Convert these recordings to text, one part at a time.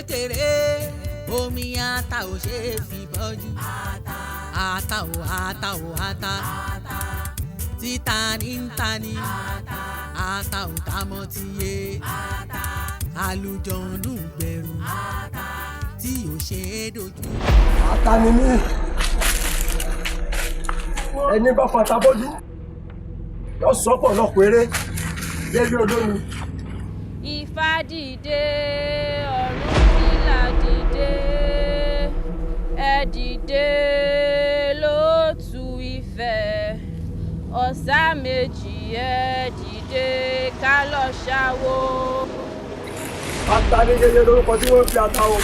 kékeré, omi ata ò ṣe é fi bọ́jú. Ata ò, ata ò, ata títa ní ń ta ni, ata ò tá mọ́ tiye, àlùjọ̀nù gbẹ̀rù tí ò ṣe é dojú. Ata ni mí. Ẹni bá fata bójú yóò sọ́pọ̀ lọ́pọ̀ eré débi olómi. Ifá dìde, Ọ̀rúnmìlà dìde, ẹ dìde lóòtú Ifẹ̀, ọ̀sà méjì ẹ dìde ká lọ ṣàwó. Ata ní yeye lórúkọ tí wọ́n fi ata o,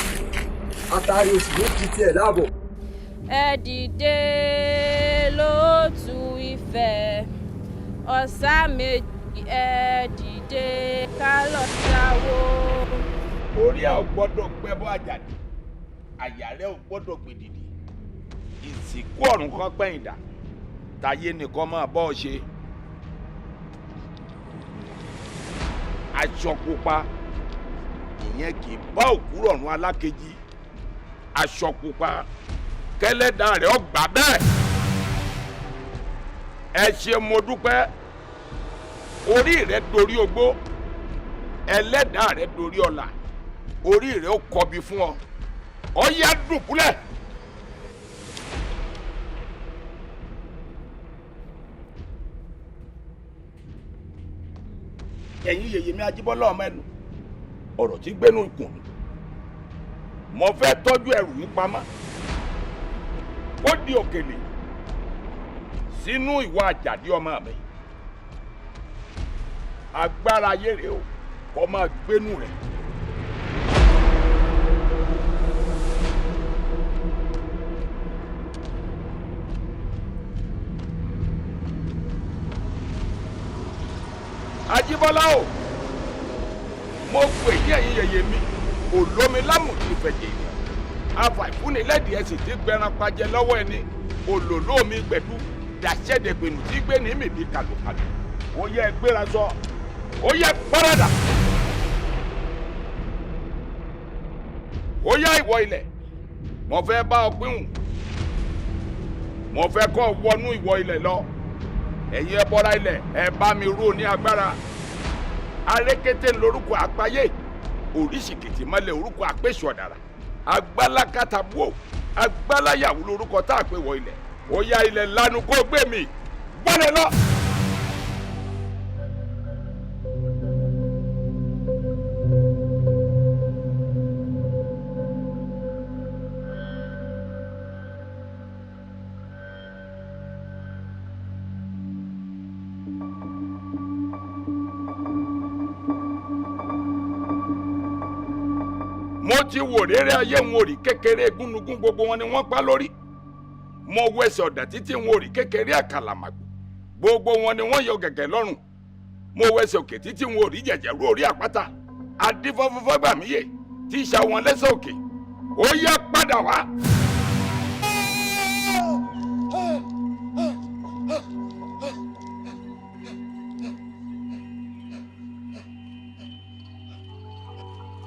atari oṣù ní ti tiẹ̀ láàbọ̀. Ẹ dìde lóòtú Ifẹ̀, ọ̀sà méjì ẹ dìde ká lọ ṣàwó. Orí ẹ ò gbọ́dọ̀ gbẹ́bọ́ Àjàdí, àyà rẹ ò gbọ́dọ̀ gbèdìdì, ìsìnkú ọ̀run kan pẹ̀yìn dà, táyé nìkan máa bọ́ ọ ṣe. Aṣọ pupa ìyẹn kì í bá òkú rọ̀run alákejì, aṣọ pupa kẹlẹ́dà rẹ̀ ọgbà bẹ́ẹ̀. Ẹ ṣe mo dúpẹ́, orí rẹ dorí ogbó, ẹlẹ́dàá rẹ dorí ọlà, orí rẹ ó kọbi fún ọ, ọ yá dùbúlẹ̀. Ẹ̀yin yèyé mi Ajíbọ́lá ọmọ ẹnu ọ̀rọ̀ tí gbénu ikùn mi, mo fẹ́ tọ́jú ẹrù yìí pamọ́ ó di òkèlè sínú ìwà Àjàdí ọmọ mi. Agbára ayé rèé o, kó máa gbénu rẹ̀. Ajíbọ́lá o, mo pè yín ẹ̀yin yèyé mi, olómi lámùtí ìfẹ̀jẹ̀ ènìyàn, afàìfúnilẹ́dìí ẹ̀sìn tí gbẹran pajẹ lọ́wọ́ ẹni, òlòló mi gbẹ̀dú dàṣẹ́dẹ̀gbẹ̀nù tí gbé ní mìbí kàlùkàlù. Ó yẹ gbéra sọ, ó yẹ párádà, ó yá ìwọ ilẹ̀, mo fẹ́ bá ọ pínwùn, mo fẹ́ kọ́ wọnú ìwọ ilẹ̀ lọ. Ẹ̀yin ẹ bọ́ra ilẹ̀, ẹ bá mi ró ní agbára. Arékété lórúkọ àpáyé, oríṣìkìtì mọ́lẹ̀ orúkọ àpèsè ọ̀dàrà, agbálákàtàbúò agbáláyàwó lórúkọ tá a pè wọ ilẹ̀. Ó yá ilẹ̀ lanu kó gbé mi gbọ́dọ̀ lọ. Mo ti wò rere ayé wọn ò rí kékeré gúnugún, gbogbo wọn ni wọ́n pa lórí. Mo wẹsẹ̀ ọ̀dà títí wọn ò rí kékeré àkàlàmàgbò, gbogbo wọn ni wọ́n yọ gẹ̀gẹ̀ lọ́rùn. Mo wẹsẹ̀ òkè títí wọn ò rí jẹ̀jẹ̀rú orí àpáta, adífọ́fọ́fọ́gbàmíyè tí í ṣa wọn lẹ́sẹ̀ òkè. Ó yá padà wá.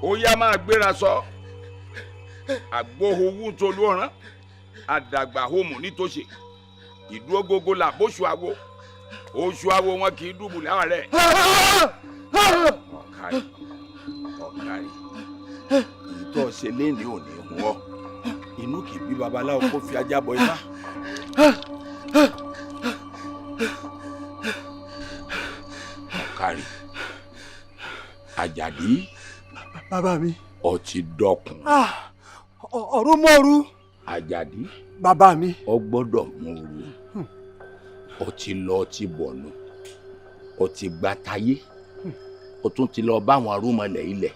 Ó yá máa gbéra sọ, àgbóhowú tolú ọ̀rán, àdàgbà homo nítòsí, ìdúró gógó là bóṣù àwo, oṣù àwo wọn kì í dùbù láàárẹ̀. Ọ̀kàrí ọ̀kàrí, èyí tó ṣe léèní ò ní hun ọ, inú kì í bí babaláwo kó fi ajá bọ ifá. Ọ̀kàrí Àjàdí. Bàbá mi. Ó ti dọkùn. Ọ̀run mọ́ru. Àjàdí. Bàbá mi. Ó gbọ́dọ̀ mọ́ru. Ó ti lọ, ó ti bọ̀nù, ó ti gba tayé, ó tún ti lọ bá àwọn arúmọlẹ̀ ilẹ̀,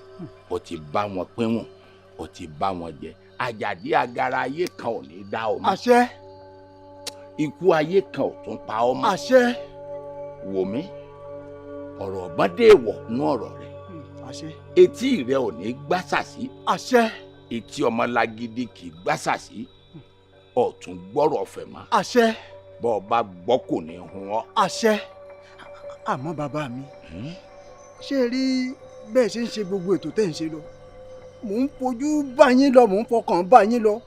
ó ti bá wọn pínwọ̀n, ó ti bá wọn jẹ. Àjàdí, agara ayé kan ò ní dá ọ mọ́. Àṣẹ. Ikú ayé kan ò tún pa ọ mọ́. Àṣẹ. Wò mí, ọ̀rọ̀ ọ̀gbọ́n dé wọ̀ nú ọ̀rọ̀ rẹ̀. Àṣẹ. Etí rẹ ò ní gbásàsí. Àṣẹ. Etí ọmọ lágídí kì í gbásàsí. Ọ̀tún gbọ́rọ̀ ọ̀fẹ́ mọ́. Àṣẹ. Bọ́ ọ bá gbọ́ kò ní hun ọ́. Àṣẹ. Àmọ́ bàbá mi, ṣé rí bẹ́ẹ̀ ṣe ń ṣe gbogbo ètò tẹ́ ń ṣe lọ, Mò ń fojú bá yín lọ, mò ń fọkàn bá yín lọ.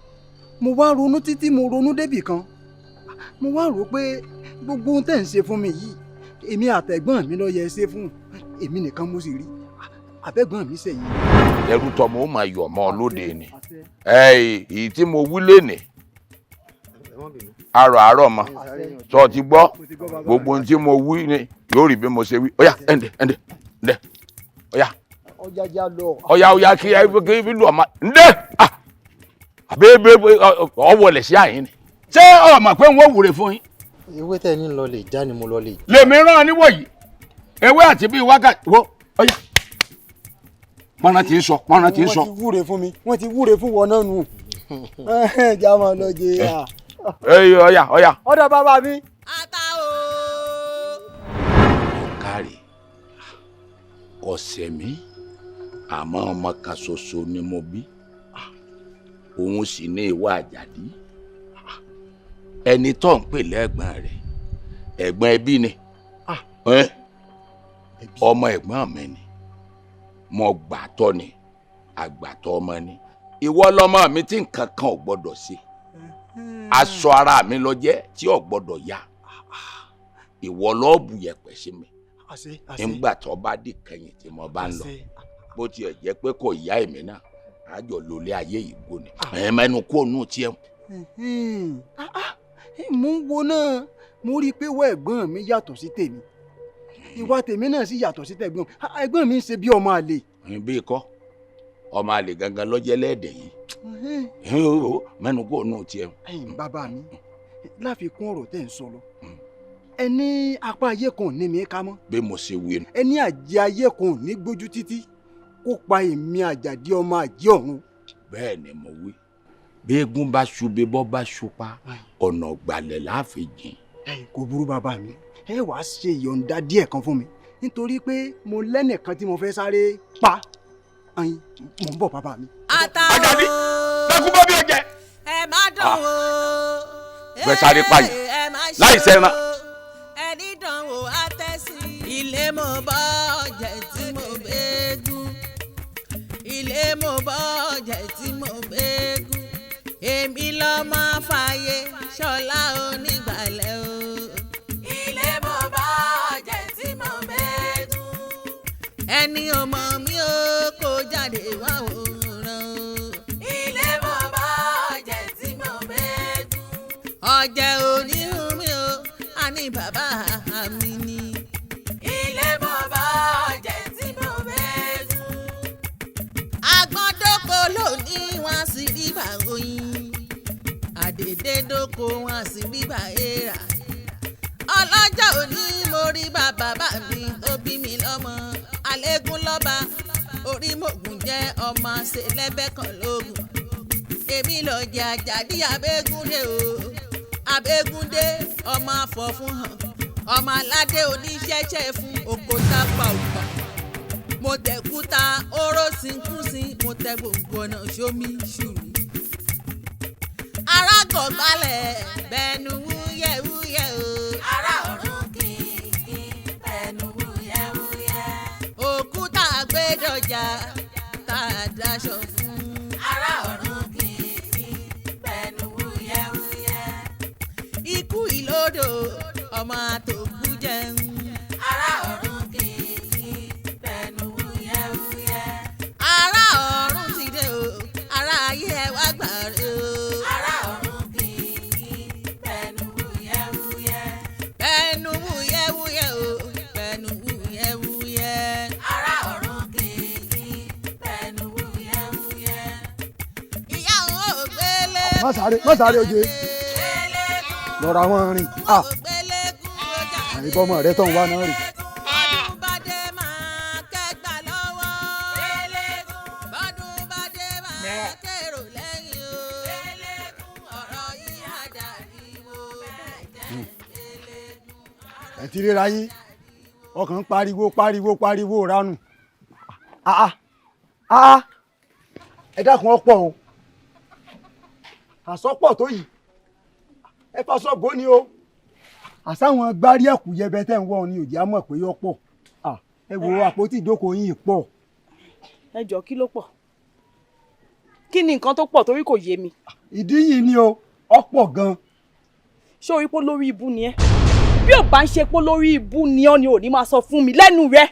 Mo wá ronú títí mo ronú débì kan. Mo wá rò pé gbogbo ohun tẹ́ ń ṣe fún mi yìí, èmi àtẹ̀gbọ́n mi ló yẹ ṣe fún. Èmi nìkan mo sì rí. Àbẹ̀gbọ́n mi ṣẹ̀yìn. Ẹrú tọmọ ó máa yọ̀ mọ́ ọ lóde ni. Èyí tí mo wí lénìí, àrọ̀ àárọ̀ mọ́. Sọ ti gbọ́, gbogbo ohun tí mo wí ni yóò rí bí mo ṣe wí. Ọ̀yá ẹ̀ǹdẹ̀ ẹ̀ǹdẹ̀ ẹ̀ǹdẹ̀ ọ̀yá. Ọ̀yá ọ̀yá kí ẹ kí lù ọ̀ma ǹdẹ́ àbẹ́bẹ́ ọ̀wọ́lẹ̀ sí àyín ni. Ṣé o mọ̀ pé n ó wúre fún yín? Ewé tẹ́ ní lọ lè já ni mo lọ lè. Lèmi rán ọ níwòyí, ewé àti bíi wákàtí wo ọ̀yá. Pọ́nrán ti ń sọ, pọ́nrán ti ń sọ. Wọ́n ti wúre fún mi, wọ́n ti wúre fún wọn náà nù. Já máa lọ jẹ à. Ọ̀yá ọ̀yá. Ọ̀dọ̀ bàbá mi. Ata o. Káre, ọ̀sẹ̀ mi, àmọ́ ọmọ kan ṣoṣo ni mo bí. Òun sì ní ìwà Àjàdí. Ẹni tó ń pè lẹ́gbọ̀n rẹ̀, ẹ̀gbọ́n ẹbí ni. Ọmọ ẹ̀gbọ́n mi ni. Mo gbàtọ́ ni, àgbàtọ́ ọmọ ni. Ìwọ lọmọ mi tí nǹkan kan ò gbọdọ̀ ṣe. Aṣọ ara mi lọ jẹ́ tí ò gbọdọ̀ ya. Ìwọ ló bù yẹ̀pẹ̀ sí mi. Nígbà tó bá di kẹyìn tí mo bá ń lọ. Bó tiẹ̀ jẹ́ pé kò yá èmi náà, àjọ lólé ayé ìgbó ni. Ẹ mẹ́nu kó nù tiẹ̀. Mo ń wo náà, mo rí i pé ìwà ẹ̀gbọ́n mi yàtọ̀ sí tèmi. Ìwà tèmi náà sì yàtọ̀ sí tẹ̀gbọ́n. Ẹ̀gbọ́n mi ń ṣe bí ọmọ àlè. Bí ikọ́, ọmọ àlè gangan lọ́jẹ́ lẹ́ẹ̀dẹ̀ yìí. Mẹ́nu kó nù tiẹ̀. Bàbá mi, láfikún ọ̀rọ̀ tẹ̀ ń sọ lọ, ẹni apá ayé kan ò ní mi ká mọ́. Bí mo ṣe wí. Ẹni àjẹ́ ayé kan ò ní gbójú títí kó pa èmi Àjàdí ọmọ àjẹ́ ọ̀run. Bẹ́ẹ̀ ni mo wí. Bí eégún bá ṣubú bọ́ bá ṣupa, ọ̀nà ọ̀gbàlẹ̀ láàfin jìn. Kò burú bàbá mi, ẹ wàá ṣe ìyọ̀ǹda díẹ̀ kan fún mi nítorí pé mo lẹ́nìkan tí mo fẹ́ sáré pa. Mò ń bọ̀ bàbá mi. Ata o. Àjàdí, dákú bọ́ bí ẹ jẹ. Ẹ má dán o. Fẹ́ sáré pààyàn láì sẹ́ran. Ẹni dán o á tẹ̀sí. Ilé mo bọ́ ọ̀jẹ̀ tí mo bẹ́ẹ̀gùn. Ilé mo bọ́ ọ̀jẹ̀ tí mo bẹ́ẹ̀gùn. Èmi lọ máa fààyè ṣọlá onígbàlẹ̀ o. Ilé mo bọ́ ọ̀jẹ̀ tí mo bẹ́ẹ̀gùn. Ẹni ò mọ̀ mí o kò jáde wá òòrùn o. Ilé mo bọ́ ọ̀jẹ̀ tí mo bẹ́ẹ̀gùn. Ọ̀jẹ̀ oníhùn mi o, a ní bàbá mi ni. Ilé mo bọ́ ọ̀jẹ̀ tí mo bẹ́ẹ̀gùn. Àgbọ̀ndóko lónìí wọ́n sì rí bá oyin. Àdèdèdóko wọ́n sì rí bá èèrà. Ọlọ́jọ́ òní mo rí bàbá mi tó bí mi lọ́mọ. Alégún lọ́ba orí mògùn jẹ́ ọmọ ṣe lẹ́bẹ̀kan lógun. Èmi lọ jẹ Àjàdí Abégúndé o. Abégúndé ọmọ afọ̀fún hàn. Ọmọ aládé oníṣẹ́ṣẹ́ fún òkúta pàùpà. Mo tẹ̀kúta oró sinkúnsin, mo tẹ gbogbo ọ̀nà sómi ṣùrù. Ara kò balẹ̀ bẹnu wúyẹ́wúyẹ́ o. Ara ọ̀run kìkì bẹnu wúyẹ́wúyẹ́. Òkúta àgbẹ̀dọ̀jà tá a daṣọ fún. Ara ọ̀run kìkì bẹnu wúyẹ́wúyẹ́. Ikú ìlódò ọmọ àtòkú jẹun. Ara ọ̀run kìkì bẹnu wúyẹ́wúyẹ́. Ara ọ̀run ti dé o, ara ayé ẹ wá gbàre o. Ara ọ̀run kìkì bẹnu wúyẹ́wúyẹ́. Bẹnu wúyẹ́wúyẹ́ o, bẹnu wúyẹ́wúyẹ́. Ara ọ̀run kìkì bẹnu wúyẹ́wúyẹ́. Ìyá òun ò gbélé. Má sáré oje. Lọ́ra wọn rìn. Àìbọ́mọ rẹ tó ń wá náà rìn. Ẹ ti ríra yín, ọkàn ń pariwo pariwo pariwo ránù. Ẹ dákun ọ̀pọ̀ o, àsọpọ̀ tó yìí, ẹ fasọ bò ní o. Àsáwọn gbárí ẹ̀kú yẹbẹ tẹ́ ń wọ́ ni òjì á mọ̀ pé yọ pọ̀. Ẹ wo àpótí ìjókòó yín pọ̀. Ẹ jọ kí ló pọ̀? Kí ni nǹkan tó pọ̀ torí kò yé mi. Ìdí yìí ni o, ọ̀pọ̀ gan. Ṣé orí pé lórí ibú ni ẹ́? Bí ò bá ń ṣe pé lórí ibú ni ọ́ ni ò ní máa sọ fún mi lẹ́nu rẹ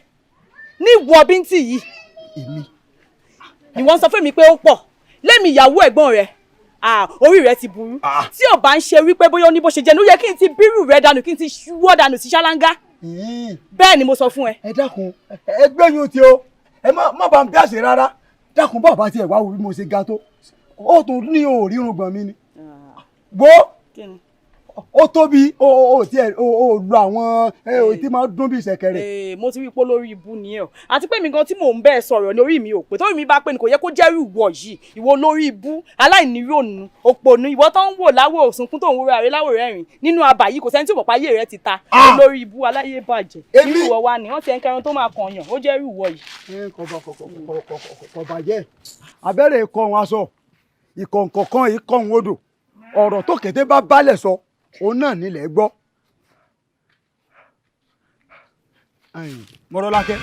ní ìwọ bíntì yìí. Èmi. Ni wọ́n sọ fún mi pé ó pọ̀ lẹ́mi ìyàwó ẹ̀gbọ́n rẹ̀, orí rẹ ti burú. Tí ò bá ń ṣe wípé bóyá ó ní bó ṣe jẹ́ ní ó yẹ kí n ti bírù rẹ dànù, kí n ti ṣúwọ́ dànù sí ṣáláńgá. Bẹ́ẹ̀ ni mo sọ fún ẹ. Ẹ dákun, ẹ gbẹ́yìn tí o, ẹ má bá ń bí àṣẹ rárá. Dákun, bàbá tiẹ̀ wá wo bí mo ṣe ga tó, ó tún ní òórùn gbọ̀n mi ni. Gbó ó tóbi, ó tiẹ̀ ó lu àwọn tí máa dún bí ìṣẹ̀kẹ̀rẹ̀. Mo ti rí pé lórí ibú ni ẹ o, àti pé mi gan tí mò ń bẹ́ẹ̀ sọ̀rọ̀ ní orí mi ò pé, torí mi bá pé ni kò yẹ kó jẹ́rù ìwọ yìí, ìwọ lórí ibú aláìníròònù òpònú, ìwọ tó ń wò láwò òsunkún tó ń wúra rẹ láwò rẹ́rìn nínú abà yìí, kò sẹ́ni tí ò mọ̀ pé ayé rẹ ti ta, lórí ibú aláyé bàjẹ́. Irú ìwọ wa ni wọ́n ti ń kẹran tó máa kàn yàn, ó jẹ́rù ìwọ yìí. Kò bàjẹ́, abẹ́rẹ́ ikọ̀ wọn aṣọ ìkọ̀ǹkọ̀kan ikọ̀ wọn odò, ọ̀rọ̀ tó kété bá balẹ̀ sọ òun náà nílẹ̀ gbọ́. Mọ́rọ́lákẹ́,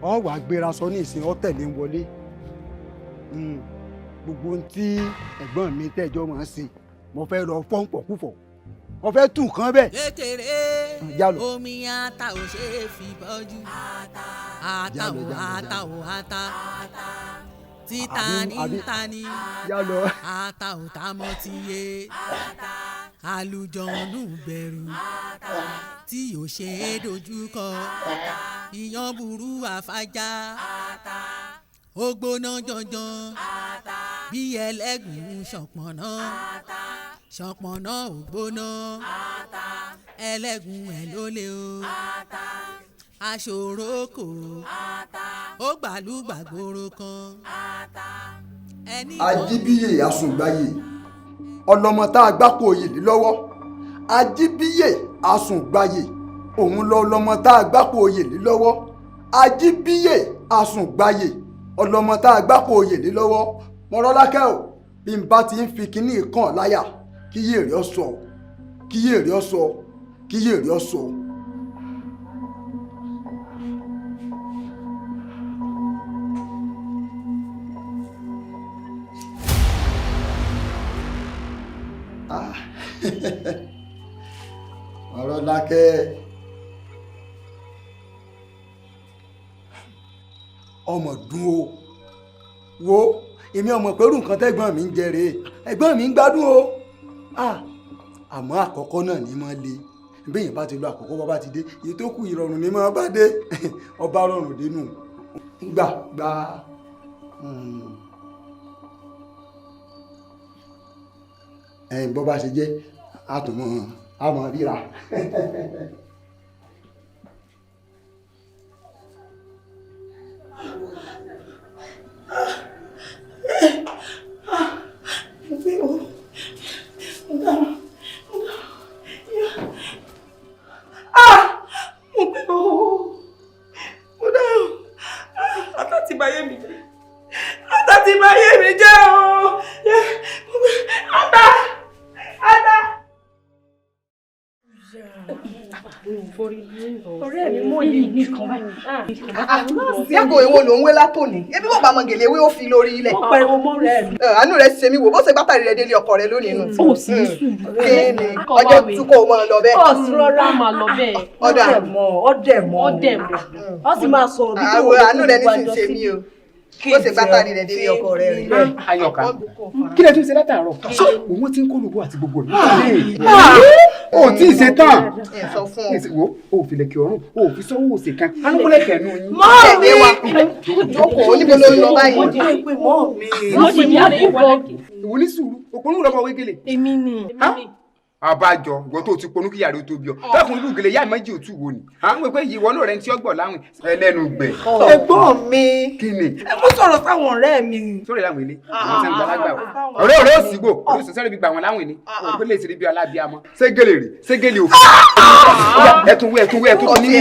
ọ wàá gbéra sọ ní ìsìn, ọ tẹ̀lé ń wọlé. Gbogbo ohun tí ẹ̀gbọ́n mi tẹ́jọ́ máa ń ṣe, mo fẹ́ lọ fọ́npọ̀ kúfọ̀, mo fẹ́ tù kán bẹ́ẹ̀. Kékeré omi ata ò ṣe é fi bọ́jú. Ata ò ata ò ata títa ní ta ní ata ò tá mọ́ ti yé, àlùjọ̀nù bẹ̀rù tí ò ṣe é dojúkọ, ìyàn burú àfájá ó gbóná janjan bí ẹlẹ́gùn ṣọ̀pọ̀nà, ṣọ̀pọ̀nà ò gbóná ẹlẹ́gùn ẹ̀ ló lé o, aṣòro kò ó gbàlúgbàgbòrò kan. Ajíbíyè asùngbàyè ọlọmọ tá a gbáko òye lé lọ́wọ́, Ajíbíyè asùngbàyè òun lọ ọlọmọ tá a gbáko òye lé lọ́wọ́, Ajíbíyè asùngbàyè ọlọmọ tá a gbáko òye lé lọ́wọ́. Mọ́rọ́lákẹ́ o, bí n bá ti ń fi kinní kan láyà, kíyè rẹ̀ ọ sọ, kíyè rẹ̀ ọ sọ, kíyè rẹ̀ ọ sọ. Mọ́rọ́lákẹ́, ọmọ dùn o, wo èmi ọmọ pẹ̀lú nǹkan tẹ́gbọ́n mi ń jẹ rèé, ẹ̀gbọ́n mi ń gbádùn o, àmọ́ àkọ́kọ́ náà ní máa le, bẹ́ẹ̀ bá ti lọ àkọ́kọ́ bá ti dé, èyí tó kù ìrọ̀rùn ní máa bá dé, ọba rọrùn dénú gbà gbà. Ẹ̀yin bọ́ bá ṣe jẹ́ àtúmọ̀ àmọ́ ríra. Mo dáhùn, ata ti báyé mi jẹ́, ata ti báyé mi jẹ́ o, ata, ata. Ọ̀rẹ́ mi mọ̀ yìí nìkan báyìí. Yàgò èwo ló ń wé látòní? Ebi bò bá mọ gèlè ewé ó fi lórí ilẹ̀. Ó pariwo mọ́ rẹ̀ mi. Àánú rẹ̀ ṣe mí wò, bó ṣe gbátàrí rẹ̀ délé ọkọ rẹ̀ lónìí nù. Ó sì ní sùúrù. Kí ni ọjọ́ tún kó o mọ̀ lọ bẹ́ẹ̀? Ó sì rọra máa lọ bẹ́ẹ̀. Ọ̀dà ọ̀dẹ̀ mọ́ ọ̀dẹ̀ mọ́. Ó sì máa sọ̀rọ̀ bí kò àánú rẹ̀ ní sì ń ṣe mí o. Bó ṣe gbátàrí rẹ̀ délé ọkọ rẹ̀ rí. Ayọ̀ká, kí lẹ tún ṣe látàárọ̀? Ṣé òun ti ń kó lóko àti gbogbo rẹ̀? O tí ì ṣe tán. Wo o fi lẹ̀kẹ̀ ọrùn, o fi sọ́wọ́ òsè kan, alúgbólẹ̀ kẹ̀nu yín. Mọ́ mi! Jókòó, níbo ló ń lọ báyìí? Ìwọ ní sùúrù, òpónú lọ́mọ wégele. Èmi ni. Abájọ, ìwọ tó ti ponú kí yàrá tó bí ọ. Dákun irú gèlè yá méjì òtún wo ni. À ń wò pé ìwọ náà rẹ ń tí ọgbọ láwìn. Ẹlẹ́nu gbẹ. Ẹ̀gbọ́n mi. Kí ni? Ẹ mú sọ̀rọ̀ sáwọn ọ̀rẹ́ mi. Sọ̀rọ̀ láwọn ilé, àwọn tí ń gba alágbà wọ̀. Ọ̀rẹ́ ọ̀rẹ́ òsìgbò, ọ̀rẹ́ òsìsẹ́rẹ́ bí gba àwọn láwìn ni. Òpin lè ṣe bí alábíamọ. Ṣé gèlè rè? Ṣé gèlè òfin? Ẹtún wé ẹtún wé ẹtún ní wé.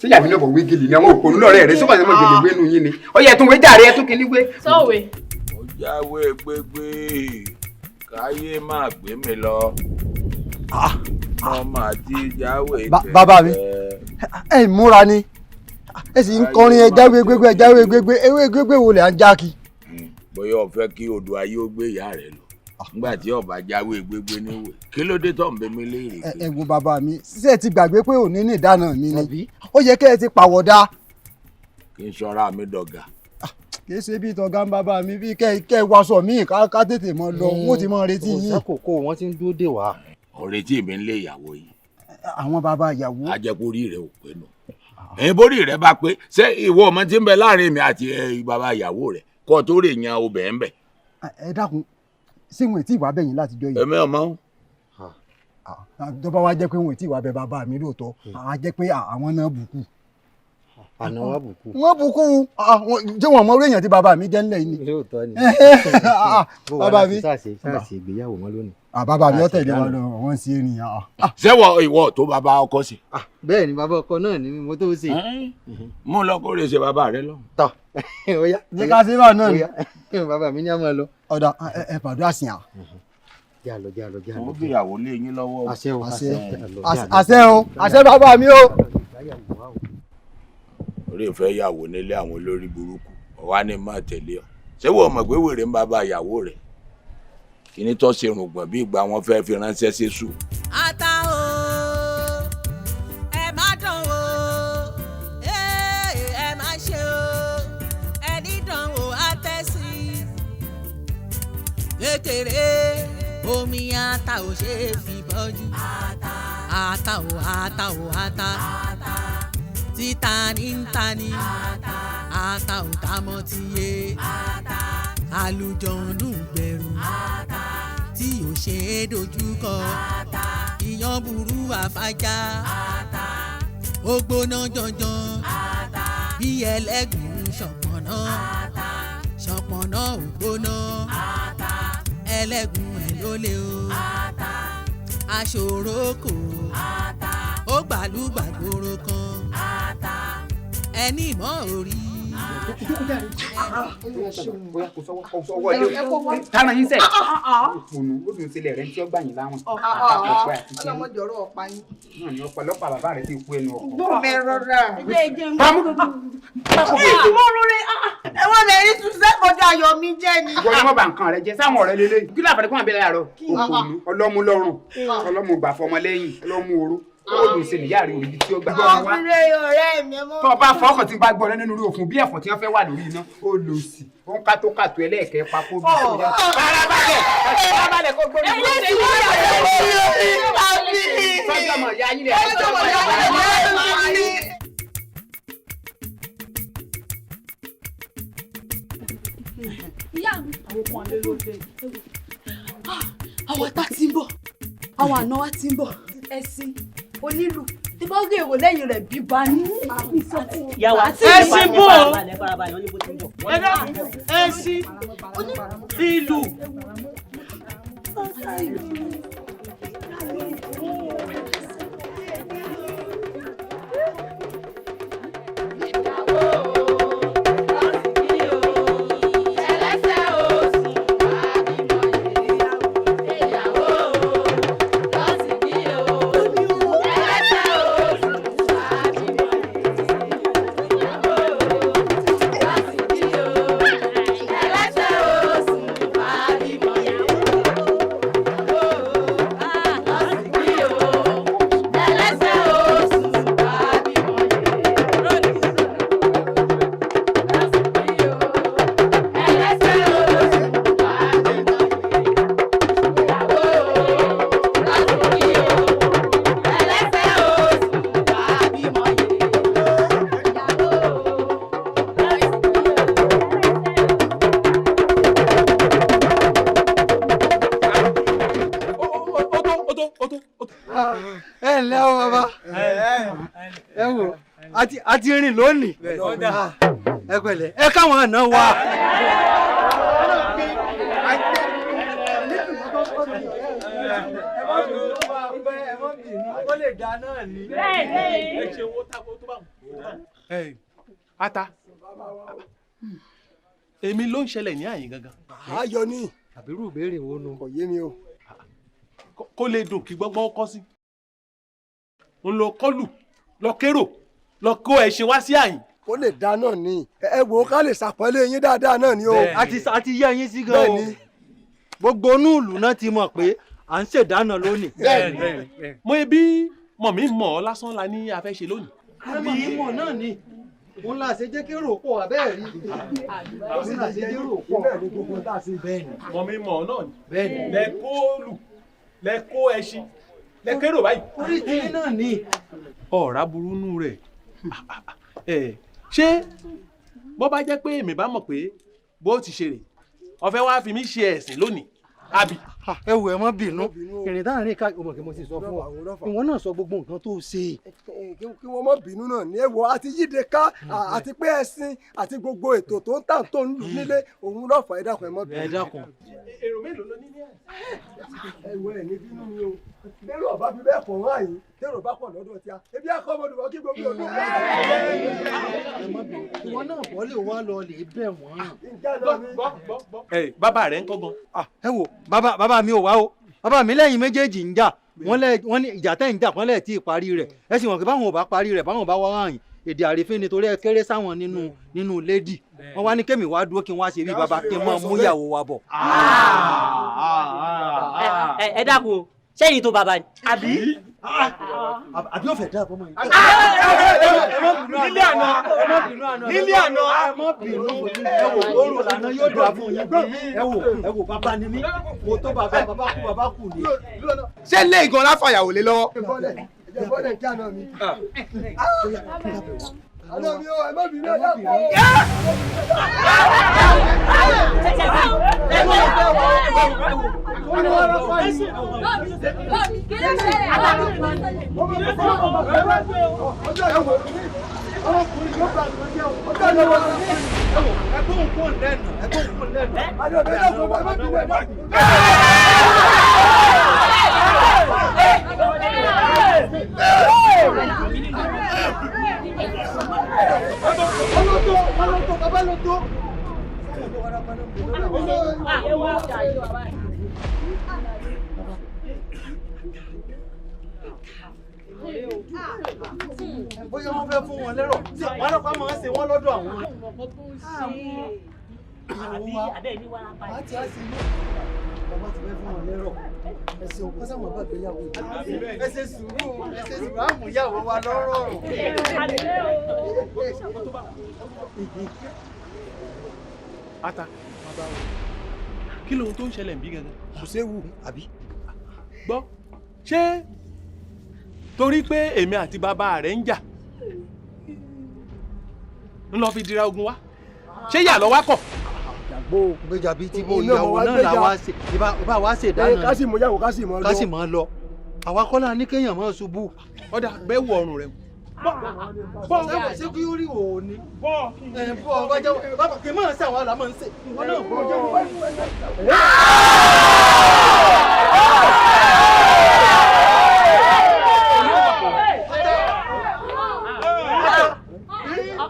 Ṣé yàrá mi náà bọ̀ wé gèlè ni àwọn òpònú lọ́rẹ́ rẹ̀ sọ́kàn sọ́mọ gèlè wé nu yín ni. Ó yẹ ẹtún wé jàre ẹtún kìíní wé. Sọ̀wé. Mo jáwé gbégbé káyé máa gbé mi lọ. Mo máa ti jáwé tẹ̀lé. Bàbá mi, ẹ múra ni, Ẹ sì ń kọrin ẹjáwé gbégbé ẹjáwé gbégbé, ewé gbégbé wo lè à ń já kí. Bóyá o fẹ́ kí odò ayé ó gbé ìyá rẹ lọ nígbà tí ọba jáwé gbégbé níwèé, kí ló dé tó ń bẹ mí léèrè? Ẹ wo bàbá mi, ṣé ẹ ti gbàgbé pé òní ní ìdáná mi ni? Ó yẹ kẹ́ ẹ ti pàwọ̀dà. Kí n sọra mi dọ̀gà. Kì í ṣe bí tọ̀gá ń bàbá mi, bí kẹ́ ẹ waṣọ míì ká tètè mọ lọ, wọ́n ti mọ retí yín. Kò sákòókò, wọ́n ti ń dúró dè wá. Ọ̀rẹ́ tí èmi ń lé ìyàwó yìí. Àwọn bàbá ìyàwó. A jẹ́ kó rí rẹ ò pé nù. Ẹ̀yin bórí rẹ bá pé, ṣé ìwọ ọmọ tí ń bẹ láàrin mi àti bàbá ìyàwó rẹ kó tó rè yan obìnrin bẹ̀. Ẹ dákun, ṣé wọn ò tí ì wá bẹ̀yìn láti jọ yìí? Èmi ọmọ. Tó bá wá jẹ́ pé wọn ò tí ì wá bẹ bàbá mi lóòótọ́, á jẹ́ pé àwọn náà bùkù. Àná wa bùkù. Wọ́n bùkù, ṣé wọn mọ orí èèyàn tí bàbá mi jẹ́ ńlẹ̀ yìí ni? Lóòótọ́ ni. Bàbá mi. Sáàsì ìgbéyàwó wọn lónìí. Bàbá mi ó tẹ̀lé wọn lọ, wọ́n ń ṣe ènìyàn. Ṣé ìwọ tó bàbá ọkọ sí? Bẹ́ẹ̀ ni, bàbá ọkọ náà ni mo tó ṣe. Mú lọ kó lè ṣe bàbá rẹ lọ. Tọ́ ó yá. Ṣé ká ṣe bá náà ni? Bàbá mi ní a máa lọ. Ọ̀dà ẹ pàdúrà sí à. Já lọ, já lọ, já lọ. Mo gbéyàwó lé yín lọ́wọ́. Àṣẹ o, àṣẹ àṣẹ o, àṣẹ bàbá mi o. Orí ìfẹ́ yàwó nílé àwọn olórí burúkú, ọ̀wá ni má tẹ̀lé ọ. Ṣé wọ́n mọ̀ pé wèrè ń bàbá ìyàwó rẹ̀? Kíní tó ṣe rùngbọ̀n bí ìgbà wọn fẹ́ fi ránṣẹ́ sí sùn. Ata o, ẹ má dán o, ẹ má ṣe o, ẹni dán o àtẹ̀sí. Kékeré omi ata ò ṣe é fi bọ́jú. Ata o, ata o, ata. Títa ní ń ta ni, ata ò tá mọ́ ti yé. Àlùjọ̀nù gbẹ̀rù tí ò ṣe é dojúkọ. Ìyàn burú àfájá, ó gbóná janjan bí ẹlẹ́gùn ṣọ̀pọ̀nà. Ṣọ̀pọ̀nà ò gbóná, ẹlẹ́gùn ẹ̀ ló lé o. Aṣòro kò, ó gbàlúgbàgbòrò kan, ẹni mọ́ orí. Tánà yín sẹ̀. Òpònú ó dùn sílẹ̀ rẹ̀ tí ó gbà yín láwọn. Ọlọ́mọdé ọ̀rọ̀ ọ̀pá yín. Náà ni ọ̀pọ̀lọpọ̀ bàbá rẹ̀ ti kú ẹnu ọkọ̀. Gbọ́n mi rọra. Pamú. Ìtumọ̀ rere. Ẹ̀wọ̀n mi rí tún sẹ́kọ̀ọ́dọ̀ ayọ̀ mi jẹ́ ni. Wọ́n ní wọ́n bá nǹkan rẹ jẹ sáwọn ọ̀rẹ́ lélẹ́yìn. Kí ló àfàdé kó wà bí láàárọ̀? Òpònú ọlọ́mú lọ́rùn ọlọ́mú gbà fọmọ lẹ́yìn ọlọ́mú oró. Ó dùn sí níyà rẹ òbí tí ó gbà. Ọ̀fìnrẹ́ ọ̀rẹ́ mi mọ́. Tó o bá fọkàn tí ń bá gbọ́ lẹ́nu lórí òfun bí ẹ̀fọ́ tí wọ́n fẹ́ wà lórí iná, ó lò sí. Ó ń kátó kàtó ẹlẹ́ẹ̀kẹ́ papò bí ó yá. Farabalẹ̀ farabalẹ̀ kó gbórí. Sọ́jọ́ mọ̀ ya yín lẹ̀. Sọ́jọ́ mọ̀ ya yín lẹ̀. Ìyá mi, àwọn kan lè lóde. Àwọn ata ti ń bọ̀, àwọn àna wa ti ń bọ̀. Ẹ̀sìn onílù tí bá rí èrò lẹ́yìn rẹ̀ bíbá ní. Ẹ̀sìn bò ó, ẹ̀sìn ìlú. Ẹ ǹlẹ́ o bàbá, ẹ wò a ti rìn lónìí, ẹ pẹ̀lẹ́, ẹ káwọn àna wa. Ata, èmi ló ń ṣẹlẹ̀ ní àyín gangan. Ayọ̀ ni. Àbírú ìbéèrè wo nu? Kò yé mi o. Kó lè dùn kí gbọ́ngbọ́n kọ́ sí. Ń lọ kọlù, lọ kérò, lọ kó ẹṣin wá sí àyìn. Kó lè dá náà ni, ẹ wò ó, ká lè ṣàpọ́nlé yín dáadáa náà ni o. Àti yé yín sí gan o. Bẹ́ẹ̀ni. Gbogbo inú ìlú náà ti mọ̀ pé à ń ṣèdáná lónìí. Mo ebi mọ̀ mí mọ̀ ọ́ lásán la ní a fẹ́ ṣe lónìí. Àmọ́ mímọ̀ náà ni òun là ṣe jẹ́ kí èrò pọ̀ abẹ́ẹ̀ rí, òun là ṣe jẹ́ èrò pọ̀. Bẹ́ẹ̀ ni. Mọ̀ mí mọ̀ ọ́ náà ni. Bẹ́ẹ̀ ni. Lẹ kó lù, lẹ kó ẹṣin, lẹ kérò báyìí. Orí tí náà ni. Ọ̀rá burú nù rẹ̀. Ṣé bó bá jẹ́ pé èmi bá mọ̀ pé bó ti ṣe rè, ọ̀fẹ́ wá fi mí ṣe ẹ̀sìn lónìí, àbí? Ẹ wò, ẹ má bínú, ìrìn táwọn rìn ká ọmọ kí mo sì sọ fún ọ, ìwọ náà sọ gbogbo nǹkan tó ṣe. Kí wọ́n má bínú náà ní èèwọ̀ àti yíde ká àti pé ẹ̀sìn àti gbogbo ètò tó ń tà tó ń lù nílé òun lọ́fà. Ẹ dákun, ẹ má bínú. Ẹ dákun. Èrò mélòó ló ní ní àná? Ẹ wọ ẹ ní bínú mi o, bẹ́ẹ̀rù ọba fi bẹ́ẹ̀ pọ̀ wọ́n àyín, tẹ́rù bá pọ̀ lọ́dọ̀ tí a ebi akọ́ ọmọdé kí gbogbo ọdún. Ìwọ náà bọ́ lè wá lọ lè bẹ̀ wọ́n. Ẹ bàbá rẹ ń kọ́ gan. Ẹ wo, bàbá mi ò wá o. Bàbá mi lẹ́yìn méjèèjì ń jà, wọ́n ní ìjà tẹ́ ń jà wọ́n lẹ̀ tí ì parí rẹ̀. Ẹ sì wọ̀n pé báwọn ò bá parí rẹ̀, báwọn bá wá hàn yín, èdè àrífín nítorí ẹ kéré sáwọn nínú lédì. Wọ́n wá ní kémi wá dúró kí n wá ṣe bí bàbá kí n máa mú ìyàwó wa bọ̀. Ẹ dákun o, sẹ́yìn tó bàbá ni. Àbí? Àbí ò fẹ́ dá àbọ̀mọ́ yìí. Nílé àná, nílé àná. Ẹ má bínú, ẹ wò, oorun lànà yóò dà fún yín. Ẹ wò, ẹ wò, bàbá ni mí, mo tó bàbá, bàbá kú, bàbá kù ni. Ṣé ilé ìgan láfàyàwó lé lọ́wọ́? Ẹ bọ́lẹ̀ kí àná mi. Àná mi o, ẹ má bínú, ẹ dákun o. Bóyá wọ́n fẹ́ fún wọn lérò tí wàràpá máa ń ṣe wọ́n lọ́dọ̀ àwọn. Àbí abẹ́ ní wàràpá yìí. Àti àṣì yóò bàbá ti fẹ́ fún wọn lérò. Ẹ ṣe òkú sáwọn bá gbéyàwó. Ẹ ṣe sùúrù, ẹ ṣe sùúrù, àmúyàwó wa lọ́rọ̀. Ata, kí lóhun tó ń ṣẹlẹ̀ ń bí gangan? Kò séwu. Àbí? Gbọ́, ṣé torí pé èmi àti bàbá rẹ̀ ń jà ń lọ fi dira ogun wá? Ṣé yà lọ wá kọ̀? Gbèjà bíi tí mo ìyàwó náà là wá ṣe ìbá wá ṣe ìdáná. Ká sì mú yàwó, ká sì mọ́ lọ. Ká sì mọ́ lọ. Àwa kọ́ la ní kéèyàn máa ṣubú. Ọ̀dà bẹ́ẹ̀ wọ ọrùn rẹ̀. Bọ́ ṣé kí ó rí òun ni? Bọ́ ẹ bọ́ ọba jẹ́ bàbá kì í máa ṣe àwọn àlà máa ń ṣe. Ìwọ náà bọ́ jẹ́ wọ́n.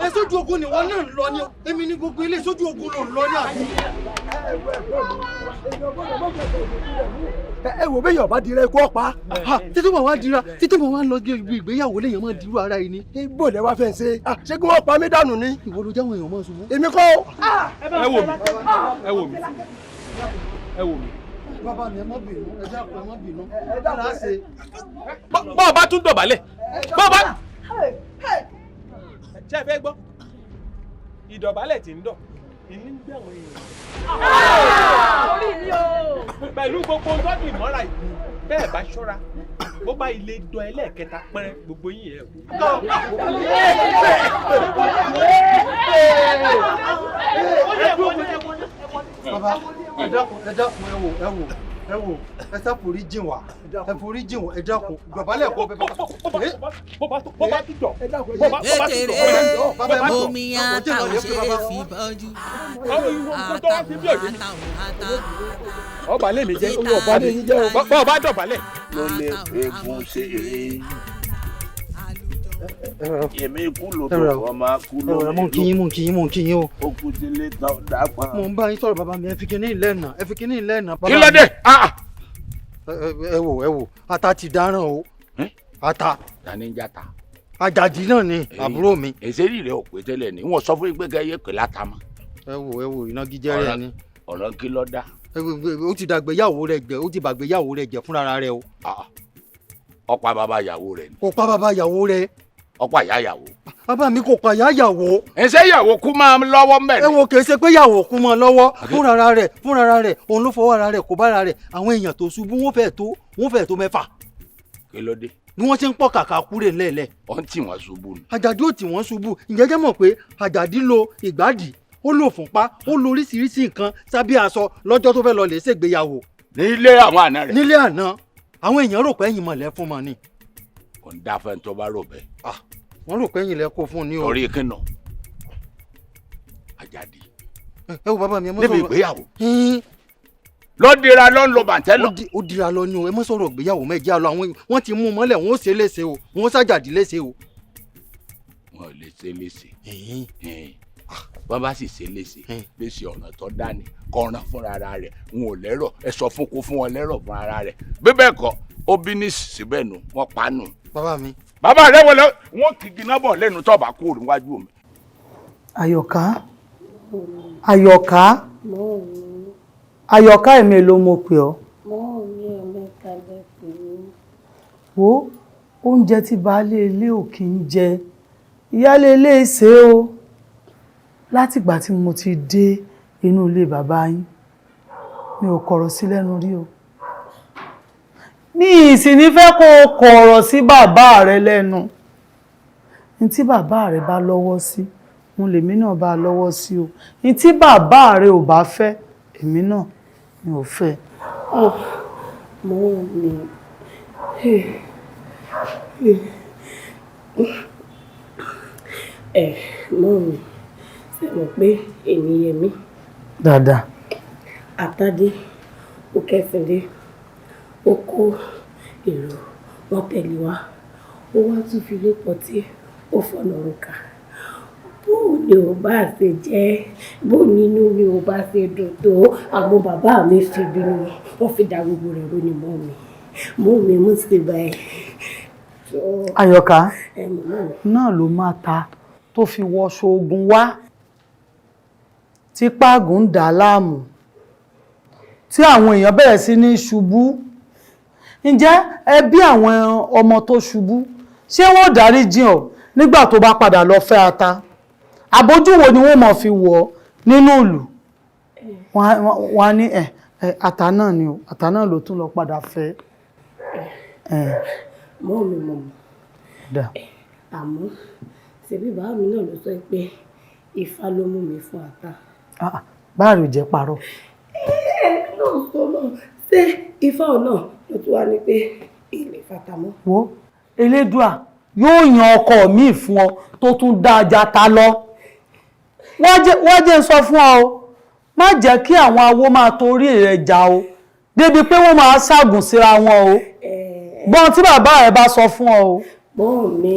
Ẹ sójú ogun ni wọn náà ń lọ ni, èmi ní gbogbo ilé sójú ogun ló ń lọ ní àbí. Ẹ wò, bẹ́ẹ̀ yọ̀bá dira ikú ọ̀pá. Títí wọn wá dira, títí wọn wá lọ ibi ìgbéyàwó lèèyàn máa dirú ara yìí ni. Ibo lẹ wá fẹ́ ṣe, ṣé kí wọ́n pa mí dànù ni? Ìwọ ló jáwọn èèyàn máa ṣubú. Èmi kọ́. Ẹ wò mí, ẹ wò mí, ẹ wò mí. Bàbá mi, ẹ má bínú, ẹ dákun, ẹ má bínú. Ẹ dára ṣe. Bọ́ ọ bá tún dọ̀bálẹ̀, bọ́ ọ bá. Ṣé ẹ fẹ́ gbọ́? Ìdọ̀bálẹ̀ tí ń dọ̀, ìní ń gbé àwọn èèyàn. Pẹ̀lú gbogbo tọ́jú ìmọ́ra yìí, bẹ́ẹ̀ bá ṣọ́ra, bó bá ilé dán ẹlẹ́ẹ̀kẹta pẹ́rẹ́ gbogbo yín ẹ̀ kú. Bàbá, ẹ dákun, ẹ dákun, ẹ wò, ẹ wò, ẹ wò, ẹ sá forí jìn wá, ẹ forí jìn wá, ẹ dákun, dọ̀bálẹ̀ kọ́ bẹ́ẹ̀ bá. Bó bá tún dọ̀, bó bá tún Kékeré dọ̀. omi ata ò ṣe é fi bọ́jú. Ata ò, ata ò, ata. Ọba lè mi jẹ́, ọba lè yín jẹ́ o. Bọ́ ọba dọ̀bálẹ̀. Ló lè egun ṣe eré. Èmi kú lòdò, ọmọ kú lòdò. Mo ń kí yín, mo ń kí yín, mo ń kí yín o. Ó kú sílé tán dápá. Mo ń bá yín sọ̀rọ̀, bàbá mi, ẹ fi kíní ìlẹ́nà, ẹ fi kíní ìlẹ́nà. Kí ló dé? Ẹ wò, ẹ wò, ata ti dáràn o. Ata. Tani ń jata? Àjàdí náà ni àbúrò mi. Èsè rí rẹ ò pé tẹ́lẹ̀ ni wọ́n sọ fún yín pé kẹ́ ẹ yé pé látàmọ́. Ẹ wo ìnagijẹ rẹ ni. Ọ̀rọ̀ kí ló dá. Ó ti dàgbéyàwó rẹ jẹ, ó ti bàgbéyàwó rẹ jẹ fúnra rẹ o. Ó pa bàbá ìyàwó rẹ ni. Kò pa bàbá ìyàwó rẹ. Ó pa ìyá ìyàwó. Bàbá mi kò pa ìyá ìyàwó. Ẹsẹ̀ ìyàwó kú máa ń lọ́wọ́ mẹ́rin. Ẹ wo, kì í ṣe pé ìyàwó kú mọ́ lọ́wọ́ fúnra rẹ̀ òun ló fọwọ́ ara rẹ̀ kó bára rẹ̀. Àwọn èèyàn tó ṣubú, wọ́n fẹ́ tó 6. Kí ló dé? Bí wọ́n ṣe ń pọ̀ kàkà kúrè ńlẹ̀ẹ́lẹ̀. Ó ń tì wọ́n ṣubú ni. Àjàdí ò tì wọ́n ṣubú. Ǹjẹ́ jẹ́ mọ̀ pé Àjàdí lo ìgbádìí, ó lò fúnpá, ó lo oríṣiríṣi nǹkan sábẹ́ aṣọ lọ́jọ́ tó fẹ́ lọ lè ṣègbéyàwó. Nílé àwọn àna rẹ̀. Nílé àná. Àwọn èèyàn rò pé ẹ̀yin mọ̀lẹ́ fún mọ́ ni. Kò ń dá fẹ́ tó bá rò bẹ́ẹ̀. Wọ́n rò pé ẹ̀yin lẹ kó fún un ní o. Torí kí nù? Àjàdí. Ẹ wo, bàbá mi, ẹ mọ́ Níbi sọ̀rọ̀. ìgbéyàwó. Ló dira ló ń lo bàǹtẹ́ lọ. Ó dira lọ ni o. Ẹ mọ́ sọ̀rọ̀ ìgbéyàwó mẹ́jẹ́ àlọ́. Àwọn wọ́n ti mú un mọ́lẹ̀, wọ́n ó ṣe é léṣe o, wọ́n ó ṣàjàdí léṣe o. Wọn ò lè ṣe léṣe. Wọ́n bá sì ṣe léṣe léṣe, ọ̀nà tó dání kọ́ran fúnra ara rẹ̀ n ò lẹ́rọ̀. Ẹ sọ fún kó fún wọn lẹ́rọ̀ fún ara rẹ̀. Bí bẹ́ẹ̀ kọ́, ó bí ní síbẹ̀ nù, wọ́n pa nù. Bàbá mi. Bàbá rẹ wọlé, wọn kìkì náà bọ̀ lẹ́nu tó bá kúrò níwájú mi. Àyọ̀ká, Àyọ̀ká, Àyọ̀ká, èmi ló mo pè ọ́. Mọ́ mi, ẹ̀mẹ́ta lẹ pè mí. Wo, oúnjẹ tí baálé ilé ò kí ń jẹ, ìyáálé ilé ṣe o. Látìgbà tí mo ti dé inú ilé bàbá yín, mi ò kọ̀rọ̀ sí lẹ́nu rí o. Mi ì sì ní fẹ́ kó o kọ̀rọ̀ sí bàbá rẹ lẹ́nu. Ní tí bàbá rẹ bá lọ́wọ́ sí, òun lèmi náà bá lọ́wọ́ sí o. Ní tí bàbá rẹ ò bá fẹ́, èmi náà mi ò fẹ́. Mọ́ mi, ẹ mọ́ mi, ṣe mọ̀ pé èmi Yẹmí Dáadáa. Àtàdé ó kẹsìndé, ó kó èrò wọn tẹ̀lé wa, ó wá tún fi lé pọtí, ó fọ̀nà òrùka. Bó ni ò bá ṣe jẹ́, bó nínú mi ò bá ṣe dùn tó, àmọ́ bàbá mi fi bínú, wọ́n fi dá gbogbo rẹ̀ rú ni. Mọ́ mi, mọ́ mi, mú sí báyìí. Àyọ̀ká Ẹ mọ̀ mọ́ mi. náà ló máa ta tó fi wọṣọ ogun wá, tí páàgùn ń dà á láàmú, tí àwọn èèyàn bẹ̀rẹ̀ sí ní ṣubú. Ǹjẹ́ ẹbí àwọn ọmọ tó ṣubú, ṣé wọ́n dárí jìn ọ́ nígbà tó bá padà lọ fẹ́ ata? Àbójú wo ni wọ́n mọ̀ fi wọ̀ ọ́ nínú ìlú? Wọ́n á ní ẹ̀ ẹ̀ ata náà ni o, ata náà ló tún lọ padà fẹ́ ẹ̀. Mọ́ mi, mọ̀ mọ́. Dà. Àmọ́ ṣebí bàbá mi náà ló sọ pé Ifá ló mú mi fún ata. Ah, ah, báàrí ò jẹ́ parọ́. Ẹ náà sọ náà, ṣé Ifá náà ló tún wá ní pé ilé fatamọ́? Wo, Elédùà yóò yan ọkọ mi fún ọ tó tún dá ajá ta lọ. Wá jẹ́ ń sọ fún ọ o, má jẹ́ kí àwọn awo máa torí rẹ̀ jà o débi pé wọ́n máa ṣàgùn síra wọn o. Gbọ́n tí bàbá rẹ̀ bá sọ fún ọ o. Mọ́ mi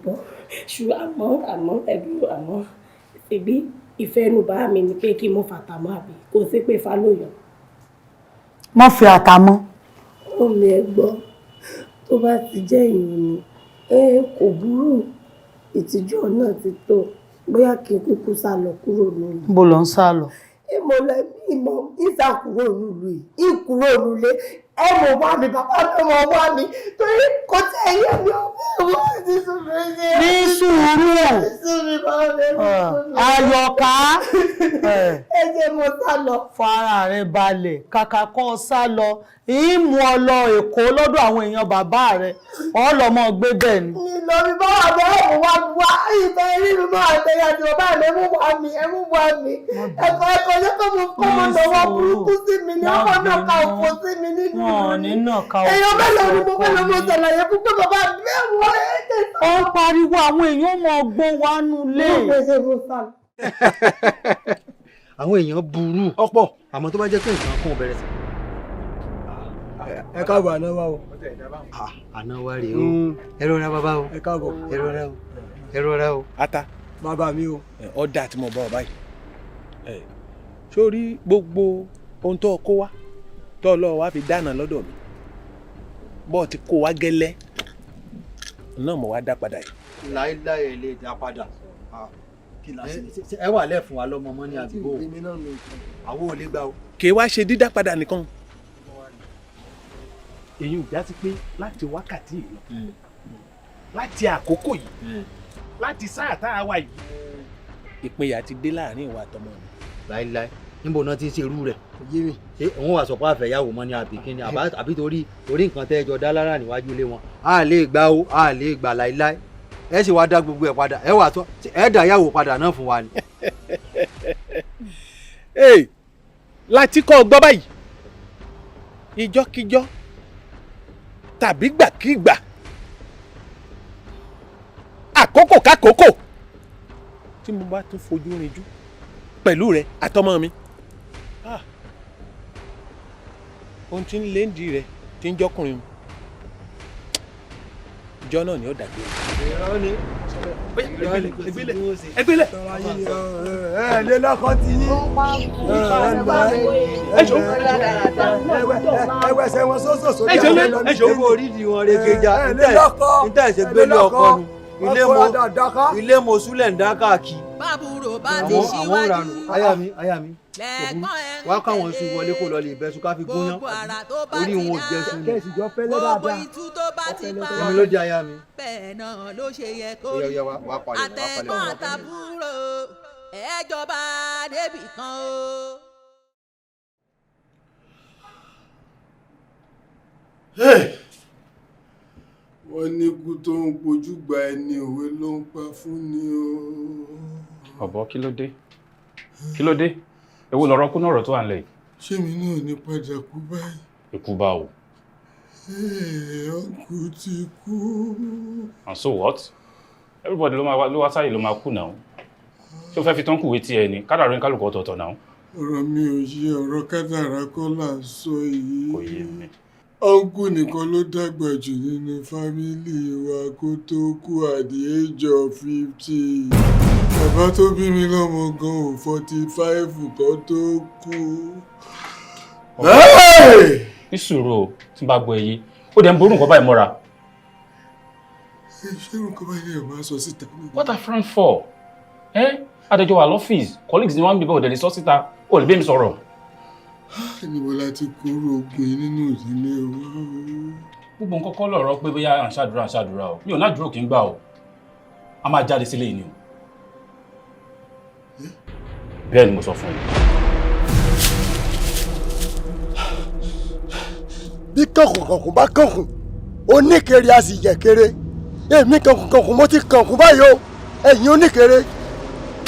bọ́ ṣù, àmọ́ ẹbí, àmọ́ ṣebí ìfẹ́ inú bàbá mi ni pé kí n mú fatamọ́, àbí kò sí pé Ifá ló yàn? Má fi àtàmọ́. Ó mi ẹ gbọ́, tó bá ti jẹ́ ìyún ni, ẹ kò burú, ìtìjú náà ti tó. Bóyá kí n kúkú sá lọ kúrò nílùú. Níbo ló ń sá lọ? Ìmọ̀ lẹ ìmọ̀ ìsà kúrò nílùú yìí, ìkúrò nílé. Ẹ mọ̀ wá mi, bàbá mi mọ̀ wá mi, torí kò tẹ̀ ẹ̀yẹ mi ò fẹ́ wọ́n ti sùn mí ní. Ní sùúrù. Sùn mi, bàbá mi, sùn mi. Àyọ̀ká. Ẹ jẹ́ mo sá lọ. Fara rẹ balẹ̀. Kàkà kọ́ ọ sá lọ, ìmú ọ lọ Èkó lọ́dọ̀ àwọn èèyàn bàbá rẹ, ọ lọ mọ́ gbé bẹ́ẹ̀ ni. Ìlọ mi bá wà bẹ́ẹ̀ mú wá mi wá ìfẹ́ rí mi máa tẹ̀lé àti bàbá mi, ẹ mú wá mi, ẹ mú wá mi. Ẹ̀kọ́ jẹ́ kó mo kó mo lọ́wọ́ burúkú sí mi ní ọkọ̀ náà ká òfò sí mi nínú. Wọn ò ní náà ká òfò. Èèyàn mélòó ni mo fẹ́ lọ mọ ṣàlàyé fún pé bàbá mi ẹ̀ wọ́ ẹ̀ tẹ̀. Ó ń pariwo, àwọn èèyàn mọ ọgbọ́n wa nulẹ̀. Àwọn èèyàn burú. Ọ̀pọ̀. Àmọ́ tó bá jẹ́ pé nǹkan kan ò bẹ̀rẹ̀ sí. Ẹ káàbọ̀, àná wa o. Àná wa rèé o. Ẹ rọra, bàbá o. Ẹ káàbọ̀. Ẹ rọra o, ẹ rọra o. Ata. Bàbá mi o. Ọ̀dà tí mo bá ọ báyìí, sórí gbogbo ohun tó kó wá tó lọ́ọ́ wá fi dáná lọ́dọ̀ mi, bọ́ọ̀ ti kó wá gẹ́lẹ́ náà mo wá dá padà yìí. Láíláí ẹ lè dá padà. Ẹ wà lẹ́fun wa lọ́mọ mọ́ ní àdúgbò. Àwọn ò lè gbà o. Kì í wá ṣe dídá padà nìkan. Èyí ò já sí pé láti wákàtí yìí lọ, láti àkókò yìí, láti sáà tá a wà yìí, ìpínyà ti dé láàrin ìwà àtọmọ mi. Láíláí, níbo náà ti ń ṣe irú rẹ̀? Ṣé òun wà sọ pé àfẹ́yàwó mọ́ ni àbí kíni àbí torí nǹkan tẹ́ ẹ jọ dá lára níwájú ilé wọn? A lè gbà o, a lè gbà láíláí. Ẹ sì wá dá gbogbo ẹ padà, ẹ wà tó ẹ dá yàwó padà náà fún wa ni. Láti kọ́ ọ gbọ́ báyìí, ìjọ́kíjọ́ tàbí gbàkígbà, àkókò kákòókò tí mo bá tún fojú rinjú pẹ̀lú rẹ àtọmọ mi, ohun tí ń lé ń di rẹ tí ń jọkùnrin mu, ìjọ náà ni ó dàgbé. Ẹgbẹ́lẹ̀. Ẹ lé lọ́kọ ti yín. Ẹwẹ́sẹ̀ wọn sósòsò. Ẹ ṣe owó orídìí wọn rekeja níta ẹ̀ṣẹ̀ gbélé ọkọ nu ilé mo súlẹ̀ ń dá káàkiri. Bábúrò bá ti Àwọn ṣíwájú. ìranù aya mi Lẹ́gbọ́n ẹ̀ ń wá káwọn iṣu wọlé kó lọ lè bẹ́sù ká fi gúnyán Gbogbo àrà tó bá orí ti wọn ò dá. jẹsùn ni. Kẹ́sì jọ fẹ́lẹ́ Gbogbo dáadáa. itú tó bá ti pa. Èmi ló di aya mi. Bẹ́ẹ̀ náà ló ṣe yẹ kó Ó yá, rí. ó yá, wá palẹ̀, wá palẹ̀, Àtẹ̀gbọ́n wá palẹ̀. àtàbúrò ẹ̀jọba débì kan o. Wọ́n ní ikú tó ń pojú gba ẹni òwe ló ń pa fún ni o. Ọ̀bọ, kí ló dé? Kí ló dé? Èwo lọ̀rọ̀ kú náà ọ̀rọ̀ tó wà nílẹ̀ yìí? Ṣé mi náà ní padà kú báyìí? Ikú bá o. Ọkù ti kú. And so what? Everybody ló máa wá ló wá sáyè ló máa kú náà. Ṣé o fẹ́ fi tán kùwé tí ẹ ni? Kádàrá ń kálukú ọ̀tọ̀ọ̀tọ̀ náà. Ọ̀rọ̀ mi ò yé, ọ̀rọ̀ kádàrá kọ́ là ń sọ yìí. Kò yé mi. Ọ̀nkù nìkan ló dàgbà jù nínú fámílì wa kó tó kú at the age of 50. Bàbá tó bí mi lọ́mọ gan ò 45 kó tó kú. Ní sùúrù o, tí n bá gbọ́ èyí, ó dẹ̀ ń ború nǹkan báyìí mọ́ra. Ṣé nǹkan báyìí ẹ̀ máa sọ síta ní? What are friends for? Ẹ́ adájọ́ wa lọ́fíìsì, colleagues ni wọ́n ń bíbẹ̀ òdẹ̀ lè sọ síta, ó lè bẹ́ mi sọ̀rọ̀. Níbo la ti kóró ogun yìí nínú ìdílé wa o? Gbogbo nǹkan kọ́ lọ̀rọ̀ pé bóyá à ń ṣàdúrà à ń ṣàdúrà o. Mi ò náà kì í gbà o. A máa jáde sílé yìí ni o. Bẹ́ẹ̀ ni mo sọ fún yín. Bí kànkùnkànkùn bá kànkùn, oníkèrè a sì yẹ̀ kéré. Èmi kànkùnkànkùn mo ti kànkùn báyìí o. Ẹ̀yin oníkèrè,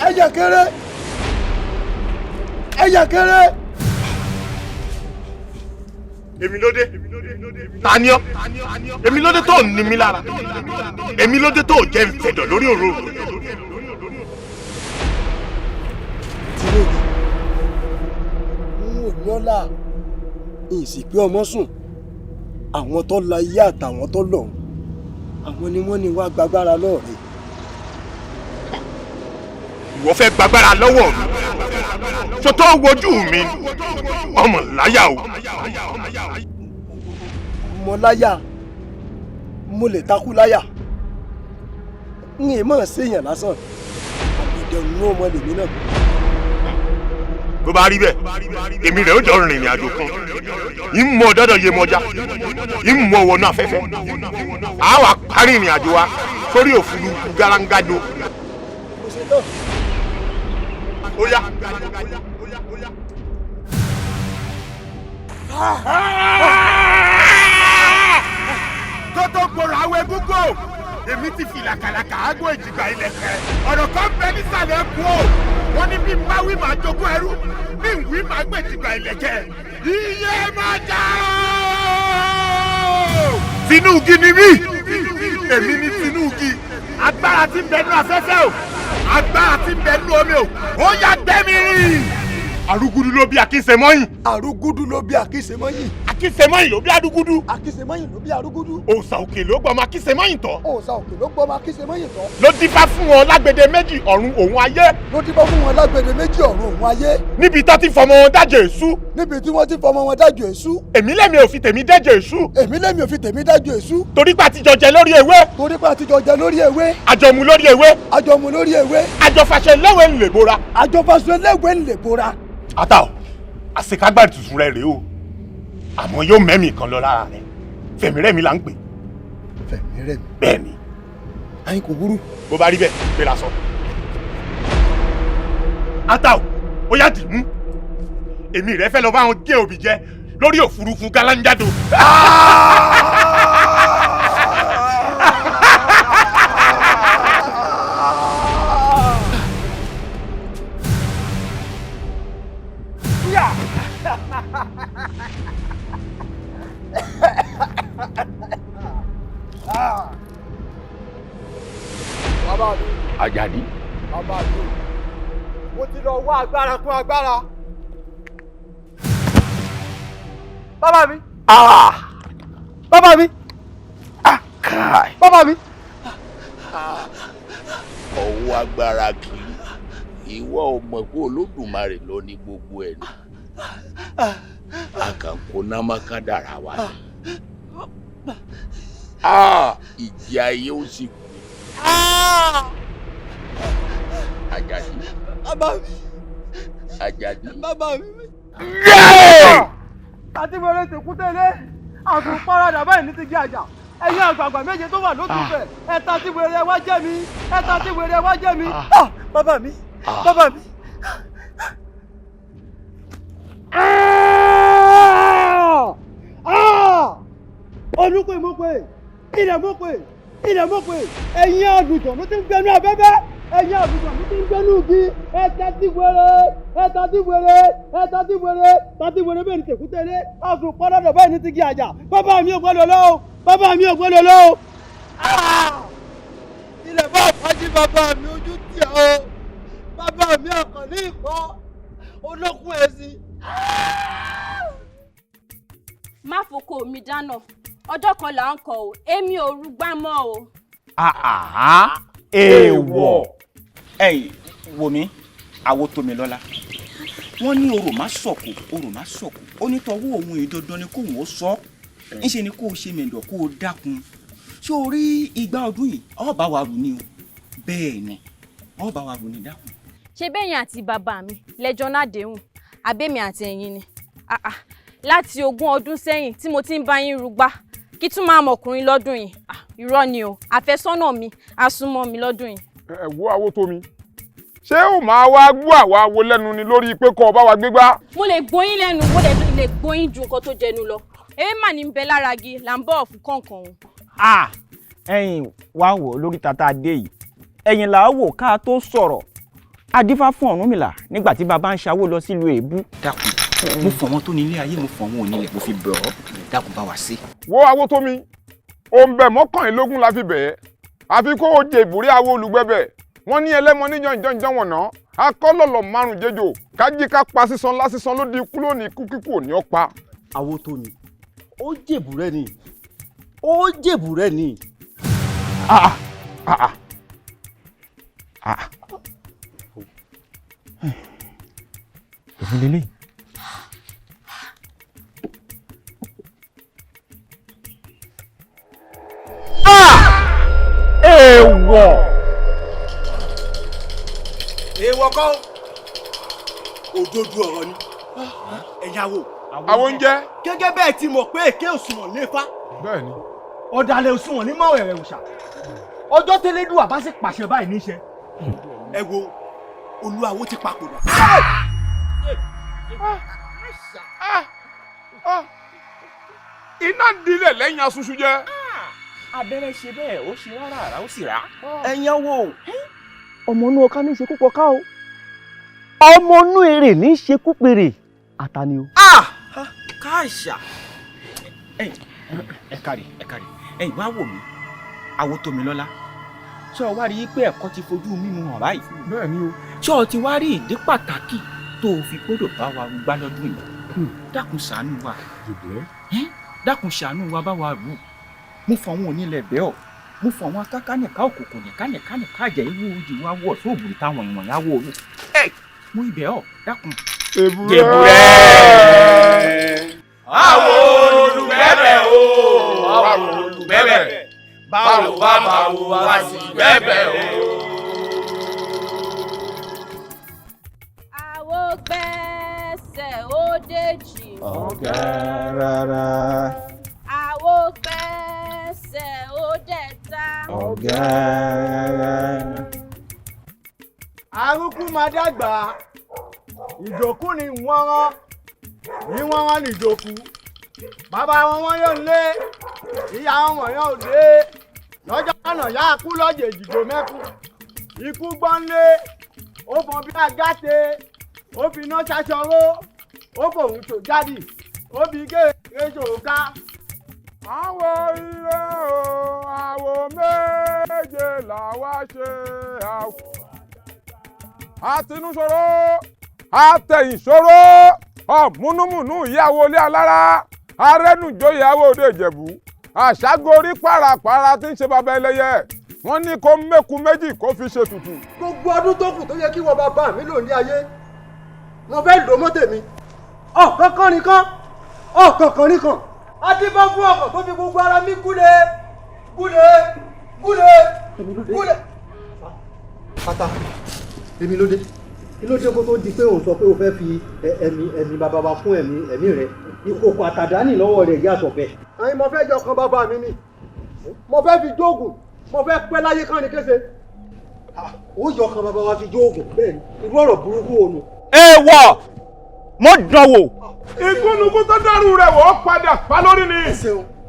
ẹ yẹ̀ kéré, ẹ yẹ̀ kéré. Èmi ló dé. Ta ni ọ́? Èmi ló dé tó ń ní mi lára. Èmi ló dé tó jẹ́ ń fẹ̀dọ̀ lórí òróró. Tìrèdì, n ò lọ́la, n sì pé ọmọ sùn. Àwọn tó la ayé àtàwọn tó lọ́run, àwọn ni wọ́n ní wá gbàgbára lọ́ọ̀rẹ́. Ìwọ fẹ́ gbàgbára lọ́wọ́ mi. Ṣo tó wojú mi? Ọmọ láyà o. Mo láyà, mo lè takú láyà. N ì mọ̀ séèyàn lásán. Àbùdẹ̀nu ní ọmọ lèmi náà. Bó bá rí bẹ́ẹ̀, èmi rẹ̀ ó jọ rìnrìn àjò kan. Ń mọ dọ́dọ̀ Yemọja, ń mọ wọnú afẹ́fẹ́. A wà parí ìrìn àjò wa sórí òfurufú garangado. Mo ṣe tán. Ó yá. Tó tó gbòòrò àwọn egúngún o, èmi ti fi làkàlàkà ágbó ìjìgbà ilẹ̀ kẹ. Ọ̀rọ̀ kan bẹ nísàlẹ̀ kú o, wọ́n ní bí n bá wí màá jogún ẹrú, bí n wí màá gbé ìjìgbà ilẹ̀ kẹ. Iye máa já o! Tinúgi ni mí, èmi ni Tinúgi. Agbára tí ń bẹ nínú afẹ́fẹ́ o, agbára tí ń bẹ nínú omi o, ó yá gbẹ́mi rìn. Arúgúdú ló bí Akínṣemọ́yìn. Arúgúdú ló bí Akínṣemọ́yìn. Akísemọ́yìn ló bí arúgúdú. Akísemọ́yìn ló bí arúgúdú. Òòṣà òkè ló gbọmọ Akísemọ́yìn tọ́. Òòṣà òkè ló gbọmọ Akísemọ́yìn tọ́. Ló dífá fún wọn lágbede méjì ọ̀run òun ayé. Ló dífá fún wọn lágbede méjì ọ̀run òun ayé. Níbi tó ti fọmọ wọn dájọ èṣú. Níbi tí wọ́n ti fọmọ wọn dájọ èṣú. Èmi lèmi ò fi tèmi dájọ èṣú. Èmi lèmi ò fi tèmi dájọ èṣú. Torí pé àtijọ́ jẹ lórí ewé. Torí pé àtijọ́ jẹ lórí ewé. Àjọmu lórí ewé. Àjọmu lórí ewé. Àjọfàṣẹ léwé ń lè bora. Àjọfàṣẹ léwé ń lè bora. Ata o, àṣekágbá tuntun rẹ rèé o, àmọ́ yóò mẹ́mì kan lọ lára rẹ. Fẹ̀mírẹ̀mí là ń pè. Fẹ̀mírẹ̀mí. Bẹ́ẹ̀ ni. Ayin kò burú. Bó bá rí bẹ́ẹ̀, gbé la sọ. Ata o, ó yá dì mú. Èmi rẹ fẹ́ lọ bá wọn gé òbí jẹ lórí òfurufú galanjado. Bàbá mi. Àjàdí. Bàbá mi. Mo ti lọ wá agbára kún agbára. Bàbá mi. Bàbá mi. Bàbá mi. Ọwọ́ agbára kiri, ìwọ ò mọ̀ pé Olódùmarè ló ní gbogbo ẹ̀ ni. Àkànkò náà má ká dára wa ni. Ìjì ayé ó sì kú. Àjàdí. Bàbá mi. Àjàdí. Bàbá mi. Àti wẹrẹ tèkú tẹ́lẹ̀, àgùn paradà báyìí ní ti gé àjà. Ẹ̀yin àgbààgbà méje tó wà lójú fẹ̀, ẹ̀ta tí wẹrẹ wá jẹ́ mi, ẹ̀ta tí wẹrẹ wá jẹ́ mi. Bàbá mi, bàbá mi. Olúpè mo pè, ilẹ̀ mo pè, ilẹ̀ mo pè, ẹ̀yin àgùntàn ló ti ń gbẹnu abẹ́bẹ́, ẹ̀yin àgùntàn ló ti ń gbẹnu igi, ẹ̀ta tí wẹrẹ, ẹ̀ta tí wẹrẹ, ẹ̀ta tí wẹrẹ, ẹ̀ta tí wẹrẹ bẹ́ẹ̀ ni tèkútẹ́lé, àgùn pọ́nrọ́dọ̀ bẹ́ẹ̀ ni ti gé àjà, bàbá mi ò gbọ́dọ̀ lọ o, bàbá mi ò gbọ́dọ̀ lọ o. Ilẹ̀ bá àfájí bàbá mi ojú tì ọ́, bàbá mi àkànní ìkọ́, olókùn ẹ̀sìn. Má foko mi dáná, ọjọ́ kan là ń kọ o, èmi ò rúgbà mọ́ o. Èèwọ̀. Ẹ̀yin wò mí, àwo tó mi lọ́la. Wọ́n ní orò má sọ̀kò, orò má sọ̀kò. Ó ní tọwọ́ òun èyí dandan ni kóun ó sọ. Ńṣe ni kó o ṣe mẹ̀dọ̀ kó o dákun. Ṣé o rí igba ọdún yìí? Ó bá wa rù ni o. Bẹ́ẹ̀ ni, ó bá wa rù ni dákun. Ṣé bẹ́yìn àti bàbá mi lẹ́jọ́ náà déhùn, àbẹ́mi àti ẹ̀yin ni. Láti 20 ọdún sẹ́yìn tí mo ti ń bá yín rúgbà, kí tún máa mọ̀kùnrin lọ́dún yìí. Irọ́ ni o, àfẹ́sọ́nà mi á súnmọ́ mi lọ́dún yìí. Ẹ wo àwo tó mi, ṣé ó máa wá gbọ́ àwa wo lẹ́nu ni lórí pé kọ́ ọ bá wa gbégbá? Mo lè gbóyín lẹ́nu, mo lè gbóyín ju nǹkan tó jẹnu lọ. Ewé mà ní bẹ lára igi là ń bọ̀ fún kọ̀ọ̀kan o. Ẹ̀yin wá wò lórí tata dé yìí, ẹ̀yin là á wò ká tó sọ̀rọ̀. Adífá fún Ọ̀rúnmìlà nígbà tí bàbá ń ṣàwó lọ sílùú èébú. Dákun, mo fọ̀ wọn tó ní ilé ayé, mo fọ̀ wọn onílẹ̀, mo fi bẹ̀ ọ́, dákun bá wa sí. Wo àwo tó mi, òǹbẹ̀ 21 la fi bẹ̀ ẹ́, àfi kó o jẹ ìbúrí awo olùgbẹ́bẹ̀. Wọ́n ní ẹlẹ́mọ ní jọ̀njọ̀njọ̀ wọ̀nà, akọ́lọ̀lọ̀ 5 jẹjọ, kájí ká pa sísan lásìsan ló di ikú lónìí, ikú kíkú ò ní ọ́ pa. Àwo tó mi, ó jèbù rẹ ni, ó jèbù rẹ ni. Èmi lélẹ́yìí. Èèwọ̀. Èèwọ̀ kọ́, òdodo ọ̀rọ̀ ni. Ẹ̀yàwó. Àwọn oúnjẹ. Gẹ́gẹ́ bẹ́ẹ̀ ti mọ̀ pé èké òṣùwọ̀n léfá. Bẹ́ẹ̀ni. Ọ̀dàlẹ̀ òṣùwọ̀n ní mọ̀wẹ̀rẹ̀ òòṣà. Ọjọ́ tẹ́lẹ́dùwà bá sì pàṣẹ báyìí níṣẹ́. Ẹ wo, Olúawo ti papòdà. Iná dilẹ̀ lẹ́yìn asusu jẹ́. Abẹ́rẹ́ ṣe bẹ́ẹ̀, ó ṣe rárá àrá ó sì rà. Ẹ̀yin wo, ọmọ inú ọká ní í ṣe kú pọká o, ọmọ inú èrè ní í ṣe kú pèrè, àtàní o. Káàṣà. Ẹ kárí, ẹ kárí, ẹ̀yin wá wò mí, àwo tó mi lọ́lá. Ṣé o wá rí i pé ẹ̀kọ́ ti fojú mímu hàn báyìí? Bẹ́ẹ̀ ni o. Ṣé o ti wá rí ìdí pàtàkì tó o fi gbọ́dọ̀ bá wa gbá lọ́dún yìí? Dákun ṣàánú wa. Dákun ṣàánú wa bá wa rù. Mo fọ àwọn onílẹ̀ bẹ́ẹ̀ ọ̀, mo fọ àwọn akáká nìka òkùnkùn nìka nìka nìka àjẹ́ ìwú ojú wa wọ̀ sóògùn táwọn ìwọ̀n yà wọ̀ ẹ mo ibẹ̀ ọ̀ dákun. Jèbúrẹ́. Àwo olùgbẹ́bẹ̀ o, àwo olùgbẹ́bẹ̀, báwo bá báwo wá sí gbẹ́bẹ̀ o. Àwo gbẹ́sẹ̀ ó déjì. Ọ̀gá rárá. Àwo gbẹ́sẹ̀ ó dẹ̀ta. Ọ̀gá rárá. Arúkú máa dàgbà, ìjòkú ni wọ́n rán ní wọ́n rán nìjòkú. Bàbá wọn wọ́n yóò lé, ìyá wọn wọ́n yóò dé. Lọ́jọ́ àná yá kú lọ́jọ́ èjìgbò mẹ́kù. Ikú gbọ́nlé, ó fọn bí agáte, ó fi iná ṣaṣọró, ó fòun tó jáde, ó fi kéèrè ṣòro ká. Àwo ire o, àwo méje làwa ṣe àwò. Àtinúṣòro, àtẹ̀yìnṣòro, ọ̀múnúmùnú ìyàwó ilé alára, arẹ́nùjó ìyàwó òde Ìjẹ̀bú, àṣàgorí pàràpàrà tí ń ṣe bàbá ẹlẹ́yẹ, wọ́n ní kó mẹ́kù méjì kó fi ṣe tutù. Gbogbo ọdún tó kù tó yẹ kí wọ́n bá bá mi lò ní ayé, mo fẹ́ lò mọ́ tèmi. Ọ̀kan kan nìkan, ọ̀kan kan nìkan. Adébọ́ fún ọkọ̀ tó fi gbogbo ara mi gúle, gúle, gúle, gúle. Pátá, èmi ló dé. Kí ló dé kó tó di pé òun sọ pé o fẹ́ fi ẹ̀mí bàbá wa fún ẹ̀mí rẹ̀? Ìkòkò àtàdánì lọ́wọ́ rẹ̀ yàtọ̀ bẹ́ẹ̀. Àyìn mo fẹ́ jọ kan bàbá mi ni. Mo fẹ́ fi jóògùn, mo fẹ́ pẹ́ láyé kán ni kése. Ó yọ kan bàbá wa fi jóògùn bẹ́ẹ̀ ni. Irú ọ̀rọ̀ burúkú wo nu? Èèwọ̀, mo dán wò. Ìgúnnugún tó dárú rẹ̀ wọ́n padà pa lórí ni.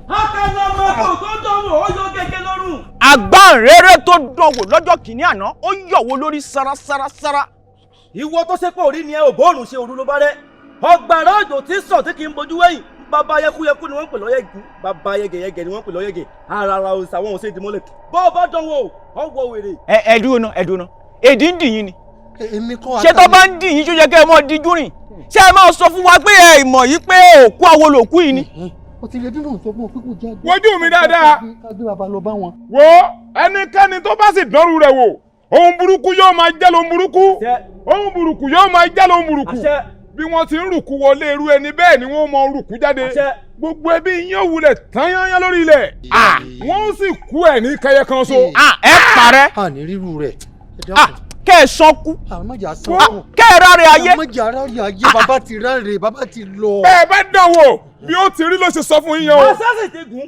Akẹ́lọ́mọ́tò tó dánwò ó yọ gẹ́gẹ́ lọ́rùn. Àgbáǹréré tó dánwò lọ́jọ́ kìíní àná ó yọ̀wó lórí sárasárasára. Ìwọ tó ṣe pé orí ni ẹ ò bóòrùn ṣe òru ló bá rẹ. Ọgbàrá òjò tí sàn tí kì í bojú wẹ̀yìn. Bàbá yẹkuyẹku ni wọ́n ń pè lọ́yẹ̀gù. Bàbá yẹgẹyẹgẹ ni wọ́n ń pè lọ́yẹ̀gẹ̀. Ara ara òòsà wọn ò ṣe ìdìmọ́lẹ̀. Bó o bá dánwò ó wọ wèrè. Ẹ dúró ná, ẹ dúró ná. Èdè ń dì yín ni. Èmi kọ́ Ṣé tó bá ń dì yín ṣó yẹ kẹ́ ẹ mọ́ díjú rìn? Ṣé ẹ máa sọ fún wa pé ẹ ìmọ̀ yìí pé òkú àwo lòkú yìí ni? O ti lè bí mò ń sọ fún ọ pé kò jẹ́ Wojú mi dáadáa. Ká gbé bàbá lọ bá wọn. Wo ẹnikẹ́ni tó bá sì dánrú rẹ̀ wò, ohun burúkú yóò máa jẹ́ lóhun burúkú. Ohun burúkú yóò máa jẹ́ lóhun burúkú. Bí wọ́n ti ń rùkú wọlé irú ẹni bẹ́ẹ̀ ni wọ́n mọ rùkú jáde. Gbogbo ẹbí yín ò wulẹ̀ tán yányán lórí ilẹ̀. Wọ́n sì kú ẹ̀ ní kẹyẹ kan so. Ẹ parẹ́. A ní rírú rẹ̀. Kẹ́ ẹ sọ́kú. Kẹ́ ẹ ráre ayé. Àmọ́ jà ráre ayé, bàbá ti ráre, bàbá ti lọ. Bẹ́ẹ̀ bá dán wò bí ó ti rí ló ṣe sọ fún yín o.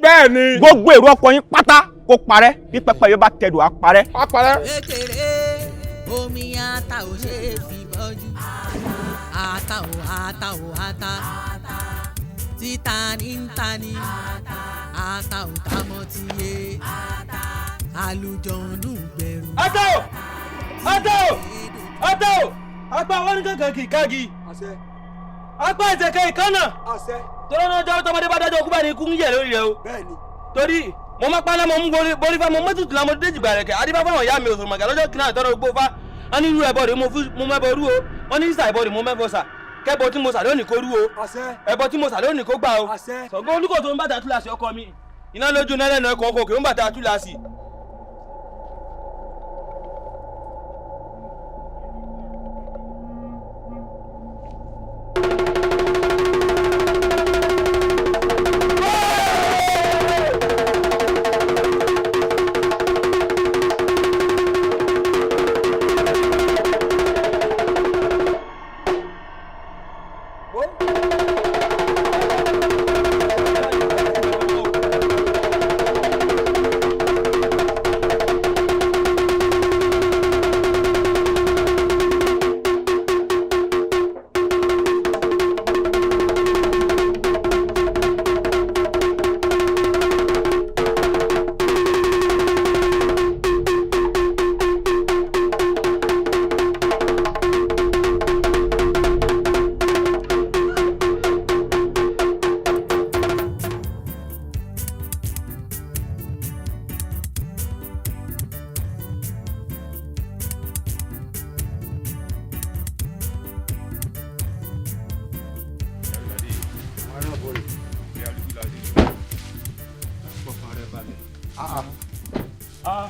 Bẹ́ẹ̀ ni. Gbogbo èrò ọkọ̀ yín pátá kó parẹ́, bí pẹpẹ yóò bá tẹ̀dọ̀ á parẹ́. Á parẹ́. Kékeré omi ata ò ṣe é fi bọ́jú. Ata ò ata ò ata. Títa ní ń ta ni. Ata ò ta mọ́ tiye. Àlùjọ̀nù gbẹ̀rù. Ata o! Ata o! Ata o! Apá wọn ní kankan kì í kági. Apá ìṣẹ̀kẹ̀ ìkànnà. Tọ́lá náà jọ́ tọmọdé bá dájọ́ okú bá ní ikú ń yẹ̀ lórí rẹ o. Torí mo máa paná mo mú borí fá mo mọ́tò tìlá mo déjì gbàrẹ̀kẹ̀ adífá fáwọn ìyá mi òṣùrùmọ̀gà lọ́jọ́ kìnnà àtọ́rọ̀ gbó fá. Wọ́n ní irú ẹbọ rèé mo mẹ́bọ rú o. Wọ́n ní sísà ẹbọ rèé mo mẹ́bọ sà. Kẹ́bọ tí mo sà lónìí kó rú o. Ẹbọ tí mo sà lónìí kó gbà o. Ṣàngó Olúkòso tó ń bàtà túláàsì ọkọ mi. Iná lójú náà lẹ́nu ẹ̀kọ́ ọkọ̀ òkè ń bàtà túláàsì.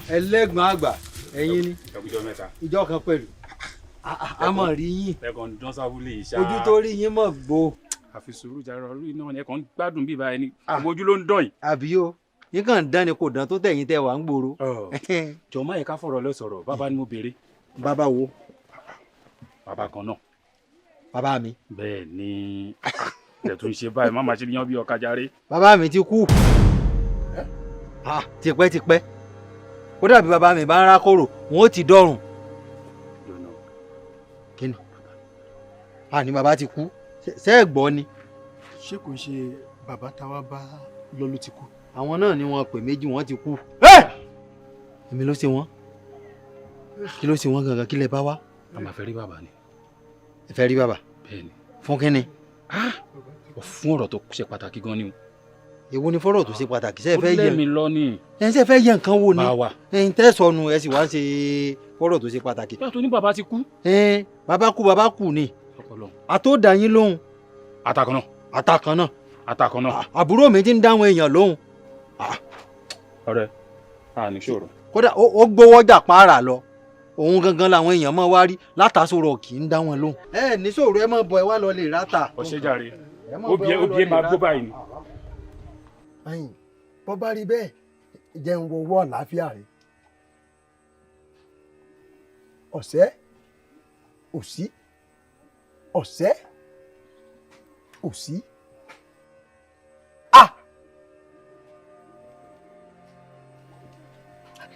Ẹlẹ́gbọ̀n àgbà ẹ̀yin ni. Ẹkújọ́ mẹ́ta. Ìjọ kan pẹ̀lú. A mọ̀ rí yín. Ẹ̀kan dán sábúlé yìí ṣá. Ojú tó rí yín mọ̀ gbó. Àfi sùúrù jàre ọ̀rọ̀ yìí náà ni ẹ̀kan gbádùn bíbá ẹni. Àwọn ojú ló ń dán yìí. Àbí o, yín kàn ń dán ni kò dán tó tẹ̀yìn tẹ̀ wá ń gbòòrò. Jọ̀ọ́ má yẹ ká fọ̀rọ̀ lọ sọ̀rọ̀, bàbá ni mo béèrè. Bàbá wo? Bàbá kan náà. Bàbá mi. Bẹ́ẹ̀ ni, ẹ̀ tún ṣe báyìí, má máa ṣe yan bí ọkà jàre. Bàbá mi ti kú. Tipẹ́tipẹ́. Ó dàbí bàbá mi bá ń rákòrò, wọn ó ti dọ̀rùn. Kí ni? Àní bàbá ti kú. Ṣé ẹ gbọ́ ni? Ṣé kò ń ṣe bàbá táwa bá lọ ló ti kú? Àwọn náà ni wọ́n pè méjì, wọ́n ti kú. Èmi ló ṣe wọ́n. Kí ló ṣe wọ́n gangan? Kí lẹ bá wá? A máa fẹ́ rí bàbá ni. Ẹ fẹ́ rí bàbá? Bẹ́ẹ̀ni. Fún kí ni? Fún ọ̀rọ̀ tó ṣe pàtàkì gan ni o. Èwo ni fọ́rọ̀ tó ṣe pàtàkì? Ṣé ẹ fẹ́ yẹ? Ó lé mi lọ ni. Ẹ ṣe fẹ́ yẹ nǹkan wo ni? Bá wa. Ẹ̀yin tẹ́ sọnù ẹ sì wá ń ṣe fọ́rọ̀ tó ṣe pàtàkì. Báwo tó ní bàbá ti kú? Bàbá kú bàbá kú ni. Àtó dà yín lóhùn. Àtàkàn náà. Àtàkàn náà. Àtàkàn náà. Àbúrò mi ti ń dáwọn èèyàn lóhùn. Ọ̀rẹ́, a ní ṣòro. Kódà ó gbowó ọjà pààrà lọ. Òun gangan làwọn èèyàn máa wá rí látàsọ̀rọ̀ kì í dá wọn lóhùn. Ẹ ní ṣòro ẹ máa bọ̀ ẹ wá lọ lè ráta. Ọ̀ṣẹ́ jàre, obì ẹ máa gbó báyìí ni. Ẹ̀yin bó bá rí bẹ́ẹ̀ jẹ́ ń wọwọ́ àlàáfíà rẹ̀. Ọ̀sẹ́ òsí ọ̀sẹ́ òsí.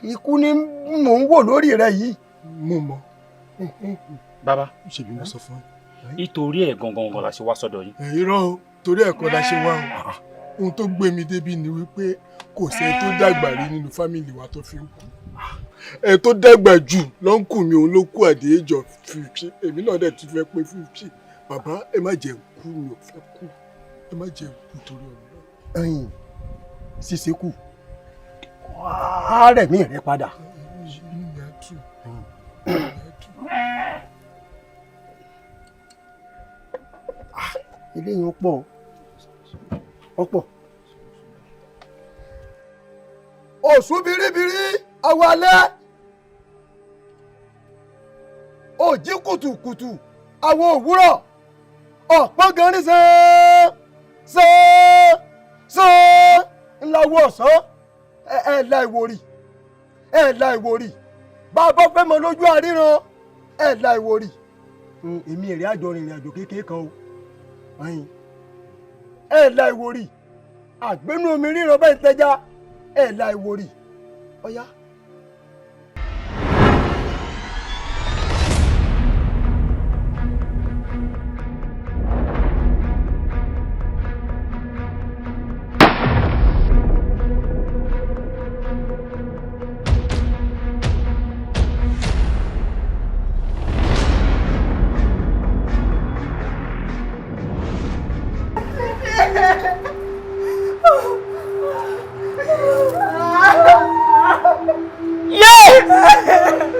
Ikú ni mò ń wò lórí rẹ yìí. Mo mọ̀. Bàbá. Ṣèbí mo sọ fún ẹ. Nítorí ẹ̀ gangan gan la ṣe wá sọ́dọ̀ yín. Irọ́ o, torí ẹ̀kọ́ la ṣe wá o. Ohun tó gbé mi débi ni wípé kò sẹ́ni tó dàgbà rí nínú fámìlì wa tó fi ń kú. Ẹ tó dàgbà jù lọ́nkù mi òun ló kú at the age of 50. Èmi náà dẹ̀ ti fẹ́ pé 50. Bàbá ẹ má jẹ́ kú, mi ò fẹ́ kú. Ẹ má jẹ́ kú torí ọ̀rọ̀. Ẹ̀yin ṣíṣe kù. Ààrẹ mi rẹ padà. Inú mi á tù. Eléyìí ó pọ̀ ọ̀pọ̀. Òṣù biribiri àwọ̀ alẹ́, òjì kùtùkùtù àwọ̀ òwúrọ̀, ọ̀pọ̀ gan ní sàn sàn sàn ńlá wọ̀ ọ̀sán. Ẹ la ìwòrì, ẹ la ìwòrì, bàbá fẹ́ mọ lójú àríran, ẹ la ìwòrì. Èmi èrè àjọ rìnrìn àjò kékeré kan o. Ẹ la ìwòrì, àgbénú omi ríran bẹ́ẹ̀ ń tẹja, ẹ la ìwòrì. Ọ̀yá.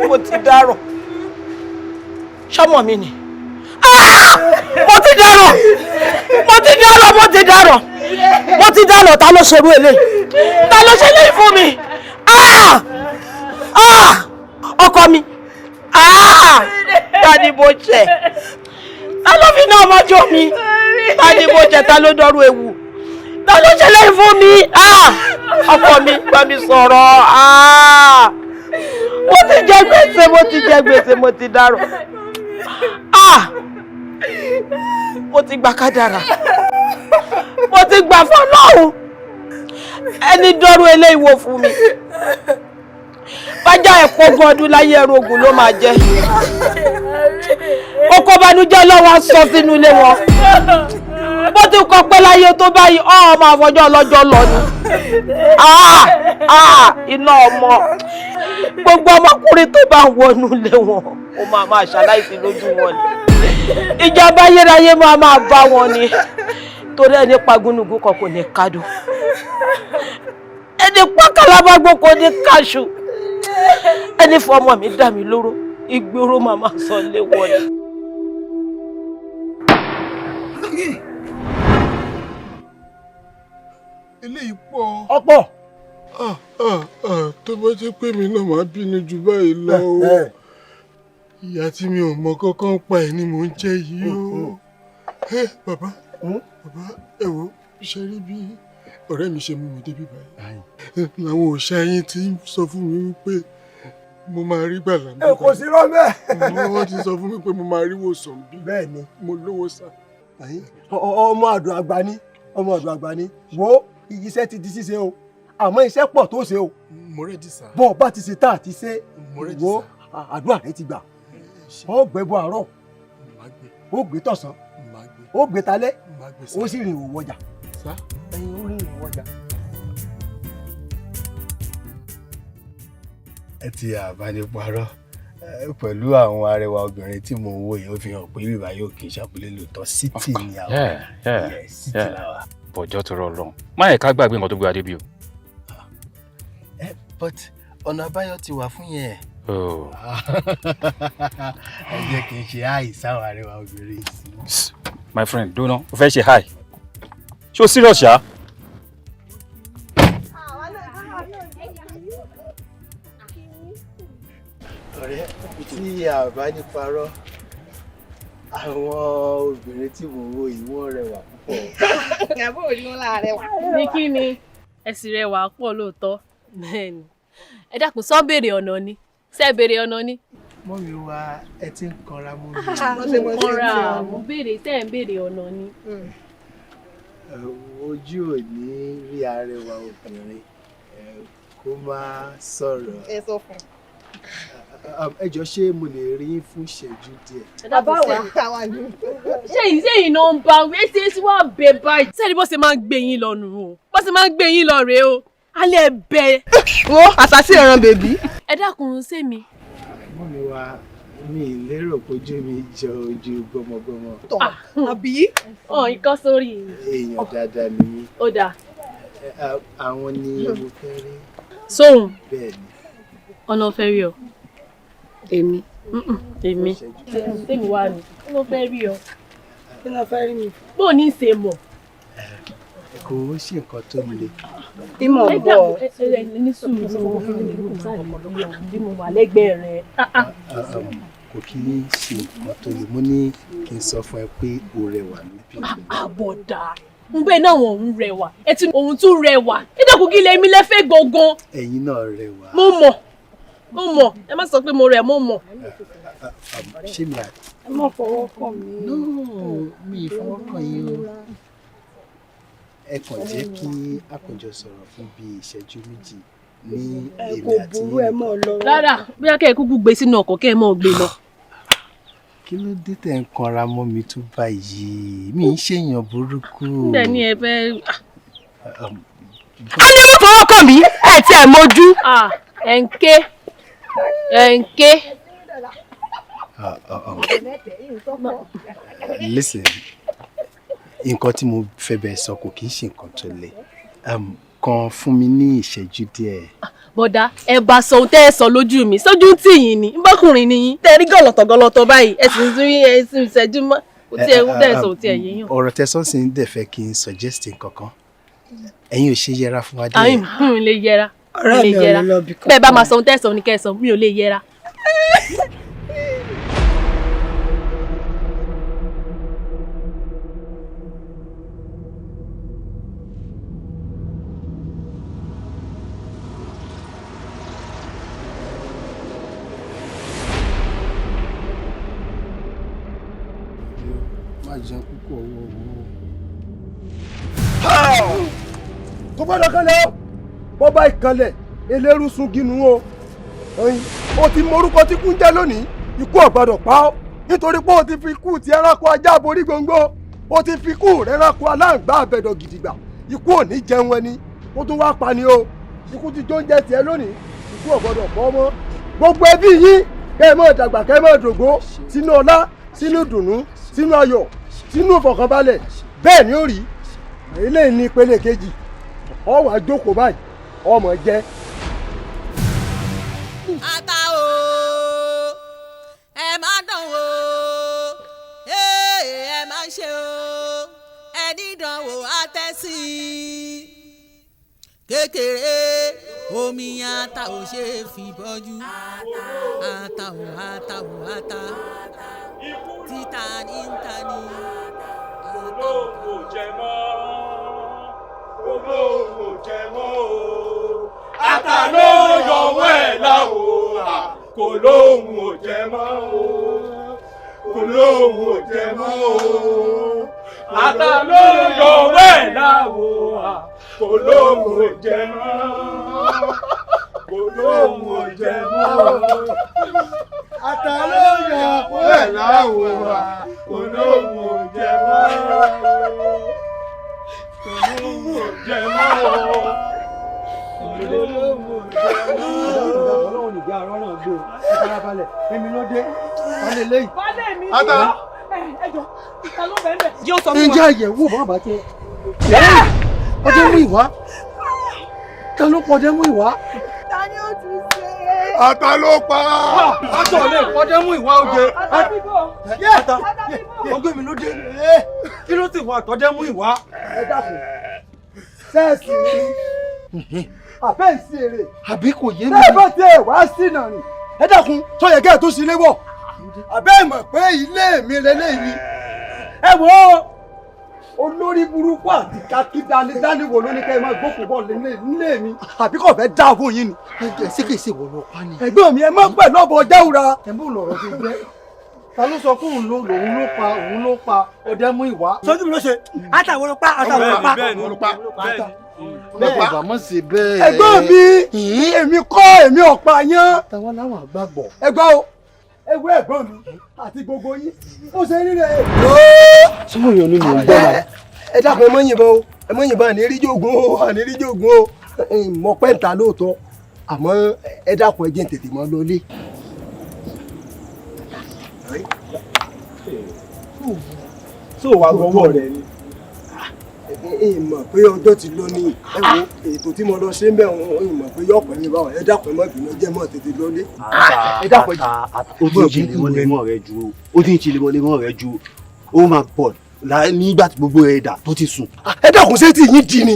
Mo ti dárò sọmọ mi ni mo ti dárò mo ti dárò mo ti dárò mo ti dárò. Ta ló ṣerú eléyìí? Ta ló ṣe eléyìí fún mi? Ọkọ mi, ta ni mo ṣẹ̀? Ta ló fi náà mọ́jọ́ mi? Ta ni mo ṣẹ̀? Ta ló dọ́rú ewu? Ta ló ṣe eléyìí fún mi? Ọkọ mi, bá mi sọ̀rọ̀. Mo ti jẹ gbèsè, mo ti jẹ gbèsè, mo ti dárò. Mo ti gbà kádàrà, mo ti gbà fọ́lọ́run. Ẹni dọ́rú eléyìí wò fún mi. Bájá ẹ̀kọ́ ogún ọdún láyé ẹrú ogun ló máa jẹ. Oko banújẹ́ lọ́wọ́ sọ sínú ilé wọn. Bó ti kọ pé láyé tó báyìí, ọmọ àfọjọ́ ọlọ́jọ́ lọ ni. Iná ọmọ. Gbogbo ọmọkùnrin tó bá ń wọnú ilé wọn, ó máa máa ṣaláìsí lójú wọn ni. Ìjọba ayérayé máa máa bá wọn ni. Torí ẹni pa gúnugún kan kò ní kádùn. Ẹni pa kálábàgbò kò ní káṣù. Ẹni fọmọ mi dà mí lóró, ìgboro máa máa sọ lé wọn ni. Eléyìí pọ̀. Ọ̀pọ̀. Ah, ah, ah, tó bá jẹ́ pé mi náà máa bínú jù báyìí lọ o. Ìyá tí mi ò mọ kọ́kọ́ ń pa ẹ̀ ni mò ń jẹ yìí o. Ẹ bàbá, bàbá, ẹ wo, ṣe rí bí ọ̀rẹ́ mi ṣe mú mi débi báyìí. Làwọn òòṣà yín ti ń sọ fún mi wípé mo máa rí gbàlà Ẹ kò sí rọ́mẹ́. Wọ́n ti sọ fún mi pé mo máa rí wòsàn bí. Bẹ́ẹ̀ni. Mo lówó sá. Ọmọ àdùn àgbà ni, ọmọ àdùn àgbà ni. Wo, iṣẹ́ ti di ṣíṣe o, àmọ́ iṣẹ́ pọ̀ tó ṣe o. Mo ready sá. Bọ́ ọ bá ti ṣe tá àti ṣe, Mo ready. wo, àdúrà rẹ ti gbà. Ó gbẹ́bọ àárọ̀, ó gbé tọ̀sán, ó gbé talẹ́, ó sì rìn òwò ọjà. Sá. Ẹyin, ó rìn òwò ọjà. Ẹ ti àbániparọ́ pẹ̀lú àwọn arẹwà obìnrin tí mò ń wò yìí, ó fi hàn pé bíbá yóò kì í ṣàpèlé lóòótọ́, city ni àwa. Yeah, Yes, city làwa. Bọ̀jọ́ tó rọ lọ́hùn. Má yẹ ká gbàgbé nǹkan tó gbé wa débi o. But ọ̀nà àbáyọ ti wà fún yẹn. Oh. Ẹ jẹ́ kí n ṣe àìsàn àwọn arẹwà obìnrin yìí. My friend, dúró ná, o fẹ́ ṣe hi. Ṣé o serious ṣá? Ọ̀rẹ́, tí a bá ní parọ́, àwọn obìnrin tí mò ń wò yìí, wọ́n rẹwà púpọ̀. Àbúrò ní wọn lára rẹwà. Ní kí ni ẹ sì rẹwà pọ̀ lóòótọ́. Bẹ́ẹ̀ni, ẹ dákun, sọ béèrè ọ̀nà ni, ṣe béèrè ọ̀nà ni. Mọ́mi wa, ẹ ti ń kanra mọ́ mi. Mo kọ́ra, mo béèrè, tẹ́ ẹ̀ ń béèrè ọ̀nà ni. Ojú ò ní rí arẹwà obìnrin kó má sọ̀rọ̀. Ẹ sọ fún Ẹ jọ̀ọ́, ṣé mo lè rí yín fún ìṣẹ́jú díẹ̀? Bàbá wa. Wa ni. Ṣé yìí náà ń bá wí ṣe é sí wàá bẹ báyìí. Sẹ́ni bó ṣe máa ń gbé yín lọ nù o, bó ṣe máa ń gbé yín lọ rèé o, alẹ́ bẹ. Wo àṣàṣì ẹran bèbí. Ẹ dákun, ṣé mi. Mọ́mi wa, mi ì lérò pójú mi jọ ojú gbọmọgbọmọ. Àbí. Ọ̀ ikọ́ sórí. Èèyàn dáadáa ni mí. Ó dáa. Àwọn ni mo fẹ́ rí. Sóhun. Bẹ́ẹ̀ ni. Ọ̀nà fẹ́ rí ọ. Èmi. Èmi. Tèmi wá ni. Kí ló fẹ́ rí ọ? Kí ló fẹ́ rí mi? Bó o ní í ṣe mọ̀? Kò ó ṣe nǹkan tó le. Ìmọ̀ Ẹ bọ̀. dákun, ẹ ní sùúrù bí mo wà lẹ́gbẹ̀ẹ́ rẹ̀. Kò kí ń ṣe nǹkan tó le. Mo ní kí n sọ fún ẹ pé o rẹwà lóbìnrin. Àbọ̀dà. Ń bẹ́ẹ̀ náà wọ̀n ń rẹwà. Ẹ ti òun tún rẹwà. Ẹ dákun, kí lèmi lẹ́fẹ̀ẹ́ gangan. Ẹ̀yin náà rẹwà. Mo mọ̀. Mo mọ̀. Ẹ má sọ pé mo rẹ̀, mo mọ̀. Ṣé mi àti. Ẹ má fọwọ́ kàn mí. No, mi ì fọwọ́ kàn yín o. Ẹ kàn jẹ́ kí a kàn jọ sọ̀rọ̀ fún bíi ìṣẹ́jú 2 ní Ẹ èmi kò àti burú, yín. ẹ mọ̀ lọ. Rárá, bóyá kẹ́ ẹ kúkú gbé sínú ọkọ̀ kẹ́ ẹ mọ̀ gbé lọ. Kí ló dé tẹ̀ ń kanra mọ́ mi tó báyìí? Mi ń ṣèyàn burúkú. Bẹ́ẹ̀ ni ẹ fẹ́. A ní má fọwọ́ kàn mí, ẹ tí ẹ mójú. Ẹ̀ ń ké. Ẹ̀ ń ké. Listen, nǹkan tí mo fẹ́ bẹ́ẹ̀ sọ kò kí ń ṣe nǹkan tó le. Kàn fún mi ní ìṣẹ́jú díẹ̀. Bọ̀dá, ẹ bá sọ ohun tẹ́ ẹ sọ lójú mi, sójú ń tì yín ni, ń bọ́kùnrin ni yín. Tẹ́ ẹ rí gọ̀lọ̀tọ̀ gọ̀lọ̀tọ̀ báyìí, ẹ sì ń tún ẹ sì ń ṣẹ́jú mọ́. Kò tí ẹ ń tẹ́ ẹ sọ, tí ẹ yé yàn. Ọ̀rọ̀ tẹ̀sán sì ń dẹ̀ fẹ́ kí n suggest nǹkan kan. Ẹ̀yin ò ṣe yẹra fún wa díẹ̀. Àyìn mi ò lè yẹra. Ọ̀rẹ́ Mi mi ò ò lè yẹra. lè lọ ibì Bẹ́ẹ̀ bá máa sọ ohun tẹ́ ẹ sọ ni kẹ́ ẹ sọ, mi ò lè yẹra. Má jẹun púpọ̀ owó owó. Kò gbọ́dọ̀ kanlẹ̀ o, bọ́ bá ìkanlẹ̀ eléru sun ginu o. Ẹyin o ti morúkọ tí kú ń jẹ́ lónìí, ikú ò gbọ́dọ̀ pa ọ́, nítorí pé o ti fi ikú ti ẹranko ajá borí gbòǹgbò, o ti fi ikú rẹ ẹranko aláǹgbá àbẹ̀dọ̀ gidigba. Ikú ò ní jẹun ẹni ó tún wá pa ni o. Ikú ti jóúnjẹ tiẹ̀ lónìí, ikú ò gbọ́dọ̀ pọ̀ mọ́. Gbogbo ẹbí yín, kẹ́ ẹ máa dàgbà, kẹ́ ẹ máa dògbó sínú ọlá, sínú ìdùnnú, sínú ayọ̀, sínú ìfọ̀kànbalẹ̀. Bẹ́ẹ̀ ni ó rí. Eléyìí ní ìpele kejì. Ọ wàá jókòó báyìí, ọmọ jẹ. Ata o, ẹ má dán o, ẹ má ṣe o, ẹni dán wò á tẹ́ sí i kékeré. Omi ata ò ṣe é fi bọ́jú. Ata ò, ata ò, ata. Títa ní ń ta ni. Olóògùn ò jẹ mọ́, olóògùn ò jẹ mọ́ o. Ata ló yọwọ́ ẹ̀ láwo, kò lóhùn ò jẹ mọ́ o, kò lóhùn ò jẹ mọ́ o. Ata ló yọwọ́ ẹ̀ láwo, kò lóhùn ò jẹ mọ́, kò lóhùn ò jẹ mọ́ o. Ata ló yọwọ́ ẹ̀ láwo, kò lóhùn ò jẹ mọ́, kò lóhùn ò jẹ mọ́ o. Ọlọ́run nìgbà ọ̀rọ̀ náà gbé o, ẹ farabalẹ̀, èmi ló dé, wọ́n lè léyìí. Baálé mi. Ata. Ẹ jọ, ta ló bẹ̀ ń bẹ̀? Yóò sọ fún wa. Ǹjẹ́ àyẹ̀wò bàbá tẹ? Ọdẹ mú ìwá. Ta ló pọdẹ mú ìwá? Ta ni ó tún ṣe? Ata ló pa. Ata ò lè pọdẹ mú ìwá oje. Ata, ọgbẹ́ mi ló dé. Kí ló sì wọ àtọ́dẹ mú ìwá? Ẹ dákun, sẹ́ẹ̀sì ni àbẹ́ ìsí èrè. Àbí kò yé mi. Bẹ́ẹ̀ bá tiẹ̀ wá sí náà ni. Ẹ dákun, tó yẹ kẹ́ ẹ̀ tó sí ilé wọ̀. Àbẹ́ ìmọ̀ pé ilé mi lélẹ́yìí. Ẹ wò ó, olórí burúkú àti kakí dáníwò ló ní kẹ́ ẹ máa gbókùn bọ̀ nílé mi. Àbí kò fẹ́ dá fún yín ni. Ṣé kìí ṣe wọ̀ lọ pa ni? Ẹ̀gbọ́n mi, ẹ má pẹ̀ lọ́bọ̀ jẹ́wura. Ẹ bó lọ̀rọ̀ ti jẹ́. Ta ló sọ fún òun ló lòun ló pa òun ló pa ọdẹ mú ìwá. Sójú mi ló ṣe, àtàwọn ló pa, àtàwọn ló pa. Bẹ́ẹ̀ bá mọ̀ sí bẹ́ẹ̀. Ẹ̀gbọ́n mi, èmi kọ́ èmi ọ̀pá yán. Tàwa láwọn àgbàgbọ́. Ẹ̀gbọ́n o, ẹ̀gbọ́n ẹ̀gbọ́n mi àti gbogbo yín, ó ṣe rí rẹ̀. Sọ́wọ́n yẹn ni mò ń gbọ́ náà. Ẹ dákun, ẹ má yìnbọn o, ẹ má yìnbọn, àní ríjògùn o, àní ríjògùn o. Mọ pẹ́ǹta lóòótọ́, àmọ́ ẹ dákun, ẹ jẹ́ n tètè mọ́ lọlé. Ṣé wàá gbọ́wọ́ rẹ ni? Ẹ mọ̀ pé ọjọ́ ti lọ ní, ẹ wo ètò tí mo lọ ṣe ń bẹ̀ wọ́n, ẹ mọ̀ pé yọ̀pẹ̀ mi báwọn, ẹ dákun, ẹ má bínú, jẹ́ mọ́ tètè lọlé. Ẹ dákun, ó ti ń ṣe lemọ́lemọ́ rẹ ju o, ó ti ń ṣe lemọ́lemọ́ rẹ ju o, ó máa bọ̀ nígbà tí gbogbo ẹ̀dà tó ti sùn. Ẹ dákun, ṣé tí yín di ni?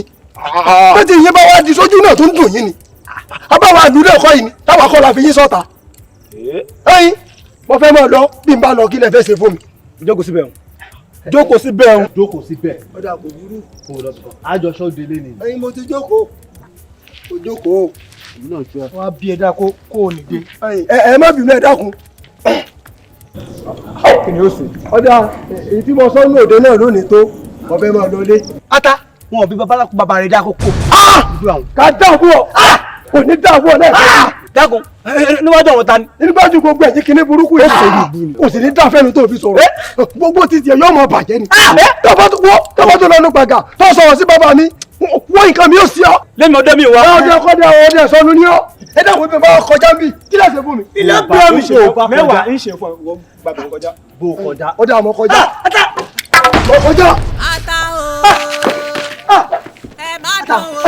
Ṣé tí yín bá wá di sójú náà tó ń dùn yín ni? Abáwa àdúrà ẹ̀kọ́ yìí ni táwa kọ́ la fi yín sọ́ta. Ẹ̀yin, mo fẹ́ máa lọ, bí n bá lọ kí lẹ fẹ́ ṣe fún mi. Jókòó síbẹ̀ o, jókòó síbẹ̀ o. Jókòó síbẹ̀. Ọ̀dà kò burú. Kò lọ bọ̀, àjọṣọ́ délé ni. Ẹ̀yin, mo ti jókòó, mo jókòó. Èmi náà ti wá. Wọ́n á bí ẹ dá kó o nìde. Ẹ má bínú, ẹ dákun. Kí ni ó sì? Ọ̀dà èyí tí mo sọ ní òde náà lónìí tó, mo fẹ́ máa lọlé. Ata, wọn ò bí babaláku bàbá rẹ̀ dá kó kó. Ká dáhùn fún ọ, kò ní dáhùn fún ọ lẹ́ẹ̀kan. Dákun, níwájú àwọn ta ni. Níwájú gbogbo ẹ̀yìn kìíní burúkú yìí, kò sì ní dáfẹ́nu tó fi sọ̀rọ̀. Gbogbo títí ẹ̀ yóò mọ bàjẹ́ ni. Tọ́fọ́ tó lọ́nu gbàgà tó sọ̀rọ̀ sí bàbá mi, wọ́n nǹkan mi ò sí ọ. Lẹ́mi ọdẹ mi wá. Ọdẹ ọkọ dẹ ọdẹ sọnù ni ọ. Ẹ dákun, bí bá kọjá ń bì, kí lẹ ṣe fún mi. Ilé bí omi ṣe mẹ́wàá ń ṣe fún ọ, gbàgbọ́ kọjá. Bó o kọjá. Ọdẹ àmọ́ kọjá. Mọ kọjá. Ata o, ẹ má dùn o.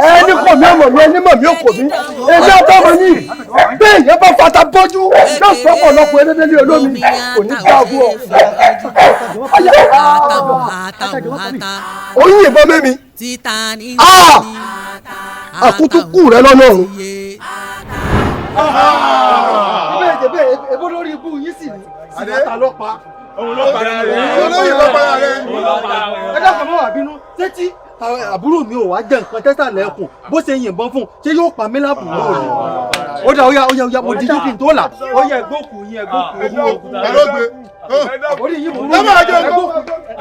Ẹni kò mí ọmọ mi, ẹni mọ̀ mí ò kò mí, èmi àtọmọ ní bẹ́ẹ̀ yẹn bá fata bọ́jú yóò sọ ọ̀pọ̀lọpọ̀ erédélé olómi, kò ní dá fún ọ. Oyin ìbọn mẹ́mi, àkútúkù rẹ lọ́nà ọ̀run. Bẹ́ẹ̀ bẹ́ẹ̀, ebó lórí ibú yín sì ní ata ló pa. Òun ló para rẹ̀. Olóyè ló para rẹ̀. Ẹ dákun, mọ́ wà bínú sétí àbúrò mi ò wá jẹ nǹkan tẹ́sà lẹ́kùn bó ṣe yìnbọn fún un, ṣé yóò pa mí lábùúrò ni? Ó dà, ó yá ó yá ó yá, mo di yín kí n tó là. Ó yá, ẹgbókù yín, ẹgbókù yín. Ẹ ló gbé. Orí yín burú. Ẹ máa jẹ ẹgbókù.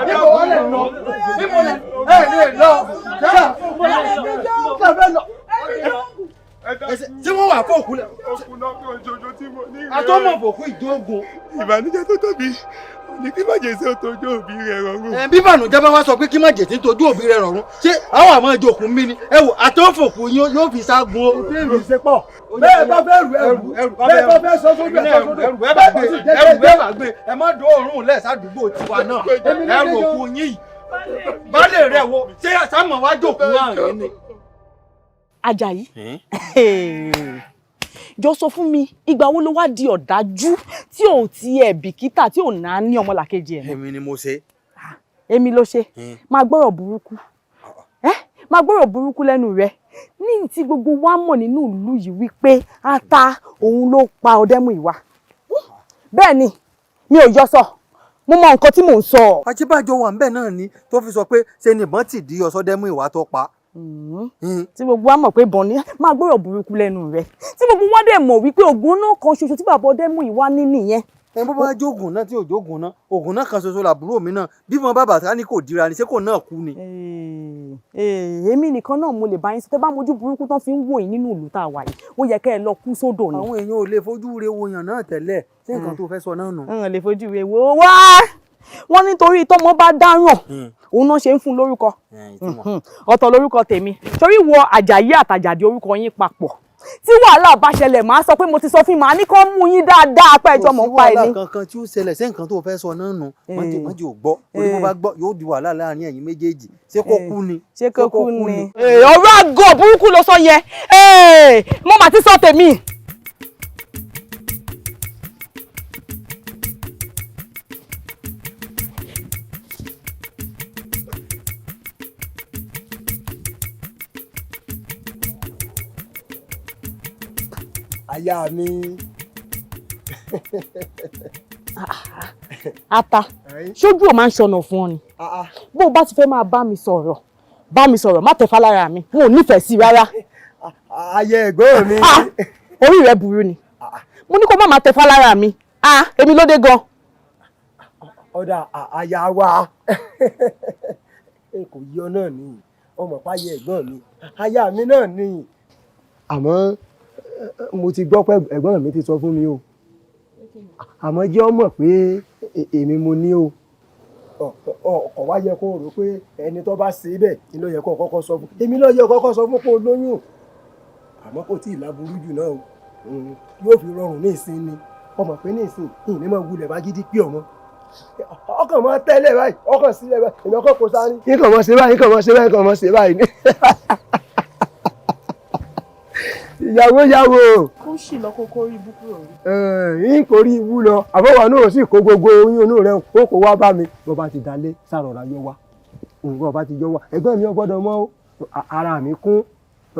Níbo wọ́n lè lọ? Níbo lè ẹ lè lọ? Ṣé ẹ fẹ́ lọ? Ṣé wọ́n wà fún òkú lẹ̀? Àtọ́mọ̀ fòkú ìjógun. Ìbànújẹ́ tó tóbi ní kí májèsí ó tójú òbí rẹ̀ rọrùn. Ẹ bí ìbànújẹ́ bá wá sọ pé kí májèsí ń tójú òbí rẹ̀ rọrùn, ṣé àwọn àmọ́ ìjòkùn mi ni? Ẹ wò, àtọ́fòkù yóò fi ságun o. Ètò èmi ṣe pọ̀. Bẹ́ẹ̀ bá fẹ́ rù ẹrù, bẹ́ẹ̀ bá fẹ́ sọ sódò ẹ̀ sọ sódò. Ẹrù ẹ bá gbé, ẹrù ẹ bá gbé, ẹ má dóòrùn lẹ̀ sádùúgbò tiwa náà. Ẹrù òkú yín yìí. Baálé rẹ̀ wo, ṣé sámọ̀ wá jòkó àárín ni? Àjàyí, jọ sọ fún mi, ìgbà wo ló wá di ọ̀dájú tí ò tiẹ̀ bìkítà, tí ò náà ní ọmọlàkejì ẹ̀? Èmi ni mo ṣe. Èmi ló ṣe. Máa gbọ́rọ̀ burúkú, Máa gbọ́rọ̀ burúkú lẹ́nu rẹ̀ ní tí gbogbo wa mọ̀ nínú ìlú yìí wípé ata òun ló pa Ọdẹ́múyìwá. Bẹ́ẹ̀ ni, mi ò yọ sọ, mo mọ nǹkan tí mò ń sọ. Àjíbájọ wà ńbẹ̀ náà ni tó fi sọ pé ṣe ni ìbọn tì dí Ọsọdẹ́múyìwá tó pa. Tí gbogbo wa mọ̀ pé ìbọn ni, máa gbọ́rọ̀ burúkú lẹ́nu rẹ̀, tí gbogbo wa dẹ̀ mọ̀ wípé ògùn náà kan ṣoṣo tí bàbá Ọdẹ́múyìwá ní nìyẹn. Ẹ bó bá jóògùn náà tí ò jóògùn náà, ògùn náà kan ṣoṣo làbúrò mi náà, bí mo bá bàtà ní kò dira ni, ṣé kò náà kú ni. Èmi nìkan náà mo lè bá yín sọ, tẹ́ bá mojú burúkú tán fi ń wò yín nínú ìlú tá a wà yìí, ó yẹ kẹ́ ẹ lọ kú sódò ni. Àwọn èèyàn ò lè fojú re wo yàn náà tẹ́lẹ̀, ṣé nǹkan tó fẹ́ sọ náà nù. N lè fojú re wo wá wọ́n nítorí tọ́mọ bá dáràn òun náà ṣe ń fún lórúkọ ọ̀tọ̀ lórúkọ tèmi, torí wọ Àjàyí àtàjàdí orúkọ yín papọ̀, tí wàhálà bá ṣẹlẹ̀ màá sọ pé mo ti sọ fún màá ní kó mú yín dáadáa pé ẹjọ́ mọ̀ ń pa ẹni. Kò sí wàhálà kankan tí ó ṣẹlẹ̀, ṣé nǹkan tó fẹ́ sọ náà nù? Wọ́n ti ò gbọ́, orí bó bá gbọ́ yóò di wàhálà láàrin ẹ̀yin méjèèjì. Ṣé kó kú ni? Ṣé kó kú ni? Ọ̀rọ̀ àgọ́ burúkú ló sọ yẹn, mo mà ti sọ tèmi. Aya mi. Ata, ṣojú ò máa ń ṣọnà fún ọ ni. Bó o bá ti fẹ́ máa bá mi sọ̀rọ̀, má tẹ̀fá lára mi, n ò nífẹ̀ẹ́ sí rárá. Ayé ẹ̀gbọ́n mi. Orí rẹ burú ni. Mo ní kó má máa tẹ̀fá lára mi. Èmi ló dé gan. Ọ̀dà àyà wa. Kò yí ọ náà ni, ọmọ páyé ẹ̀gbọ́n mi, aya mi náà ni. Àmọ́ mo ti gbọ́ pé ẹ̀gbọ́n mi ti sọ fún mi o, àmọ́ jẹ́ ọ mọ̀ pé èmi mo ní o. Ọkọ̀ wá yẹ kó rò pé ẹni tó bá ṣe bẹ́ẹ̀ ni ló yẹ kó kọ́kọ́ sọ fún, èmi ló yẹ kọ́kọ́ sọ fún pé o lóyún, àmọ́ kò tí ì láburú jù náà o, yóò fi rọrùn ní ìsìn ni. Ọmọ pé ní ìsìn ìní máa wulẹ̀ bá gidi pé ọmọ ọkàn máa tẹ́lẹ̀ báyìí, ọkàn sílẹ̀ báyìí, èmi ọkàn kò sáré. Nǹkan mọ̀ ṣe báyìí, nǹkan mọ̀ ṣe báyìí, nǹkan mọ̀ ṣe báyìí ni. Ìyàwó yàwó. Kó sì lọ kókó rí ibú kúrò rí. Ń kò rí ibú lọ, àbọ̀wá náà sì kó gbogbo oyún inú rẹ̀ ó kó wá bá mi. Bó bá ti dalé sàrọ̀rà yọ wá, òun bá ti yọ wá, ẹ̀gbọ́n mi ò gbọ́dọ̀ mọ̀ o, ara mi kún,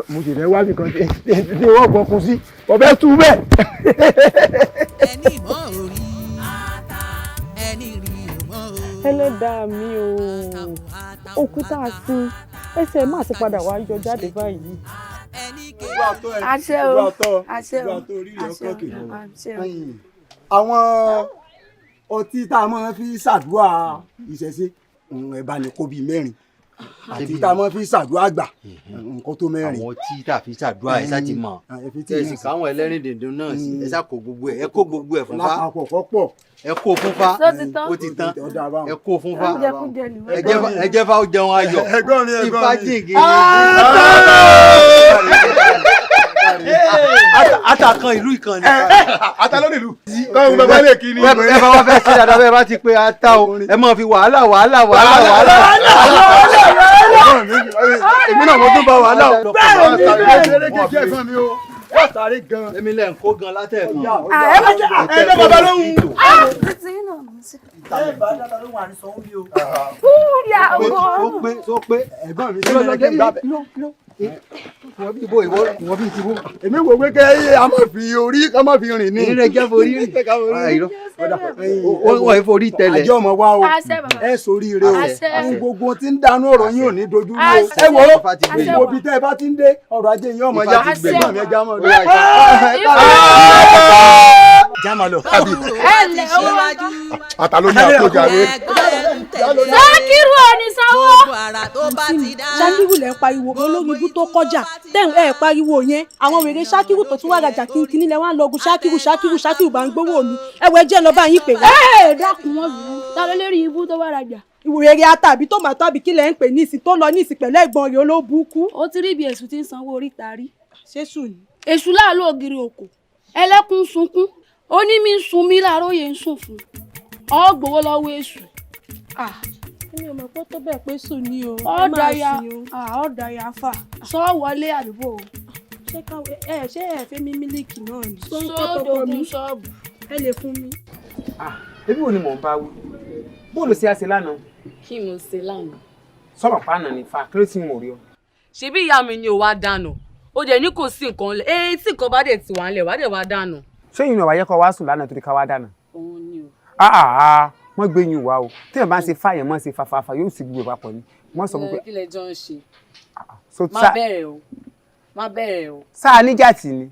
mo sì fẹ́ wá bí kan tí wọ́n gbọ́kun sí, mo fẹ́ tú bẹ́ẹ̀. Ẹni mọ̀ orí, ẹni rí mọ̀ o. Ẹlẹ́dàá mi o, òkúta sin, ẹsẹ̀ má ti padà wá yọ jáde báyìí. Àṣẹ o, àṣẹ o, àṣẹ o, àṣẹ o. Àwọn ọtí tá a máa fi ṣàdúrà ìṣẹ̀ṣe ẹ bá ní kó bíi mẹ́rin, àti tá a máa fi ṣàdúrà àgbà nǹkan tó mẹ́rin. Àwọn tí tá a fi ṣàdúrà ẹ sá ti mọ̀, ẹ sì káwọn ẹlẹ́rìn dìndín náà sí, ẹ sá kó gbogbo ẹ, ẹ kó gbogbo ẹ fún fa. Lápapọ̀ kọ́pọ̀. Ẹ kó fún fa, ó ti tán, ẹ kó fún fa, ẹ jẹ́ fa ó jẹun ayọ̀, ifá jìngì. Ata kan ìlú ìkànnì. Ata ló nílùú. Kọ́hún bàbá lè kí ni. Ẹ bá wá fẹ́ sí dáadáa bẹ́ẹ̀ bá ti pé ata o, ẹ máa fi wàhálà wàhálà wàhálà wàhálà. Èmi náà mo tún bá wàhálà o. Bẹ́ẹ̀ ni bẹ́ẹ̀ ni wọ́n sáré gan. Èmi lẹ̀ ń kó gan látẹ̀kùn. Ẹ jẹ́ bàbá lóhùn. Ó pé ó pé ẹ̀gbọ́n mi sí ẹgbẹ́ gbà bẹ́ẹ̀. Ìwọ bí ti bó. Èmi wò pé kẹ́ a máa fi orí ká máa fi rìn ní. Ìrìn jẹ́ forí rìn. Wọ́n yìí forí tẹ́lẹ̀. Àjọ ọmọ wa o, ẹ sórí ire o, gbogbo tí ń dànù ọ̀rọ̀ yín ò ní dojú rú o. Ẹ wò ó, gbogbo ibi tẹ́ ẹ bá ti ń dé ọ̀rọ̀ ajé yín ọmọ ya ẹ̀gbọ́n mi ẹja mọ̀ lọ. Jáma lọ. Ata ló ní àkójọ àwẹ. Sákìrù onísanwó. Ṣákìrù lẹ ń pariwo olórí ibú tó kọjá tẹ̀hún ẹ̀ pariwo yẹn, àwọn wèrè Ṣákìrù tó tún wá rajà kínkínní lẹ wá ń lọgun Ṣákìrù Ṣákìrù Ṣákìrù bá ń gbowó mi, ẹwọ ẹjẹ lọ bá yín pè wá. Ẹ dákun wọn bìrù ta ló lérí ibú tó wá rajà. Wèrè ata àbí tòmátò àbí kí lẹ ń pè ní ìsìn tó lọ ní ìsìn pẹ̀lú ẹ̀gbọ́n rẹ̀ olóbùkú. Ó ti rí ibi èṣù tí ń sanwó oríta rí. Ṣé sùn ni. Èṣù láàlú ògiri òkò ẹlẹ́kùn sunkún ó ní mi ń sun mí láàárọ̀ yẹn ń sùn fún ọ gbowó lọ́wọ́ èṣù. Èmi ò mọ̀ pé tó bẹ́ẹ̀ pé sùn ni o. Ọ̀dà ya fà sọ wọlé àdúgbò o. Ṣé káwé ẹ ṣé ẹ fẹ́ mi mílíkì náà ni. Sódògùn ṣọ́ọ̀bù. Ẹ lè fún mi. Ebi wo ni mò ń bá wí? Bóòlù sí àṣẹ lánàá. Kí mo ṣe lánàá? Sọ̀rọ̀ pàànà ní fa kí ló ti ń wò rí ọ. Ṣebí ìyá mi ni ò wá dànù. Ó dẹ̀ ní kò sí nǹkan lẹ̀. Ee, tí nǹkan bá dẹ̀ ti wà ńlẹ̀, wá dẹ̀ wá dànù. Ṣé ìyún ọ̀wá yẹ kó wá sùn lánàá torí ká wá dànù? Òun ni o. Ah, wọ́n gbé yín wá o. Téèyàn bá ń ṣe fáyẹ̀ mọ́ ṣe fafafa yóò sì gbogbo papọ̀ ni. Wọ́n sọ pé Kí lẹ jọ ń ṣe? So Má bẹ̀rẹ̀ o. Má bẹ̀rẹ̀ o. Sáà níjà tì ní.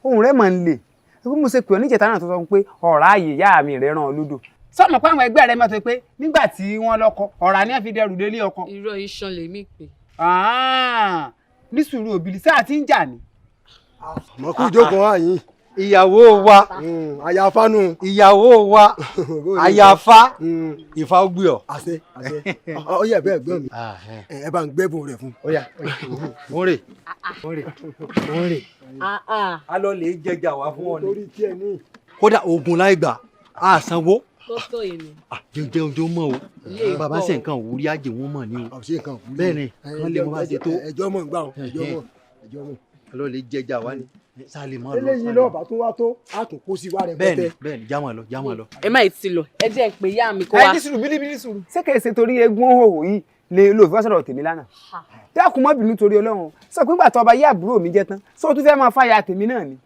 Ohùn rẹ̀ máa ń le. Bí mo ṣe pè ọ́ níjẹta náà tó sọ pé ọ̀rá ààyè ìyá mi rẹ̀ ràn ọ́ lódò. Sọ̀nà pé àwọn ẹgbẹ́ rẹ̀ máa sọ pé nígbà tí wọ́n lọ́kọ ọ̀rá ni wọ́n fi dẹrù délé ọkọ. Irọ́ iṣan lèmi pè. Ní sùúrù òbílí sáà tí ń jà ní. Mọ kú ìjókòó àyín. Ìyàwó wa. Àyàfá nù. Ìyàwó wa. Àyàfá. Ìfà ó gbé ọ. Àṣẹ àṣẹ. Ó yẹ bẹ́ẹ̀ gbọ́n mi. Ẹ bá ń gbẹ́bùn rẹ̀ fún. Ó yá, ó rè ó rè ó rè. A lọ lè jẹjà wá fún ọ ni. Torí tiẹ̀ ní. Kódà oògùn láì gbà á sanwó. Tó tó yìí ni. Jẹun jẹun mọ o. Ilé Bàbá ìkọ́ ṣe o. nǹkan òwúrí àjẹ wọn mọ ni o. Ṣe nǹkan òwúrí. Bẹ́ẹ̀ ni wọ́n lè mọ bá ṣe tó. Ẹjọ́ mọ̀ ń gbà wọn. Ẹjọ́ mọ̀ ẹjọ́ mọ̀. A lọ lè jẹjà wá ni. Sá lè mọ lọ. Eléyìí náà bá tún wá tó a tún kó sí wa rẹpẹtẹ. Bẹ́ẹ̀ni bẹ́ẹ̀ni, já mọ lọ já mọ lọ. Ẹ má ì tí lọ. Ẹ jẹ́ ń pè ìyá mi kó Ẹ wá. ní sùúrù bílíbílí sùúrù. Ṣé kìí ṣe torí eégún òhòhò yìí lè lò fi wá sọ̀rọ̀ tèmi lánàá? Dákun má bínú torí Ọlọ́run. Sọ pé ìgbà tó ọba yé àbúrò mi jẹ́ tán, sọ tún fẹ́ máa fàyà tèmi náà ni.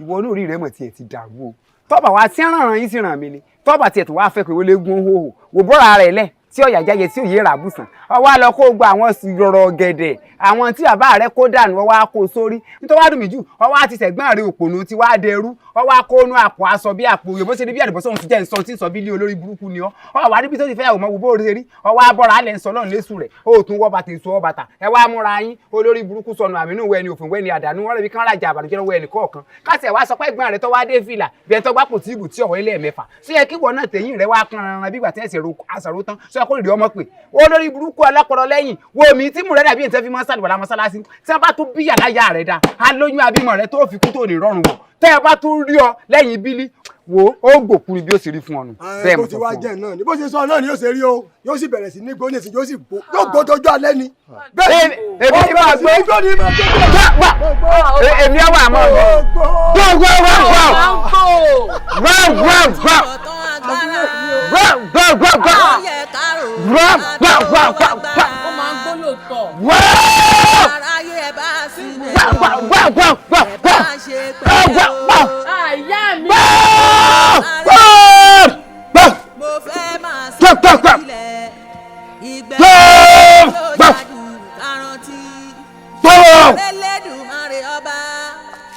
Ìwọ náà rí rẹ mọ̀ tiẹ̀ ti dàrú o. Tọ́ba wa tí ràn yín sí ràn mí ni. Tọ́ba tiẹ̀ tó wá fẹ́ pé wọlé eégún òhòhò. Wò bọ́ra rẹ̀ lẹ̀ tí ọ̀yà jáde tí òye rà bùsàn. Ọwọ́ á lọ kó gba àwọn yọ̀rọ̀ gẹ̀dẹ̀ àwọn tí bàbá rẹ̀ kó dànù ọwọ́ á kó sórí. Nítorí wàá dùn mí jù, ọwọ́ á ti sẹ̀gbọ́n rẹ̀ òpònú tí wàá dẹrú. Ọwọ́ á kó inú àpò aṣọ bí àpò òye bó ṣe rí bí àdìbọ́sọ̀ òun ti jẹ́ nsọ tí ń sọ bí ilé olórí burúkú ni ọ́. Ọwọ́ àríbi tó ti fẹ́ àwọn ọmọ bó ṣe rí. Ọwọ́ á bọ́ra alẹ́ ń sọ lọ́run lésù rẹ̀. Ó tún wọ́ bàtà èso ọbàtà. Ẹ wá múra yín olórí burúkú sọnù àmínú wẹni òfin wẹni àdánù wọn rẹ̀ bí kán rajà àbànújẹ́ lọ́wọ́ ẹnì kọ̀ọ̀kan. Káṣí ẹ̀ wá sọ pé ẹ̀gbọ́n rẹ̀ tó wá dé fìlà bí ẹni tó gbá kò tí ìbù tí ọ̀wọ́ ilé ẹ̀mẹ́fà. Ṣé yẹ kí ìwọ náà tẹ̀yìn rẹ̀ wá kan ran bí ìgbà tí ẹ̀sẹ̀ ro àṣàrò tán? Ṣé yẹ kó rèé ọmọ pè? Olórí burúkú alápọ̀rọ̀ lẹ́yìn wo mi tí mú rẹ̀ dàbí ìtẹ́ fi mọ́ sàlùwàlà mọ́sálásí. Tí wọ́n bá tún bí yàrá ya rẹ̀ dá, a lóyún abímọ rẹ̀ tó fi kú tó ní rọrùn wọ̀. Tẹ́ ẹ bá tún rí ọ lẹ́yìn bílí, wo ó gbòkú ni bí ó sì rí fún ọ nù. Bẹ́ẹ̀ Bó mo ti sọ wá fún ọ. jẹ́ náà ni bó ṣe sọ náà ni yóò ṣe rí o. Yóò sì bẹ̀rẹ̀ sí ní gbóni sí yóò sì gbó yóò gbódójú alẹ́ ni. Bẹ́ẹ̀ ni Èmi ti máa gbó. Ó bẹ̀rẹ̀ sí ní gbóni máa gbó. Èmi á wà mọ́ ọ. Gbó gbó gbó gbó. Gbó gbó gbó. Gbó gbó gbó gbó. Gbó gbó gbó gbó gbó. Ó máa ń gbó lóòótọ́. Gbó gbó gbó gbó gbó gbó. Gbó gbó. Àyà mi. Gbó gbó. Gbó gbó gbó. Gbó gbó. Gbó.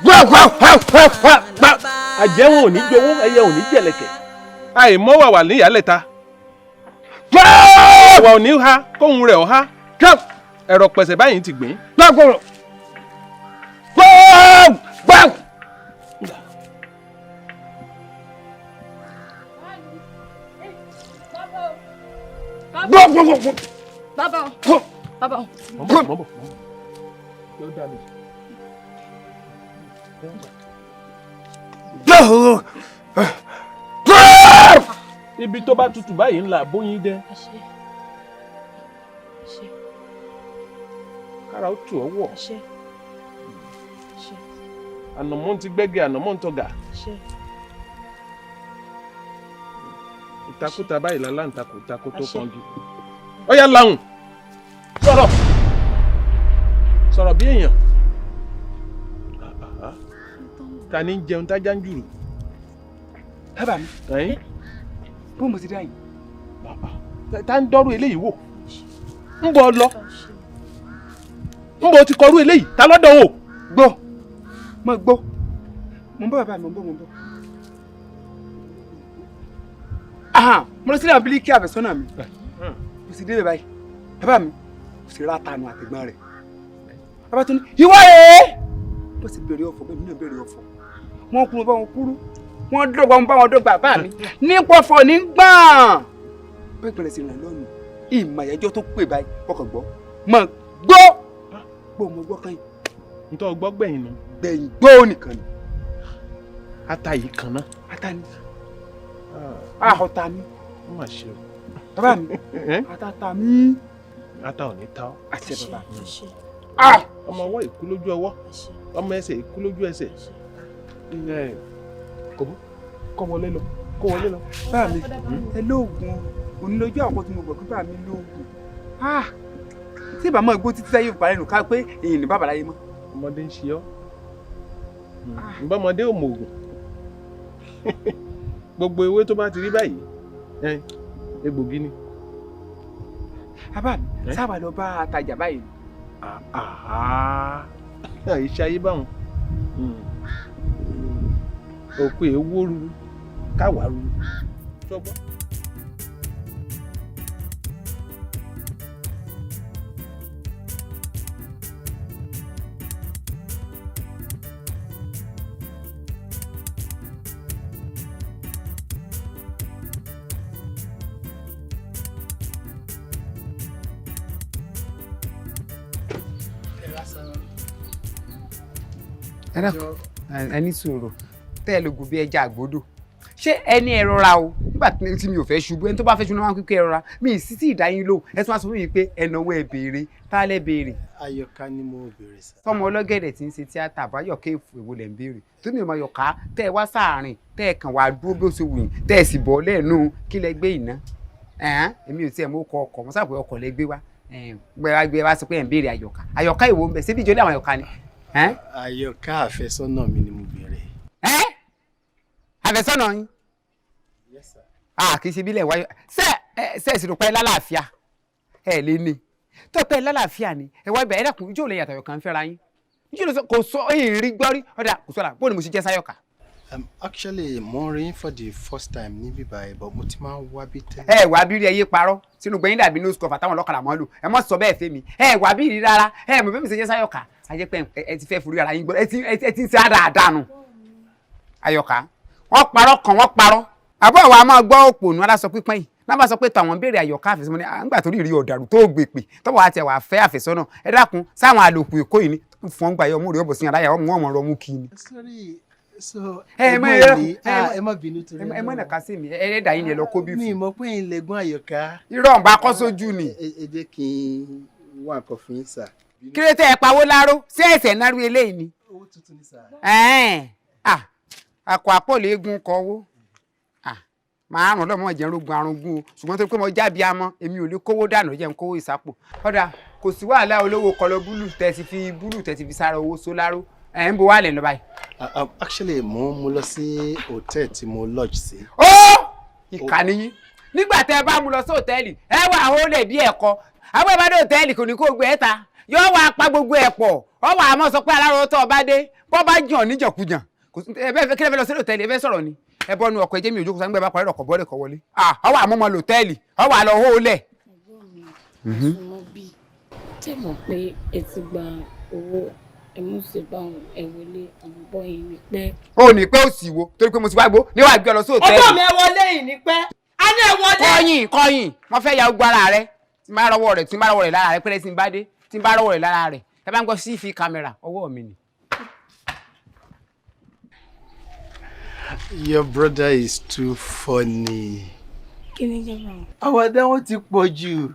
Gbó gbó gbó gbó gbó. Àjẹwọ̀n ò ní jowó, ẹyẹ ò ní jẹ̀lẹ̀kẹ̀. Àìmọ́ wà wà ní ìyálẹ̀ta. Ẹ̀wà ò ní ha kóhun rẹ̀ ò ha. Ẹ̀rọ pẹ̀sẹ̀ báyìí ti gbìn. Bàbá o. Bàbá o. Mọ̀ bọ̀ mọ̀ bọ̀. Yóò dá mi. Ibi tó bá tutù báyìí ńlá bóyin dẹ. Kára ó tù ọ́ wọ̀. Ànàmọ́ ti gbẹ́gẹ́, ànàmọ́ ń tọ̀gà. Ìtakùtà báyìí lálá ń takò tó kangi. Ó yá lahùn. Sọ̀rọ̀. Sọ̀rọ̀ bí èèyàn. Ta ni ń jẹun tájá ń jùrù? Bàbá mi. Ẹ̀yin. Bó mo ti dá yìí? Ta ń dọ́rú eléyìí wò? Ń bọ̀ lọ. Ń bọ̀ ti kọrú eléyìí. Ta lọ́dọ̀ wò? Gbọ́. Mo gbọ́. Mo ń bọ̀ bàbá mi, mo ń bọ̀, mo ń bọ̀. Ahan, mo lọ sílẹ̀ bílíkì àfẹ́sọ́nà mi. Mo sì débẹ̀ báyìí. Bàbá mi, mo sì ra tanu àtẹ̀gbọ́n rẹ̀. Bàbá tó ní, ìwọ rèé! Mo sì bèrè ọ̀fọ̀, bẹ́ẹ̀ mi náà bèrè ọ̀fọ̀. Wọ́n kúrú bá wọn kúrú. Wọ́n dọ́gba wọn bá wọn dọ́gba bàbá mi. Ní pọ̀fọ̀ ní gbọ̀n. Bẹ́ẹ̀ bẹ̀rẹ̀ sí ràn lọ́nà. Ìmọ̀ àyájọ́ tó pè báyìí, ọkọ̀ gbọ́. Mo gbọ́. Gbọ́ mo gbọ́ kan yìí. Ntọ́ gbọ́ gbẹ̀yìn nù. Gbẹ̀yìn gbọ́ nìkan ni. Ata yìí kan náà. Ata ni. Ahọ́ta mi. Ó mà ṣe o. Bàbá mi, ata ta mí. Ata ò ní ta ọ́. Àṣẹ bàbá. Ọmọ ọwọ́ ìkú lójú ọwọ́, ọmọ ẹsẹ̀ ìkú lójú ẹsẹ̀. Kò bú, kó wọlé lọ, kó wọlé lọ. Bàbá mi, ẹ lóògùn o. Òní lójú àkọ́kọ́ tí mo gbọ́ pé bàbá mi lóògùn. Tí ìbá máa gbó títí táyé fi parẹ́ nù ká pé èyí ní bàbá láyé mọ́. Ọmọdé ń ṣe ọ́, nbọ́mọdé ò mọ ògùn. Gbogbo ewé tó bá ti rí báyìí, egbògi ni. Bàbá mi, sábà lọ bá atajà báyìí. Iṣẹ́ ayé báwọn òpè ewó ruru káwá ruru sọgbọ́n. Ẹ dákun, ẹ ní sùúrù. Tẹ́ ẹ lògùn bí ẹja àgbódò, ṣé ẹni ẹ rọra o? Nígbà tí mi ò fẹ́ ṣubú, ẹni tó bá fẹ́ ṣubú náà máa ń pípẹ́ ẹ rọra. Mi ì sí tí ì dá yín lò, ẹ tún wá sọ fún mi pé ẹ náwó, ẹ béèrè tá a lẹ béèrè. Ayọ̀ká ni mo béèrè sá. Sọmọ ọlọ́gẹ̀dẹ̀ tí ń ṣe tíátà àbáyọ̀kẹ́ èwo lẹ̀ ń béèrè tó mi ò máa yọ̀ká tẹ́ ẹ wá sáàárín, tẹ́ ẹ kàn wá dúró bí ó ṣe wù yín, tẹ́ ẹ sì bọ́ lẹ́nu kí lẹ gbé ìná. Èmi ò tiẹ̀ mú ọkọ̀ ọkọ̀ mo sábà ọkọ̀ lẹ gbé wá gbé wá sọ pé ẹ̀ ń béèrè Àyọ̀ká. Àyọ̀ká ìwò ń bẹ síbi ìjọlẹ̀ àwọn Àyọ̀ká ni. Àyọ̀ká àfẹ́sọ́nà mi ni mo béèrè. Àfẹ́sọ́nà yín? Yes sir. Kì í ṣe bílẹ̀ wáyọ̀ ṣe ṣe ṣe rò pé lálàáfíà ẹ lé ní tó pé lálàáfíà ni ẹ wá ibẹ̀. Ẹ dákun, ijó lè yàtọ̀ Àyọ̀ká ń fẹ́ra yín, ijó lè sọ kò sọ èyí rí gbọ́rí ọ̀dà kò sọ̀rọ̀ bó ni mo ṣe jẹ́ sáyọ̀ká. Actually, mo ń rí for the first time níbí báyìí, but mo ti máa ń wá bí tẹ́lẹ̀. Ẹ wá bí rí, ẹyẹ parọ́ sínú gbẹ̀yìn dàbí nose cover táwọn ọlọ́kadà máa ń lò. Ẹ mọ̀ sọ bẹ́ẹ̀ fẹ́ mi, ẹ wá bí rí rárá. Ẹ mọ̀ bẹ́ẹ̀ mi ṣe jẹ́ sáyọ̀ká. Ajẹ́ pé ẹ ti fẹ́ forí ara yín gbọ́, ẹ ti ń ṣe àdáadáa nù. Àyọ̀ká wọ́n parọ́ kan, wọ́n parọ́ àbọ̀ àwa máa gbọ́ òpònú aláṣọ pípọ́n yìí náà bá sọ pé tàwọn béèrè Àyọ̀ká àfẹ́sọ́nà ní àgbà torí ìrí ọ̀dàrú tó gbè pè tọ́wọ́ àti ẹ̀wà fẹ́ àfẹ́sọ́nà. Ẹ dákun, sáwọn àlòkù èkó yìí ni fún ọgbà yọ ọmú rẹ̀ ọ̀bọ̀ sí aláyà ọmú ọmọ rẹ̀ ọmú kí ni. Sorry, so ẹ mọ ẹ má bínú torí ẹ mọ nàka sí mi, ẹ dà yín lẹ lọ kó bí fún. Mi mọ̀ pé ẹ̀yin lẹ̀gbọ́n Àyọ̀ká. Irọ́ ń bá kọ́ sójú ni. Ẹ jẹ́ kí n wá nǹkan fún yín sà. Kí ló tẹ ẹ pawó láró sí ẹsẹ̀ náró eléyìí ni. Owó tuntun ni sà. Àkọ àpọ̀lẹ̀ eégún kọ́wó márùn lọ́mọ jẹ́ rogun arúgún o, ṣùgbọ́n tó pé mo jábí amọ́ èmi ò lè kówó dànù, jẹ́ n kówó ìsápò. Ọ̀dà kò sí wàhálà, olówó kọlọ búlù tẹ̀ ti fi búlù tẹ̀ ti fi sára owó sóláró ẹ̀ ń bo wàhálẹ̀ lọ báyìí. Actually, mo ń mú lọ sí hòtẹ́ẹ̀lì tí mo lodge sí. Ó ìkànnì yín nígbà tẹ́ ẹ bá mú lọ sí hòtẹ́ẹ̀lì, ẹ wà ó lè bí ẹ̀kọ́ àwọn ìbádọ́ hòtẹ́ẹ̀lì kò ní kó gbé ẹ ta yóò wá pa gbogbo ẹ̀ pọ̀. Ọ wà á mọ̀ sọ pé alárò tó ọba dé bọ́ bá jàn níjàkújàn ẹ bẹ́ẹ̀ kí lẹ fẹ́ lọ sí hòtẹ́ẹ̀lì, ẹ fẹ́ sọ̀rọ̀ ni ẹ bọ́ nu ọkọ̀ ẹjẹ́ mi ò jókòó sáńgbẹ́ bá parí ọkọ̀ bọ́ọ̀lẹ̀ kọ̀ wọlé. Ọwọ́ àmọ́ mọ́ lòtẹ́ẹ̀lì ọwọ́ àlọ́ hó lẹ̀. Mo bí tẹ́ mọ̀ pé ẹ ti gba owó, ẹ mú sí báwọn ẹ wọlé àwọn bọ́ yìí ní pẹ́. Ó ní pé ó sì wo torí pé mo ti wá gbó ní wàá gbé ọ lọ sí hòtẹ́ẹ̀lì. Ọjọ́ mi, ẹ wọlé yìí ní pẹ́. A ní ẹ wọlé. Kọyìn kọyìn, mo fẹ́ ya ogun ara rẹ tí n bá rọwọ́ rẹ̀, tí n bá rọwọ́ rẹ̀ lára rẹ pẹ́rẹ́, tí n bá dé, tí n bá rọwọ́ rẹ̀ lára rẹ̀, ẹ bá ń gbọ́ sí fi kámẹ́rà ọwọ́ mi ni. Your brother is too funny. Kí ni jẹ́ báwọn? Àwàdà wọn ti pọ̀ jù.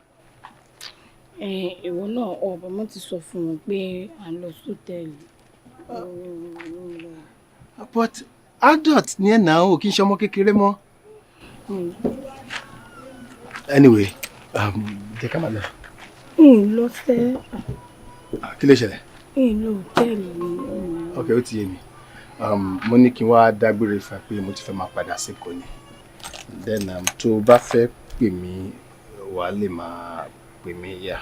Ìwọ náà ọ̀bọ̀ mo ti sọ fún wọn pé à ń lọ sọ́tẹ́ẹ̀lì. But adult ni ẹ̀ náà, ò kí n ṣe ọmọ kékeré mọ́. Anyway, jẹ́ ká máa lọ. N lọ sẹ́. Kí ló ṣẹlẹ̀? N lọ hòtẹ́ẹ̀lì ni. Ok, ó ti yé mi. Mo ní kí n wá dágbére fún ẹ pé mo ti fẹ́ máa padà sékòó ni. Then tó o bá fẹ́ pè mí, wà á lè máa pè mí yá.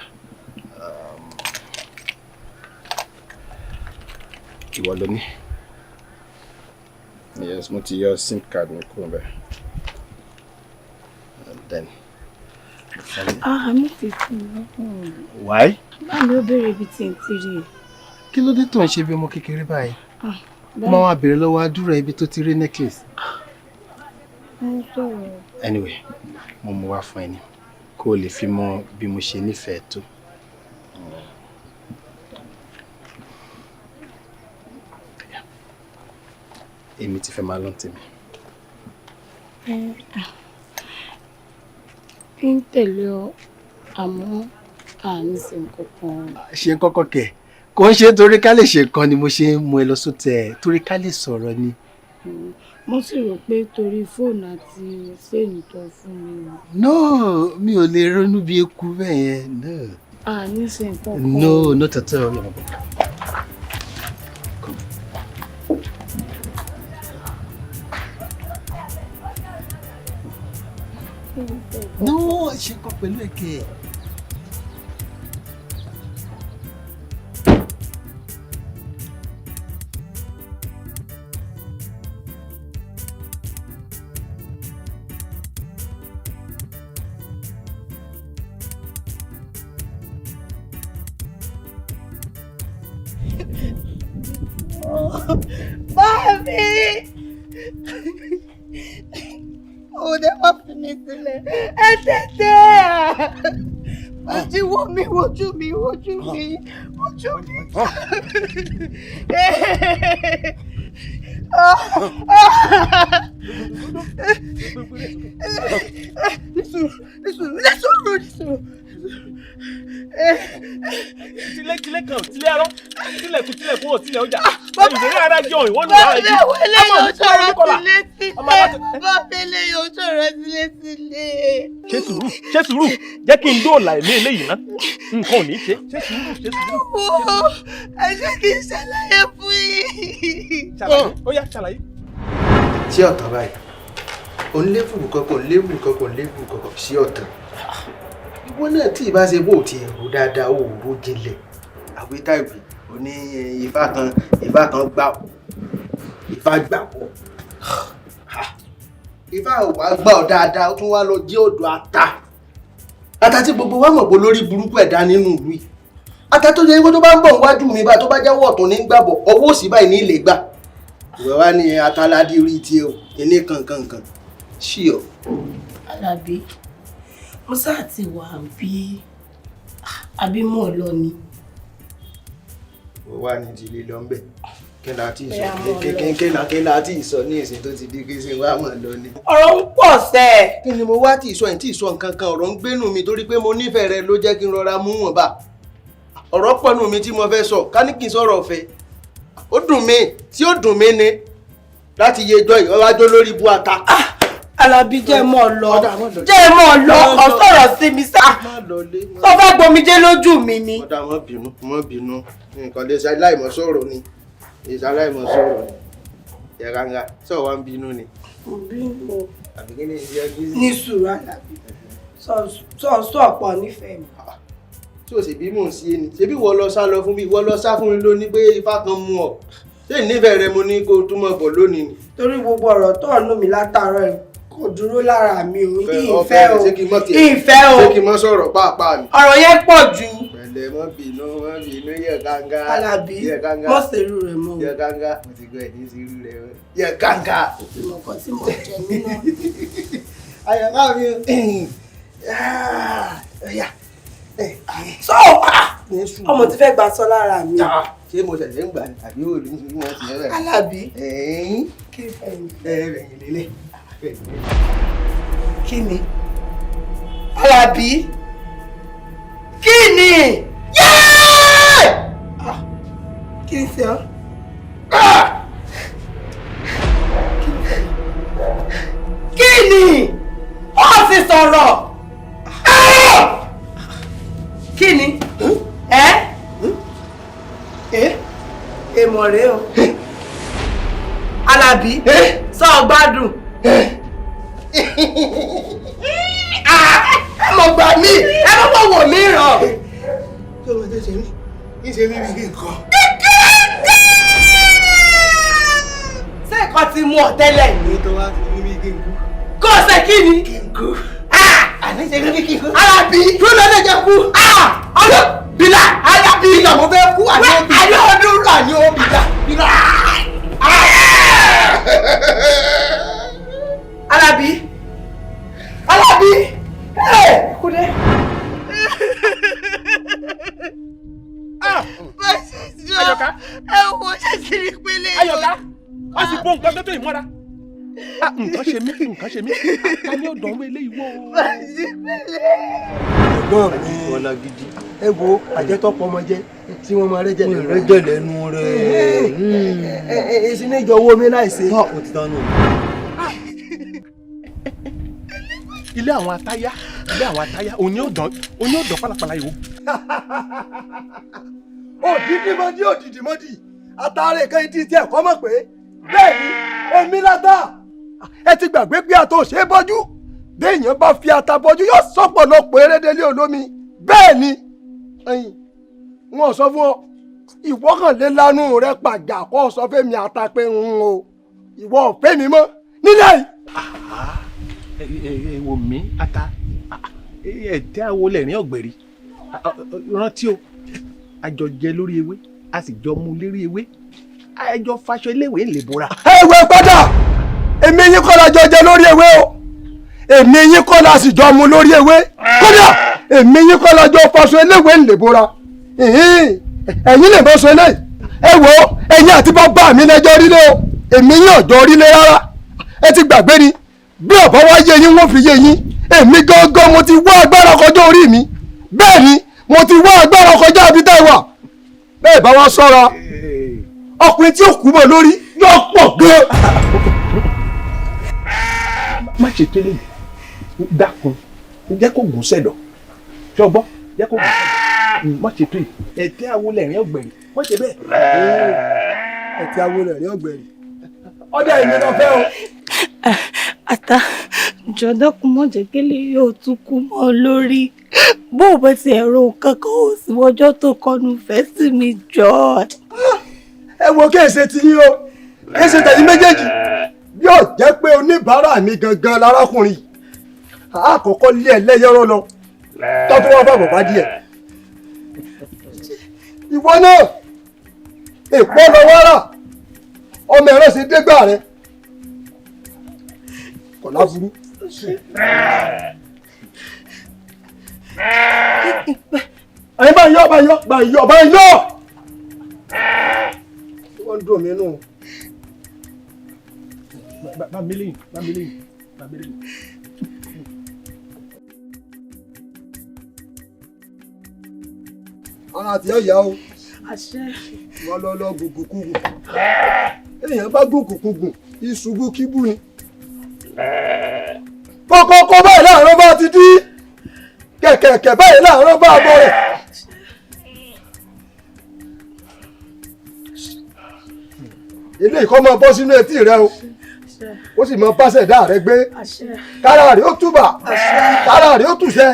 Ìwọ ló ní. Yes, mo ti yọ SIM card mi kúrò bẹ́ẹ̀. And then. Ah, mo ti fún un. Why? Báwo ló béèrè ibi tí n ti rí i? Kí ló dé tó ń ṣe bí ọmọ kékeré báyìí? Mo máa béèrè lọ́wọ́ àdúrà ibi tó ti rí necklace. Mo sọ̀rọ̀. Anyway, mo mú wá fún ẹ ní kó o lè fi mọ bí mo ṣe nífẹ̀ẹ́ tó. Èmi ti fẹ́ máa lọ tèmi. Ń tẹ̀lé ọ, àmọ́ àní ṣe nǹkan kan. Ṣe kọ́kọ́ kẹ̀, kò ń ṣe torí ká lè ṣe nǹkan ni mo ṣe ń mú ẹ lọ sótẹ̀, torí ká lè sọ̀rọ̀ ni. Mo sì rò pé torí fóònù àti ṣéènì tó fún mi. No, mi ò lè ronú bí eku bẹ́ẹ̀ yẹn, no. À ní ṣe nǹkan kan. No, not at all. Yeah, come. No, ṣe nǹkan pẹ̀lú ẹ̀kẹ́. Mami! Òun ẹ má fi mi sílẹ̀. Ẹ tètè! Bàjí wo mi, wojú mi, wojú mi, wojú mi. Nísùúrù, nísùúrù, nísùúrù, nísùúrù. Tilẹ̀ tilẹ̀ kan tilẹ̀ arọ́ tilẹ̀kùn tilẹ̀kùn ò tilẹ̀ ọjà ìrírí ara jọ ìwọ́n nù ara Bàbá wọlé yóò ṣọ̀rọ̀ sílé sílé. Bàbá wọlé yóò ṣọ̀rọ̀ sílé sílé. Ṣe sùúrù, ṣe sùúrù, jẹ́ kí n dóòlà ẹ̀mí eléyìí ná, nǹkan ò ní ṣe. Ṣe sùúrù, ṣe sùúrù. Wo ẹ jẹ́ kí n ṣàlàyé fún yín. Ṣàlàyé, ó yá ṣàlàyé. Ṣé ọ̀tàn báyìí? Ò ń lé fùrù kankan, ò ń lé fùrù kankan, ò ń lé fùrù kankan, ṣé ọ̀tàn? Ìwọ náà tí ìbá ṣe bó ti ẹ̀rù dáadáa, ó rò jinlẹ̀. Àwítá ìwé, ò ní ifá kan, ifá kan gbà ọ́, ifá gbà ọ́. Ifá ò wá gbà ọ́ dáadáa, ó tún wá lọ jẹ́ ọ̀dọ̀ ata. Ata tí gbogbo wa mọ̀ pé lórí burúkú ẹ̀dá nínú ìlú yìí. Ata tó jẹ́ ikú tó bá ń bọ̀ níwájú mi bá tó bá jẹ́wọ́ ọ̀tún ní gbàbọ̀, ọwọ́ òsì báyìí ní ilé gbà. Ìwọ wá ní ataládé orí tiẹ̀ o, ilé kankankan. Ṣí ọ. Alábí, mo sáà ti wà bí àbí mò ń lọ ni. Ó wà ní ìdílé lọ ńbẹ. Kí la ti sọ? Kí la ti sọ ní ìsìn tó ti di kí ṣe wá mọ̀ lọ ni. Ọ̀rọ̀ ń pọ̀ sẹ́. Kí ni mo wá tí sọ ẹ̀ tí sọ nǹkan kan, ọ̀rọ̀ ń gbénú mi torí pé mo nífẹ̀ẹ́ rẹ ló jẹ́ kí n rọra mú wọn bá. Ọ̀rọ̀ pọ̀ nù mi tí mo fẹ́ sọ, ká ní kí n sọ̀rọ̀ ọ̀fẹ́. Ó dùn mí, tí ó dùn mí ni láti yẹ ẹjọ́ yìí, ọwájú lórí ibú ata. Alábí jẹ́ mọ́ lọ, jẹ́ mọ́ lọ, ọ̀ sọ̀rọ̀ sí mi sá. Sọ fẹ́ gbomijé lójú mi ni. Ọ̀dà mọ́ bínú, mọ́ bínú, nǹkan lè ṣe aláìmọ̀ sọ̀rọ̀ ni, lè ṣe aláìmọ̀ sọ̀rọ̀ ni. Yàrá sọ wá ń bínú ni. Àbí kí ni ìṣe ọdún sí? Ní sùúrù Alábí, sọ sọ ọ̀pọ̀ nífẹ̀ẹ́ mi. Tí o sì bí mò ń sí ẹni, ṣebí wọ́n lọ sá lọ fún mi, wọ́n lọ sá fún mi lónìí pé ifá kan mú ọ. Ṣé ìnífẹ̀ẹ́ rẹ mo ní kó o túmọ̀ bọ̀ lónìí ni? Torí gbogbo ọ̀rọ̀ tó ọ̀nù mi látàárọ̀ ẹ̀ kò dúró lára mi o, ìfẹ́ o, ìfẹ́ o. Ṣé kí n mọ́ sọ̀rọ̀ pàápàá ni? Ọ̀rọ̀ yẹn pọ̀ jù. Pẹ̀lẹ́ mọ́ bínú, mọ́ bínú, yẹ kanga. Alábí, mọ́ ṣerú rẹ̀ mọ́. Yẹ kanga, mo ti gbọ́ ẹ̀ ní ṣerú rẹ̀ mọ́. Yẹ kanga. Ìmọ̀kàn tí mo jẹ nínú. Àyàká mi, ọ̀yà. Sọ ọmọ tí fẹ́ gba sọ lára mi. Ṣé mo ṣẹ̀ṣẹ̀ ń gbà ní àbí òòlù ní wọ́n ti rẹ̀? Alábí. Kí ẹ̀yìn lélẹ̀. Kí ni? Alábí. Kí ni? Yéé! Kí ni ṣe ọ́? Kí ni? Ó sì sọ̀rọ̀. Kí ni? Ẹ́? Èmọ̀ rèé o. Alábí, sọ gbádùn. Ẹ mọ̀ gbà mí, ẹ mọ̀ mọ̀ wò mí ràn. Ṣé o máa tẹ́ ṣe mí? Kí ṣe mí bí kí n kọ́? Ṣé nǹkan ti mú ọ tẹ́lẹ̀ ni? Tó wá fi mí bí kí n kú. Kó o ṣe kí ni? Kí n kú. Àní ṣe mí bí kí n kú. Alábí. Dúró lọ́dẹ̀ jẹ́ kú. Ọdún bìlà Alábí. Ìgbà mo fẹ́ kú àní ó bìlà. Àní ọdún àní ó bìlà. Bìlà. Alábí. Alábí. Kúdé. Ayọ̀ká. Ẹ wo ṣe ti rí pélé. Ayọ̀ká, a sì bó nǹkan tó ìmọ́ra. Nǹkan ṣe mí, nǹkan ṣe mí. Ta ni ó dánwó eléyìí wò? Ẹ̀gbọ́n mi, ẹ wo àjẹtọ́pọ̀ ọmọ jẹ tí wọ́n máa rẹ́jẹ̀ lẹ́nu rẹ̀. Rẹ́jẹ̀ lẹ́nu rẹ̀. Èsì níjọ owó mi láìsí. Tọ́ ò ti tán nù. Ilé àwọn atáyá, ilé àwọn atáyá, òní ò dán, òní ò dán pálapàla yìí wò. Òdìdí mọ́dí òdìdí mọ́dí àtàrẹ kan ìdí tí ẹ̀kọ́ mọ̀ pé bẹ́ẹ̀ ni èmi látà. Ẹ ti gbàgbé pé ata ò ṣe é bọ́jú. Béèyàn bá fi ata bọ́jú yóò sọ̀pọ̀lọpọ̀ erédélé olómi. Bẹ́ẹ̀ ni ẹ̀yin wọn sọ fún ọ, ìwọ kàn lé lánú rẹ pàgà kó sọ fẹ́mi ata pé ń o ìwọ ò fẹ́ mi mọ́ nílẹ̀ yìí. Ẹ wò mí ata, ẹ tẹ́ àwo lẹ́rìn ọ̀gbẹ̀rì rántí o, àjọ jẹ lórí ewé a sì jọ mu lérí ewé, àjọ faṣọ eléwé lè bora. Ẹ wẹ padà, èmi yín kọ́ la jọ jẹ lórí ewé o, èmi yín kọ́ la sì jọ mu lórí ewé, kódà èmi yín kọ́ la jọ faṣọ eléwé lè bora. Ẹ̀yin lè bọ́ sọ eléyìí. Ẹ wo ẹ̀yin àti bàbá mi lẹ́jọ́ rílé o, èmi yín ọ̀jọ́ rílé rárá. Ẹ ti gbàgbé ni bí ọ̀bá wá yé yín wọ́n fi yé yín. Èmi gangan mo ti wá agbára kọjá orí mi, bẹ́ẹ̀ ni mo ti wá agbára kọjá ibi tẹ́ ẹ wà. Bẹ́ẹ̀ bá wá sọ́ra, ọkùnrin tí ó kú mọ́ lórí yóò pọ̀ gan. Má ṣe tẹ́lẹ̀ yìí, dákun jẹ́ kó gùn sẹ́dọ̀, ṣọgbọ́n jẹ́ kó gùn sẹ́dọ̀, má ṣe tó yìí. Ẹ̀tẹ́ àwo lẹ̀rín ọ̀gbẹ̀rì, má ṣe bẹ́ẹ̀. Ẹ̀tẹ́ àwo lẹ̀rín ọ̀gbẹ̀rì, ọdẹ èmi lọ fẹ́ o. Ata jọ̀dọ́kun mọ̀ jẹ́ kí lè yóò tún kú mọ́ lórí. Bó o bá ti ẹ̀rọ kankan ó sì wọjọ́ tó kọnu fẹ́ sí mi jọ. Ẹ wo kéèṣe ti yín o, kéèṣe tẹ̀yìn méjèèjì. Yóò jẹ́ pé oníbàárà mi gangan lárákùnrin yìí. Àkọ́kọ́ lé ẹlẹ́yọ̀rọ̀ lọ, tọ́tún wá bàbọ̀ bá díẹ̀. Ìwọ náà, èpò lọ wá rà, ọmọ ẹ̀rọ ṣe dégbà rẹ. Kò láburú. Ẹyin bá yọ bá yọ bá yọ bá yọ. Wọ́n ń dùn mí nù. Bá mi lẹ́yìn, bá mi lẹ́yìn, bá mi lẹ́yìn. Ara àti ọ̀yà o. Wọ́n lọ lọ gùngùnkùngùn. Èèyàn bá gùngùnkùngùn, ìṣubú kíbú ni. Kọ́kọ́kọ́ báyìí láàárọ̀ bá ti dí. Kẹ̀kẹ̀kẹ̀ báyìí láàárọ̀ bá bọ̀ rẹ̀. Ilé ìkọ́ máa bọ́ sínú etí rẹ o, ó sì máa báṣẹ̀ dá rẹ gbé. Kára rẹ ó túbà, kára rẹ ó túṣẹ,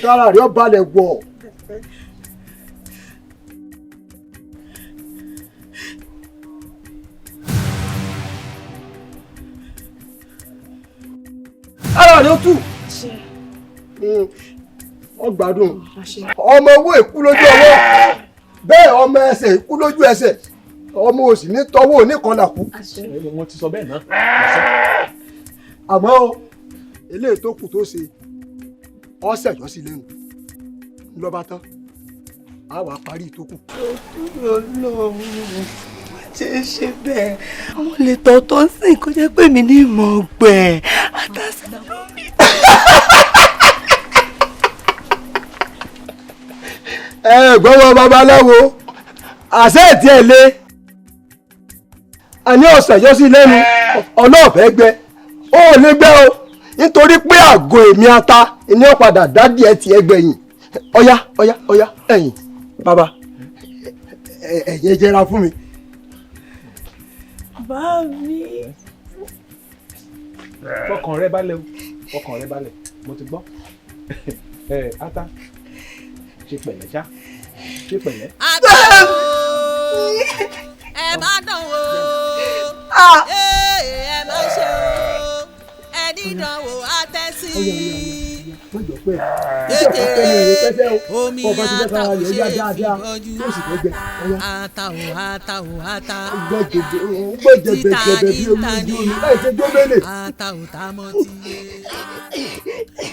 kára rẹ ó balẹ̀ wọ̀. Ara rẹ ó tù, ọ gbádùn. Ọmọ owó ìkú lójú ọwọ́, bẹ́ẹ̀ ọmọ ẹsẹ̀ ìkú lójú ẹsẹ̀, ọmọ òsì ní tọwọ́ oníkanlà kú. Mo ti sọ bẹ́ẹ̀ náà. Àmọ́ eléyìí tó kù tó ṣe ọ̀sẹ̀ yọ sí lẹ́nu lọ́ba tán, a wàá parí ìtókù. Ọlọ́run ṣe é ṣe bẹ́ẹ̀, àwọn lè tọ́ tó ń sìn kó jẹ́ pé mi ní ìmọ̀ ọgbẹ́ àtàsí lómi. Ẹ gbọ́wọ́ babaláwo, àṣẹ ìtì ẹ̀ lé àní ọ̀sẹ̀ yọ sí lẹ́nu ọlọ́ọ̀fẹ́ gbẹ, ó lè gbẹ o, nítorí pé àgọ́ èmi ata ni ó padà dádìí ẹ tiẹ̀ gbẹ̀yìn. Ọ̀yá ọ̀yá ọ̀yá ẹ̀yìn bàbá ẹ̀yìn jẹra fún mi. Bá mi. Fọkàn rẹ balẹ̀ o, fọkàn rẹ balẹ̀, mo ti gbọ́. Ẹ ata ṣe pẹ̀lẹ́ ṣá, ṣe pẹ̀lẹ́. Ata o, ẹ má dán o, ẹ má ṣe o, ẹni dán o atẹ́sí. Kékeré omi ata ò ṣe é fi bọ́jú. Ata o ata o ata. Títa ní ta ní. Ata ò tá mọ́ tiye.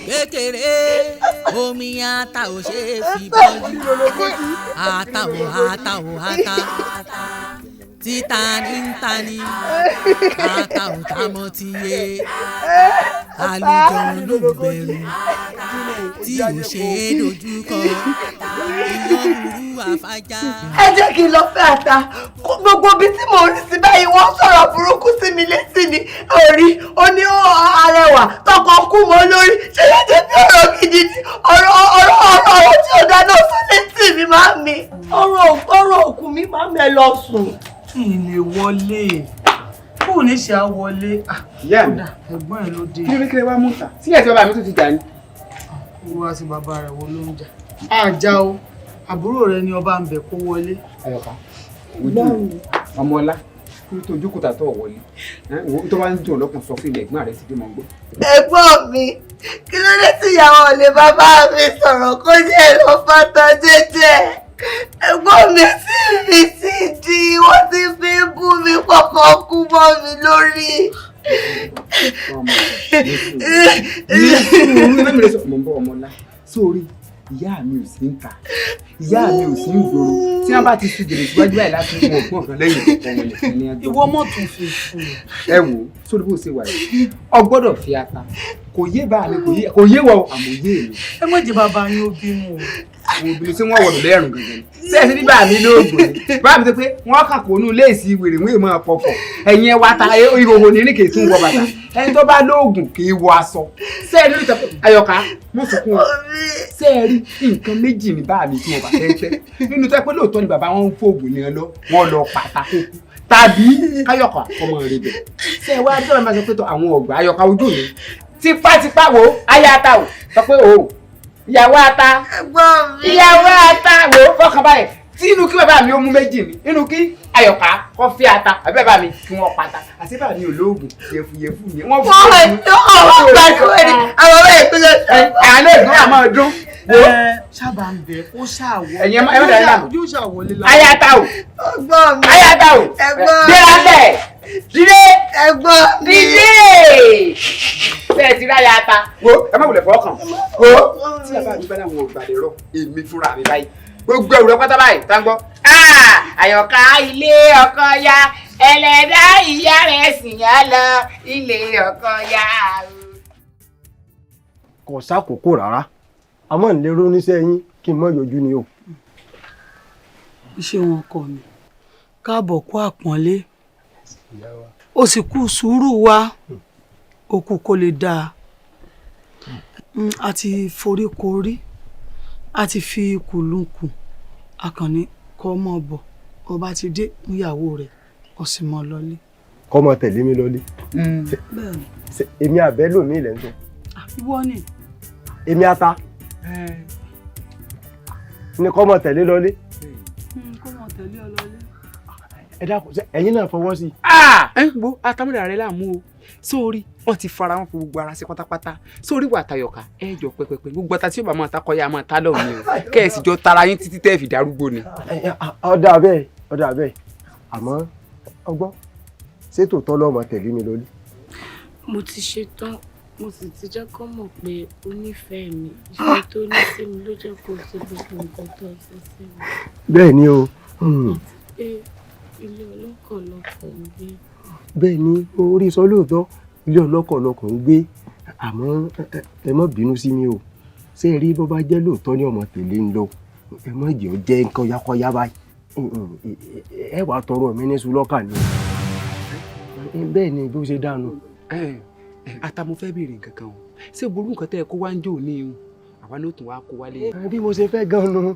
Kékeré omi ata ò ṣe é fi bọ́jú. Ata o ata o ata. Títa ní ta ní. Ata ò tá mọ́ tiye. Àlùjọ̀nnú bẹ̀rù tí ò ṣe é dojúkọ. Iná burú àfájá. Ẹ jẹ́ kí n lọ fẹ́ ata. Gbogbo ibi tí mò ń rí sí báyìí wọ́n sọ̀rọ̀ burúkú sí mi létí ni. Orí ó ní arẹwà tọkọ kú mọ́ lórí. Ṣé yóò jẹ́ bí ọ̀rọ̀ gidi ni? Ọ̀rọ̀ ọ̀rọ̀ ọ̀rọ̀ ọ̀rọ̀ tí ò dáná mí, màmí ẹ lọ sùn. Kí n lè wọlé. Kò ní ṣe á wọlé. Ìyá mi. Ẹ̀gbọ́n ẹ̀ ló dé. Kí ló ní kí lè wá mú ta? Sílẹ̀ tí bàbá mi tún ti jà ní. Owó àti bàbá rẹ̀ wo ló ń jà? Àjà o, àbúrò rẹ ni ọba ń bẹ̀ kó wọlé. Ayọ̀ká, ojú ọmọ ọlá, kí ló tó ojú kòtà tó wọlé? Tó bá ń dùn lọ́kùn sọ fún ilẹ̀ ẹ̀gbọ́n rẹ̀ ti dé mọ́ gbọ́. Ẹ̀gbọ́n mi, kí ló dé tí ìyàwó lè bàbá mi sọ̀rọ̀ kó jẹ́ lọ fata jẹ́jẹ́? Ẹ̀gbọ́n mi ti fi sí di, wọ́n ti fi ń bú mi kọ̀ọ̀kan kú mọ́ mi lórí. Mo ń bọ̀ ọmọ ọlá, sórí ìyá mi ò sí ń ta, ìyá mi ò sí ń gbòòrò, tí wọ́n bá ti sùn gèrè síwájú báyìí láti mú ọgbọ́n kan lẹ́yìn ọ̀pọ̀ wọn nìkan ní ẹgbẹ́. Ìwọ mọ̀ tún fi fún un. Ẹ wò ó, sórí bó ṣe wà yìí, ọ gbọ́dọ̀ fi ata, kò yé bá mi, kò yé wọ àmọ́ yé mi. Ẹ má jẹ́ bàbá yín ó bínú o. Obìnrin tí wọ́n wọ̀dọ̀ lẹ́rùn gangan ni. Ṣé ẹ ti ní bá mi lóògùn ni? Bá mi tó pé wọ́n kà kó nú léèsì wèrè wọ́n èèmọ̀ pọ̀pọ̀. Ẹ̀yin ẹ wá ta ìhòòhò ní ní kì í tún wọ bàtà. Ẹni tó bá lóògùn kì í wọ aṣọ. Ṣé ẹ lórí ìtọ́jú Ayọ̀ká mọ̀ sunkún o. Ṣé ẹ rí nǹkan méjì ní bá mi tí wọ́n bá fẹ́ fẹ́? Nínú tó pé lóòótọ́ ni bàbá wọn ń fóògùn ní ẹ lọ, wọ́n lọ pàtàkó kú. Tàbí Káyọ̀ká ọmọ rẹ̀ bẹ̀. Ṣé ẹ wá rí ọ̀rẹ́ máa sọ pé tó àwọn ọ̀gbà Ayọ̀ká ojú mi? Tipátipá wo ayé ata o sọ pé o ìyàwó ata ìyàwó ata wo fọkànbalẹ̀ tí inú kí bàbá mi ó mú méjì ni inú kí Ayọ̀ká kó fi ata àbí bàbá mi kí wọ́n pata àti bàbá mi ò lóògùn yẹfuyẹfu ni wọ́n fún mi. Wọ́n gbàdúrà ní àwọn ọmọ ìpínlẹ̀ àná ìdún àmọ́ ọdún. Sábà ń bẹ kó ṣàwọ. Ẹ̀yin ẹ má dàrí láàmú. Yóò ṣàwọlé láàmú. Ayé ata o. Ayé ata o. Gbéra bẹ́ẹ̀. Dídé. Ẹ̀gbọ́n mi. Dídé. Ṣé ẹ ti ráyà ata? Wo ẹ má wulẹ̀ fọwọ́ kàn. Wo tí bàbá mi bá láwọn ò gbàdé rọ èmi fúnra mi báyìí. Gbogbo ẹ̀rù rẹ pátá báyìí tá ń gbọ́. Àyọ̀ká ilé ọkọ ya ẹlẹ́dá ìyá rẹ̀ sì yá lọ ilé ọkọ ya. Kò sákòókò rárá, àmọ́ ń lérò níṣẹ́ yín kí n mọ̀ yọjú ni o. Iṣẹ́ wọn kọ mi, káàbọ̀ kó àpọ́nlé, ó sì kú sùúrù wa, òkú kò lè dáa, a ti foríkorí, a ti fi kùlùkù, akànnì kọ́ mọ́ bọ̀, ọba ti dé níyàwó rẹ̀, ó sì mọ́ lọlé. Kọ́ mọ tẹ̀lé mi lọlé. Bẹ́ẹ̀ni. Èmi àbẹ́ lòmí ilẹ̀ ń sọ. Ìwọ ni. Èmi ata. Ní kọ́ mọ tẹ̀lé lọlé. Kọ́ mọ tẹ̀lé ọ lọlé. Ẹ dákun, ẹ̀yin náà fọwọ́ sí i. Ẹ ń gbọ́ atamúdà rẹ láàmú o, sórí wọn ti fara wọn fún gbogbo ara sí pátápátá, sórí wà tayọ̀ká ẹ jọ pẹpẹpẹ gbogbo ata tí yóò bá máa ta kọyà máa ta lọ́hùn ni o, kẹ́ ẹ sì jọ tara yín títí tẹ́ ẹ fi darúgbó ni. Ọ̀dà bẹ́ẹ̀, ọ̀dà bẹ́ẹ̀, àmọ́ ọgbọ́n ṣé tòótọ́ lọ́mọ tẹ̀lé mi lọlé. Mo ti ṣetán, mo sì ti jẹ́ kó mọ̀ pé o nífẹ̀ẹ́ mi, ìfẹ́ tó ní sí mi ló jẹ́ kó ṣe gbogbo nǹkan tó ṣe sí mi. Bẹ́ẹ̀ ni o. Pé ilé ọlọ́kọ̀ lọkọ̀ ń gbé. Bẹ́ẹ̀ ni orí sọ lóòótọ́, ilé ọlọ́kọ̀ lọkọ̀ ń gbé, àmọ́ ẹ má bínú sí mi o, ṣé ẹ rí bó bá jẹ́ lóòótọ́ ní ọmọ tẹ̀lé ń lọ, ẹ má jẹ́ ó jẹ́ nǹkan yakọ́yá báyìí, ẹ wàá tọrọ mi ní sulọ́kà ni o. Bẹ́ẹ̀ ni bí ó ṣe dànù. Ata mo fẹ́ béèrè nǹkan kan o, ṣé burú nǹkan tẹ́ ẹ kó wá ń jò ní o, àwa ní òtún wa kó wálé. Bí mo ṣe fẹ́ gan-an nu,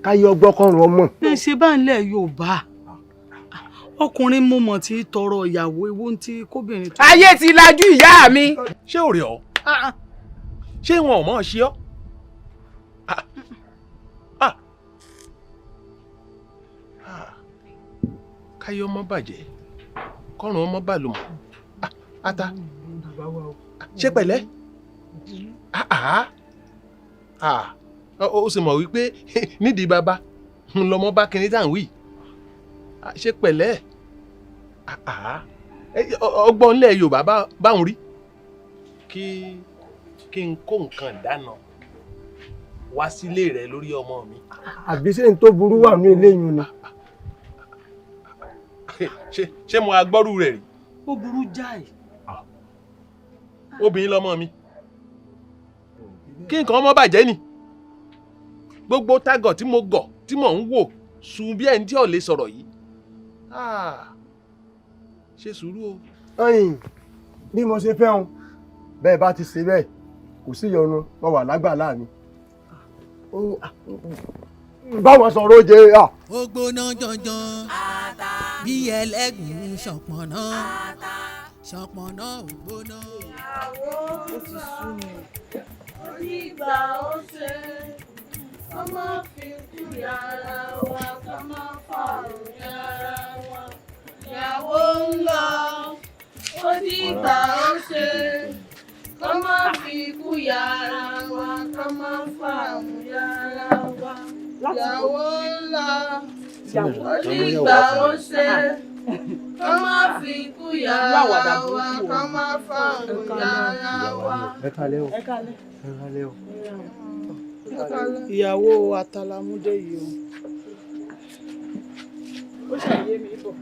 káyọ̀ ọgbọ́kọ̀rùn ọmọ. Ẹ ṣe bá ń lẹ̀ Yorùbá, ọkùnrin mo mọ̀ tí tọrọ ìyàwó ewu ń tí kóbìnrin. Ayé ti lajú ìyá mi. Ṣé ò rí ọ? Ṣé wọn ò mọ̀ ọ́ ṣe ọ́? Káyọ̀ ọmọ bàjẹ́, kọ́run ọmọ bàlùmọ̀, ata ṣé pẹ̀lẹ́, ó sì mọ̀ wípé nídìí bàbá ń lọmọ bá kinní tá à ń wí, ṣé pẹ̀lẹ́, ọgbọ́n ńlẹ̀ Yorùbá báwọn rí kí n kó nǹkan dáná wá sílé rẹ lórí ọmọ mi. Àbí ṣé n tó burú wà ní eléyìí ni. Ṣé mo agbọ́rú rẹ̀ rí. Ó burú jáì. Obìnrin lọmọ mi, kí nǹkan ọmọ bàjẹ́ ni gbogbo tágọ̀ tí mo gọ̀ tí mò ń wò sùn bí ẹni tí ò lè sọ̀rọ̀ yìí, ṣe sùúrù o. Ẹ̀yin bí mo ṣe fẹ́ òun bẹ́ẹ̀ bá ti ṣe bẹ́ẹ̀ kò sí ìyọnu, mo wà lágbàlá mi. Báwọn sọ̀rọ̀ oje à. Ó gbóná janjan bí ẹlẹ́gùn ṣọ̀pọ̀nà ṣọ̀pọ̀nà ò gbóná. Ó ti sú mi. Onígbà ó ṣe kó má fi kú yàrá wa, kó má fàrùn yàrá wa. Ìyàwó ń lọ, ó dìgbà ó ṣe kó má fi kú yàrá wa, kó má fàrùn yàrá wa. Ìyàwó ń lọ, ó dìgbà ó ṣe kó má fi kú yàrá wa, kó má fàrùn yàrá wa. Ẹ kálẹ́ o. Ẹ kálẹ́ o. Ìyàwó Àtàlámúdé yìí o. Ó ṣàyé mi bọ̀.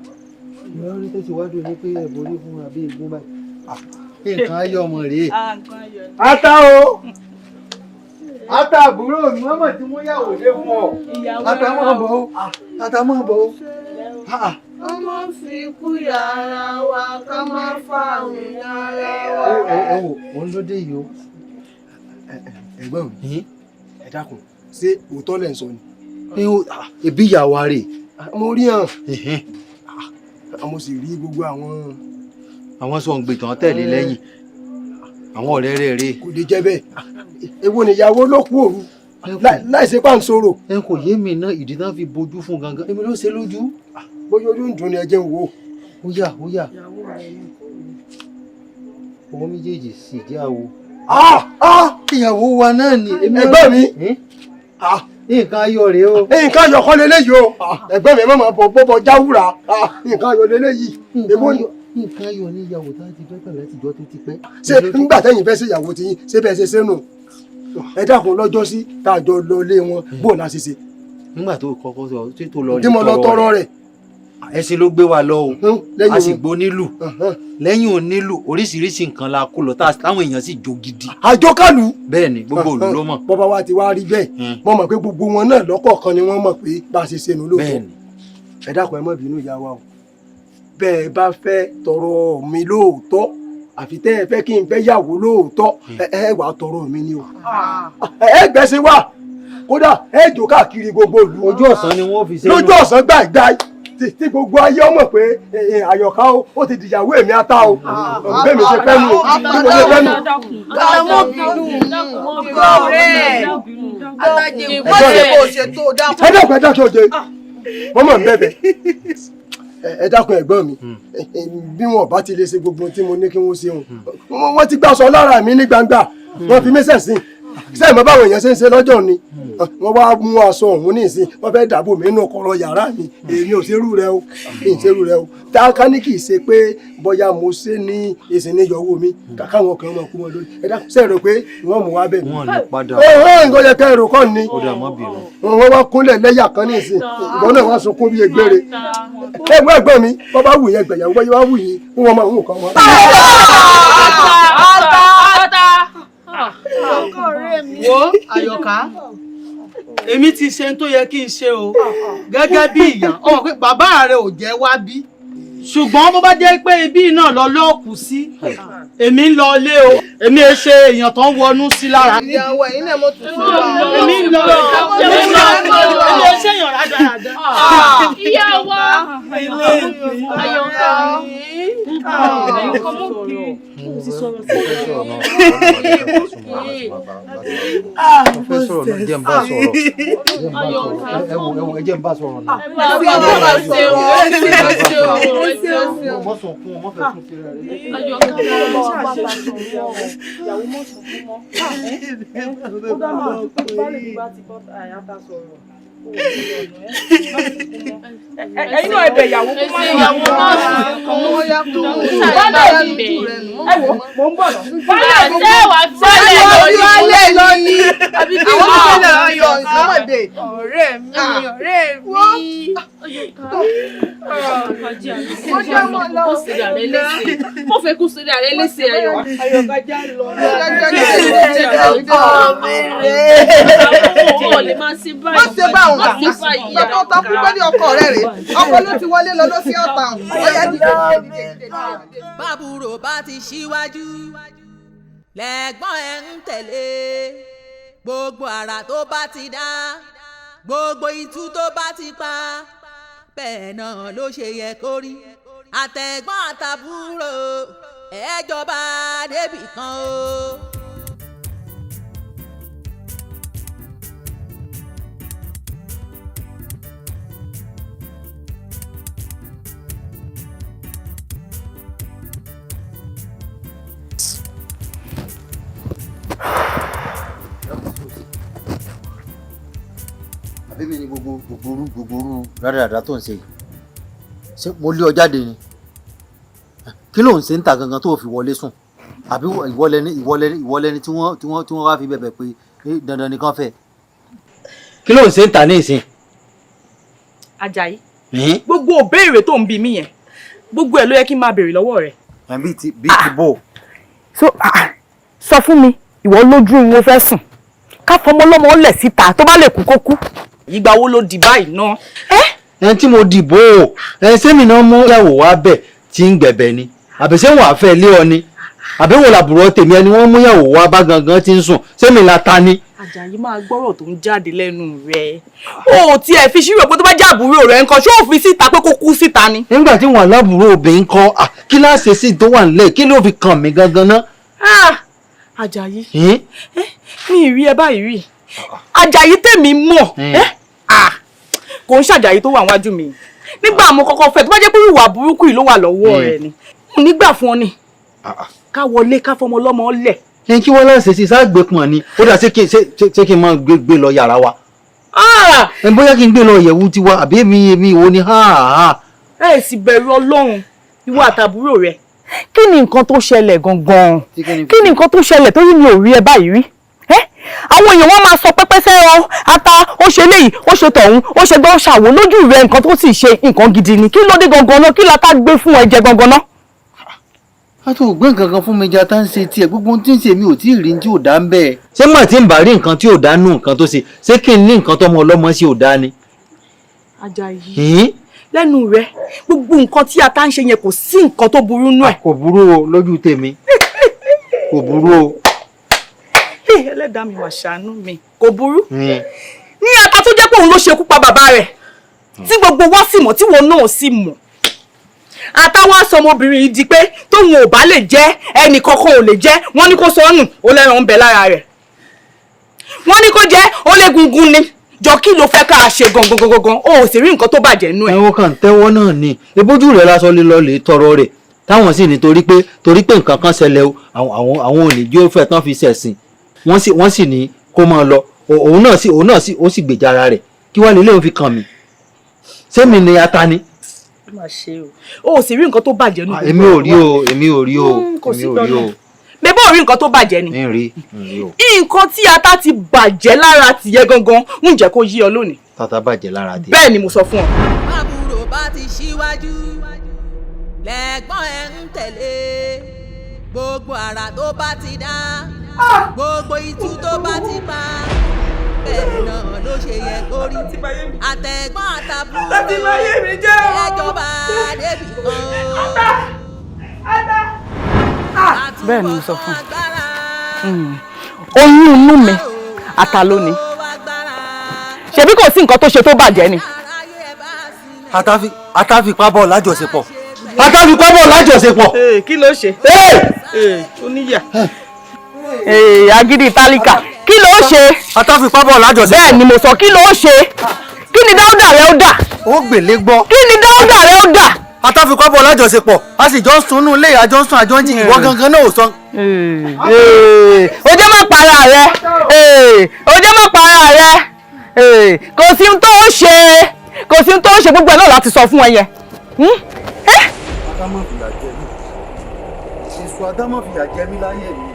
Ìyá orí tó ti wá dùn ní pé ẹ borí fún wa bí igun báyìí. Nǹkan ayọ̀ ọmọ rèé. Ata o! Ata àbúrò mi, wọ́n mọ̀ tí wọ́n yàwó lé fún ọ. Ata máa bọ̀ o. Ata máa bọ̀ o. Ká má fi kú yàrá wa, ká má fàrùn yàrá wa. Ẹ wò, òun ló dé yìí o. Ẹ̀gbọ́n mi, ẹ dákun, ṣé òótọ́ lẹ̀ ń sọ ni? Ẹbí ìyàwó rè. Mo rí hàn. Mo sì rí gbogbo àwọn. Àwọn sọ ń gbè tán tẹ̀lé lẹ́yìn. Àwọn ọ̀rẹ́ rẹ̀ rè. Kò lè jẹ́ bẹ́ẹ̀. Èwo nìyàwó ló kú òru láì ṣe pàǹsòrò. Ẹ kò yé mi náà, ìdí tán fi bojú fún gangan. Èmi ló ṣe lójú. Bóyá ojú ń dùn ni ẹ jẹ́ ń wò. Ó yà, ó yà. Owó méjèèjì sì jẹ́ àwo. Ìyàwó wa náà ni. Ẹ̀gbọ́n mi. Nǹkan ayọ̀ rèé o. Nǹkan ayọ̀ kọ́ leléyìí o. Ẹ̀gbọ́n mi máa bọ̀ bọ́bọ̀ jáwúra. Nǹkan ayọ̀ leléyìí. Nǹkan ayọ̀ ni ìyàwó tá a ti fẹ́ pẹ̀lú àtijọ́ tó ti pẹ́. Ṣé nígbà tẹ́yìn fẹ́ ṣe ìyàwó tí yín ṣé bẹ́ẹ̀ ṣe ṣe nù? Ẹ dákun, lọ́jọ́ sí tá a jọ lọ lé wọn bó la ṣe ṣe. Nígbà tó kọ́kọ́ sọ tí tó lọ rí tọrọ rẹ̀. Ẹṣin ló gbé wa lọ o, a sì gbó nílù lẹ́yìn onílù oríṣiríṣi nǹkan la kó lọ táwọn èèyàn sì jó gidi. Àjọkálù. Bẹ́ẹ̀ ni, gbogbo òlù ló mọ̀. Bọ́ba wa ti wá rí bẹ́ẹ̀, mo mọ̀ pé gbogbo wọn náà lọ́kọ̀ọ̀kan ni wọ́n mọ̀ pé bá a ṣe ṣe nù lóòótọ́. Ẹ dákun, ẹ má bínú ìyá wa o. Bẹ́ẹ̀ bá fẹ́ tọrọ mi lóòótọ́, àfi tẹ́ ẹ fẹ́ kí n fẹ́ yàwó lóòótọ́, ẹ wàá tọrọ mi ni o. Ẹ gbẹ́sẹ̀ wá, kódà ẹ jò káàkiri gbogbo ìlú. Ojú ọ̀sán ni wọ́n fi ṣe. Lójú ọ̀sán gbàgbà tí gbogbo ayé ọmọ pé Àyọ̀ká o, ó ti dìyàwó èmi ata o, bẹ́ẹ̀ mi ṣe fẹ́ nù, bí mo ṣe fẹ́ nù. Kàlámọ́ bínú ọ̀rẹ́ wọ́n ṣe bó ṣe tó dákun. Ẹ dákun, ẹ dákun oje, wọ́n mọ̀ ń bẹ̀bẹ̀. Ẹ dákun ẹ̀gbọ́n mi, bí wọn bá ti lè ṣe gbogbo ohun tí mo ní kí wọ́n ṣe, wọn wọ́n ti gbàsọ lára mi ní gbangba, wọ́n fi mí sẹ̀sìn sẹ́yìn mọ́ báwọn èèyàn ṣe ń ṣe lọ́jọ́ ni. Wọ́n wá mú aṣọ ọ̀hún ní ìsìn, wọ́n fẹ́ dàbò mí nínú kọ̀rọ̀ yàrá mi. Èmi ò ṣerú rẹ o, èmi ò ṣerú rẹ o. Táàkà ní kì í ṣe pé bóyá mo ṣe ní ìsìn ní yọwọ́ mi káwọn kan máa kú wọn lórí. Ẹ dákun, sẹ́yìn rò pé wọ́n mú wa bẹ̀ mí. Wọ́n lè padà. Ọ̀hún nǹkan yẹ kẹ́ ẹ̀rọ kọ́ ni. Ó dà, mọ́ bínú. Wọ́n wá kúnlẹ̀ lẹ́yà kan ní ìsìn, ìgbọ́n náà wá sunkún bí egbére. Ẹ̀gbọ́n ẹ̀gbọ́n mi, bọ́ bá wù yẹn gbẹ̀yàwó, bọ́ yẹn wá wù yín, wọ́n máa ń kọ́ wọn. Wo Àyọ̀ká, èmi ti ṣe tó yẹ kí n ṣe o gẹ́gẹ́ bí ìyá. Ọmọ pé bàbá rẹ ò jẹ́ wá bí, ṣùgbọ́n bó bá jẹ́ pé ibi náà lọ lọ́ọ̀kù sí, èmi ń lọ ilé o. Èmi ẹ ṣe èèyàn tó ń wọnú sí lára. Ìyàwó ẹ̀yin náà mo tún sọ. Èmi ń lọ, èmi ń lọ, èmi ẹ ṣe èèyàn rádaràda. Ìyá wa Àyọ̀ká, Àyọ̀ká mọ̀ kí Mo fẹ́ sọ̀rọ̀ náà, jẹ́ n bá sọ̀rọ̀. Ẹ wo, ẹ wo, ẹ jẹ́ n bá sọ̀rọ̀ náà. Mọ̀ sọ̀ kún ọ, mọ̀ fẹ́ tún ṣe rẹ̀. Ẹ̀yin náà ẹ bẹ̀ ìyàwó kó má Ìyàwó má sùn. Baálé mi, ẹ wò, mò ń bọ̀ lọ. Ṣé wàá fẹ́lẹ̀ lórí? Baálé lọ ní. Àbí kí Àwọn wọ́n tó fẹ́lẹ̀ ayọ̀ ìsọmọdé. Ọ̀rẹ́ mi, ọ̀rẹ́ mi. Mo fẹ́ kú sí ààrẹ léṣe Ayọ̀. Ayọ̀ká já lọ. Ó lè máa ṣe báyìí. Má ṣe báwọn. Má ṣe báyìí. Bàbá ọ̀tá kú pẹ́lú ọkọ rẹ̀ rè. Ọkọ ló ti wọlé lọ ló sí ọ̀tá. Ó yá dìde dìde dìde dìde. Bábúrò bá ti ṣíwájú lẹ́gbọ́n ẹ̀ ń tẹ̀lé, gbogbo àrà tó bá ti dá Gbogbo itú tó bá ti pa bẹ́ẹ̀ náà ló ṣe yẹ kó rí. Àtẹ̀gbọ́n àtàbúrò ẹ̀ẹ́jọba débì kan o. Àbí mi ni gbogbo gbogbo gbogbo rádaràdà tó ń ṣe yìí, ṣé mo lé ọ jáde ni? Kí ló ń ṣe ń ta gangan tó fi wọlé sùn? Àbí ìwọlẹni tí wọ́n wá fi bẹ̀bẹ̀ pé dandan nìkan fẹ́? Kí ló ń ṣe ń ta ní ìsìn? Àjàyí, gbogbo òbéèrè tó ń bi mí yẹn, gbogbo ẹ̀ ló yẹ kí n máa béèrè lọ́wọ́ rẹ̀. Bí ti bò. Sọ fún mi, ìwọ lójú mo fẹ́ sùn ká fọmọ lọ́mọ lẹ̀ síta, tó bá lè kú kó kú. Ìgbà wo ló di báyìí náà? Ẹni tí mo dìbò o, ẹni sẹ́mi náà mú ìyàwó wa bẹ̀ tí ń gbẹ̀bẹ̀ ni, àbí ṣé wọn àfẹ́ lé ọ ni, àbí wọn làbúrò tèmi ẹni wọ́n mú ìyàwó wa bá gangan tí ń sùn, sẹ́mi la ta ni. Àjàyí, máa gbọ́rọ̀ tó ń jáde lẹ́nu rẹ̀. O ò tiẹ̀ fi ṣírò pé tó bá jẹ́ àbúrò rẹ̀ nǹkan, ṣé ò fi síta pé kó kú síta ni? Nígbà tí wọn lábúrò obìnrin kọ, kí láṣẹ sí tó wà nílẹ̀, kí ló fi kàn mí gangan náà? Àjàyí, mi ì rí ẹ báyìí rí. Àjàyí tèmi mọ̀, kò ń ṣàjàyí tó wà níwájú mi. Nígbà mo kọ́kọ́ fẹ́, tó bá jẹ́ pé ìwà burúkú yìí ló wà lọ́wọ́ rẹ̀ ni, nígbà fún ọ ni ká wọlé ká fọmọ lọ́mọ lẹ̀. Ní kí wọ́n láṣẹ sí sáàgbé pọ̀n ni ó dà, ṣé kí n máa gbé lọ yàrá wa? Ẹ bóyá kí n gbé lọ ìyẹ̀wù tiwa, àbí èmi ìwo ni? Ẹ sì bẹ̀rù Ọlọ́run, ìwọ àtàbúrò rẹ̀. Kí ni nǹkan tó ṣẹlẹ̀ gangan? Kí ni nǹkan tó ṣẹlẹ̀ tó yí mi ò rí ẹ báyìí rí? Àwọn èèyàn wọn máa sọ pẹ́pẹ́sẹ́ o, ata ó ṣe léyìí, ó ṣe tọ̀hún, ó ṣe gbọ́ ṣàwò lójú rẹ, nǹkan tó sì ṣe nǹkan gidi ni. Kí ló dé gangan náà? Kí la ta gbé fún ẹ jẹ gangan náà? A tó gbé nǹkan kan fún mi jata ń ṣe tiẹ̀, gbogbo ohun tí ń ṣe mi ò tí ì rí tí ò dá ń bẹ́ẹ̀. Ṣé mà tí ń bá rí nǹkan tí ò dá nù nǹkan tó ṣe, ṣé kí n ní nǹkan tọmọ ọlọ́mọ sí ò dá ni? Àjàyí, lẹ́nu rẹ, gbogbo nǹkan tí ata ń ṣe yẹn, kò sí nǹkan tó burú nú ẹ̀. Kò burú o, lójú tèmi kò burú o. Ẹlẹ́dàá mi wà ṣàánú mi, kò burú ní ata tó jẹ́ pé òun ló ṣekú pa bàbá rẹ̀, tí gbogbo wa sì mọ̀, tí wọn náà sì mọ̀. Àtàwọn sọmọbìnrin yìí di pé tóun ò bá lè jẹ́, ẹnì kankan ò lè jẹ́. Wọ́n ní kó sọ ọ́ nù, ó lẹ́ran ń bẹ lára rẹ̀. Wọ́n ní kó jẹ́, ó lé gungun ni. Jọ, kí ló fẹ́ ká ṣe gangan gangan? O ò sì rí nǹkan tó bàjẹ́ nú ẹ̀. Ẹ̀wọ̀n kan tẹ́wọ́ náà ni ebójú rẹ̀ lásán lè lọ lè tọrọ rẹ̀, táwọn sì ní torí pé nǹkan kan ṣẹlẹ̀ o, àwọn ò ní jí ó fẹ́ tán fi ṣẹ̀sìn. Wọ́n sì ní kó máa lọ, òun náà sì ó sì gbèjà ara rẹ̀. Kí wàá lè léwu fi kàn mí? Sẹ́mi ni ata ni? Má ṣe o, ò sì rí nǹkan tó bàjẹ́ nù. Èmi ò rí o, èmi ò rí o, èmi ò rí o. Bébà ò rí nǹkan tó bàjẹ́ ni. N rí, n rí o. Nǹkan tí ata ti bàjẹ́ lára tìyẹ gangan ń jẹ́ kó yí ọ lónìí. Tata bàjẹ́ lára tìyẹ. Bẹ́ẹ̀ ni mo sọ fún ọ. Bábúrò bá ti ṣíwájú lẹ́gbọ́n ẹ̀ ń tẹ̀lé, gbogbo àrà tó bá ti dá, gbogbo itú tó bá ti pa, bẹ́ẹ̀ náà ló ṣe yẹ kó rí. Àtẹ̀gbọ́n àtàbúrò ẹjọba débi kan. Bẹ́ẹ̀ ni mo sọ fún un, oyún inú mi ata lónìí, ṣebí kò sí nǹkan tó ṣe tó bàjẹ́ ni. Ata fipá bọ̀ lájọṣepọ̀, ata fipá bọ̀ lájọṣepọ̀. Kí ló ṣe? Oníyà agídí tálíkà, kí ló ṣe? Ata fipá bọ̀ lájọṣepọ̀. Bẹ́ẹ̀ ni mo sọ, kí ló ṣe? Kí ni dáúdà rẹ ó dà? Ó gbèlé gbọ́. Kí ni dáúdà rẹ ó dà? Ata fipá bọ̀ lájọṣepọ̀, a sì jọ ń sunú ilé, àjọ ń sùn, àjọ ń jí, ìwọ gangan náà ò sọ. O jẹ́ má para rẹ, o jẹ́ má para rẹ. Kò sí ohun tó ń ṣe, kò sí ohun tó ń ṣe, gbogbo ẹ̀ náà láti sọ fún ẹ yẹn. Ata má fìyà jẹ mí, èso ata má fìyà jẹ mí láyé mi.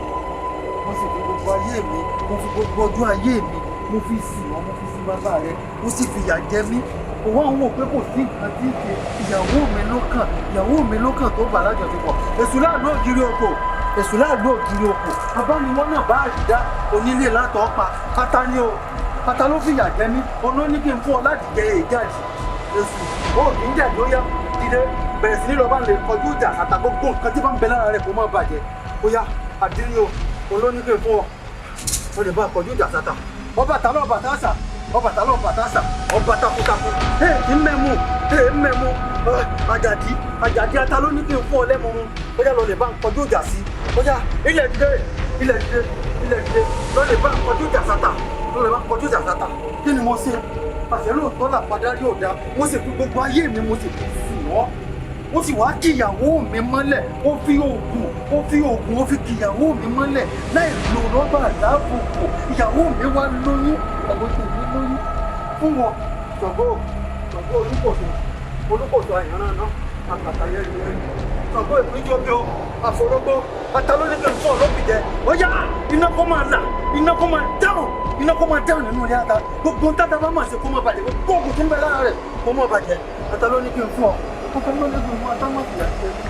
Mo sì fi gbogbo ayé mi, mo fi gbogbo ọjọ́ ayé mi, mo fi sìn ọ́, mo fi sin bàbá rẹ, ó sì fìyà jẹ mí. Òwò àwọn wò pé kò sí nǹkan tí ń ṣe ìyàwó mi ló kàn, ìyàwó mi ló kàn tó bà lájọṣepọ̀. Èṣù láàlú ògiri oko, èṣù láàlú ògiri oko, abániwọ́n náà bá àdìdá onílé látọ̀ pa. Ata ni o, ata ló fìyà jẹ mí, olóní kí n fún ọ láti jẹ èjáde. Èṣù ó kì í jẹ̀ ló yá, dìde bẹ̀rẹ̀ sí ní lọ́ọ́ bá lè kọjú ìjà àtà, gbogbo nǹkan tí bá ń bẹ lára rẹ̀ kó má bàjẹ́. Ó yá, àdírí o, olóní kí n fún ọ, ó lè bá kọjú ìjà sátà, ọba tà lọ́ọ́ bàtà àṣà. Ọbàtálá Ọbàtásà, ọba takuntakun. Ẹ ń mẹ́mu, ẹ ń mẹ́mu. Àjàdí, Àjàdí ata ló ní kí n fún ọ lẹ́mu mu. Ó yá, lọ lè bá ń kọjú ìjà sí. Ó yá, ilẹ̀ dìde, ilẹ̀ dìde, ilẹ̀ dìde. Lọ lè bá ń kọjú ìjà sáta, lọ lè bá ń kọjú ìjà sáta. Kí ni mo ṣe? Àṣẹ lóòótọ́ là padà rí òdà. Mo sì fi gbogbo ayé mi, mo sì fi sùn ọ́. Ó sì wá kìyàwó mi mọ́lẹ̀. Ó fi oògùn, ó fi oògùn, ó fi kìyàwó mi mọ́lẹ̀ láì lo rọ́bà dáàbòbò. Ìyàwó mi wá lóyún, ìyàwó tèmi lóyún fún wọn. Ṣàngó, Ṣàngó Olúkòso, Olúkòso àyànràn náà àkàtà yẹn ni ẹni. Ṣàngó ìpínjọbí o, àforógbó atalóníkè fún ọlọ́pìjẹ. Ó yá, iná kó máa là, iná kó máa dáhùn, iná kó máa dáhùn nínú ilé ata. Gbogbo ń tàtà bá máa ṣe kó máa bàjẹ́, gbogbo oògùn tí ń bẹ lára rẹ̀ kó máa bàjẹ́. Atalóníkè fún ọ, atalóníkè fún atámọ̀fìyà jẹ mí,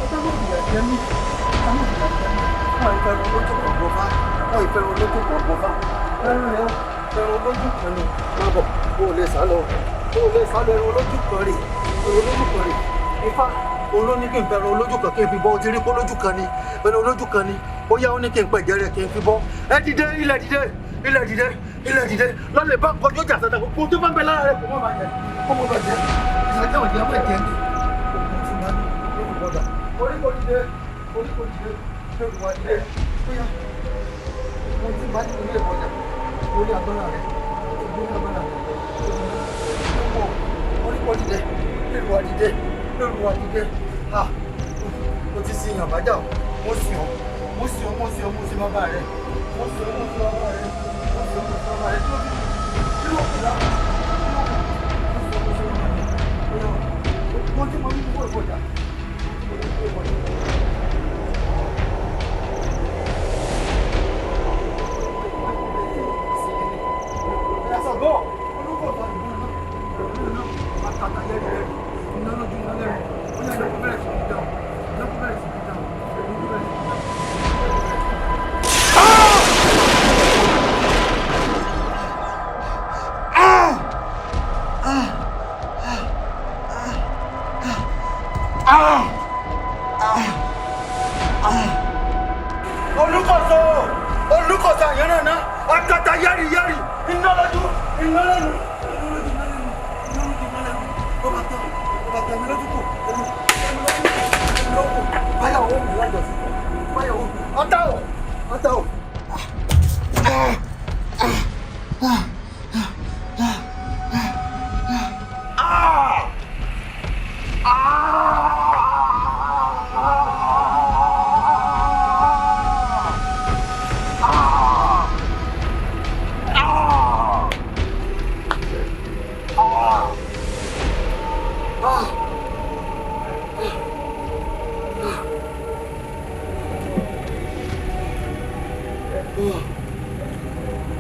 atámọ̀fìyà jẹ mí, atámọ̀fìyà jẹ mí. Wọn ìfẹ́ wọn lójú kan gbọ́fá, wọn ìfẹ́ wọn lójú kan gbọ́fá. Ẹran rẹ, ẹran olójú kan ni, má bọ̀, o ò lè sá lọ, o ò lè sá lọ. Ẹran olójú kan rè, ẹran olójú kan rè. Ifá òun ló ní kí n fẹ́ràn olójú kan kí n fi bọ́. Ó ti rí kó lójú kan ni, ẹran olójú kan ni. Ó yá, ó ní kí n pẹ̀jẹ́ rẹ̀ kí n fi bọ́. Ẹ dìde, ilẹ̀ dìde, ilẹ̀ dìde, ilẹ̀ dìde. Lọ́lẹ̀ bá kọjú ìjà sọ́tà. Gbogbo tó bá ń bẹ lára rẹ̀ kò mọ̀ bàjẹ́, kò mọ̀ bàjẹ́. Ìsàjẹ́ òjì ọmọ ẹ̀jẹ̀ ni òkú ti máa ní lórí bọ́dà. Orí kò dìde, orí kò dìde, lórí wa dìde. Ó yá, mo ti máa ní ilé ìbọ̀dà lórí agbára rẹ̀, lórí agbára rẹ̀. Orí kò dìde, lórí wa dìde, lórí wa dìde. Ha, mo ti sin yàn bájà o. Mo sìn ọ́, mo sìn ọ́, mo sìn ọ́, mo sìn bàbá rẹ̀, mo sìn ọ́, mo sìn bàbá rẹ̀, mo sìn ọ́, mo sìn bàbá rẹ̀. Kí ló kù lá? Kí ló kù? Mo sìn ọ́, mo sìn bàbá rẹ̀. Ó yá, mo ti mọ ní ìwọ ìbọ̀dà, mo ti mọ ní ìwọ ìbọ̀dà. Olúkòso, Olúkòso àyànnà akata yẹ́rì yẹ́rì, iná lójú iná lẹ́nu, iná lójú iná lẹ́nu, iná lójú iná lẹ́nu. Ọba tán, ọba tán mi lójú kù, ẹnu ẹnu lójú ẹnu lójú. Báyàwó mi lájọsí, báyàwó mi. Ọ̀tá o, ọ̀tá o.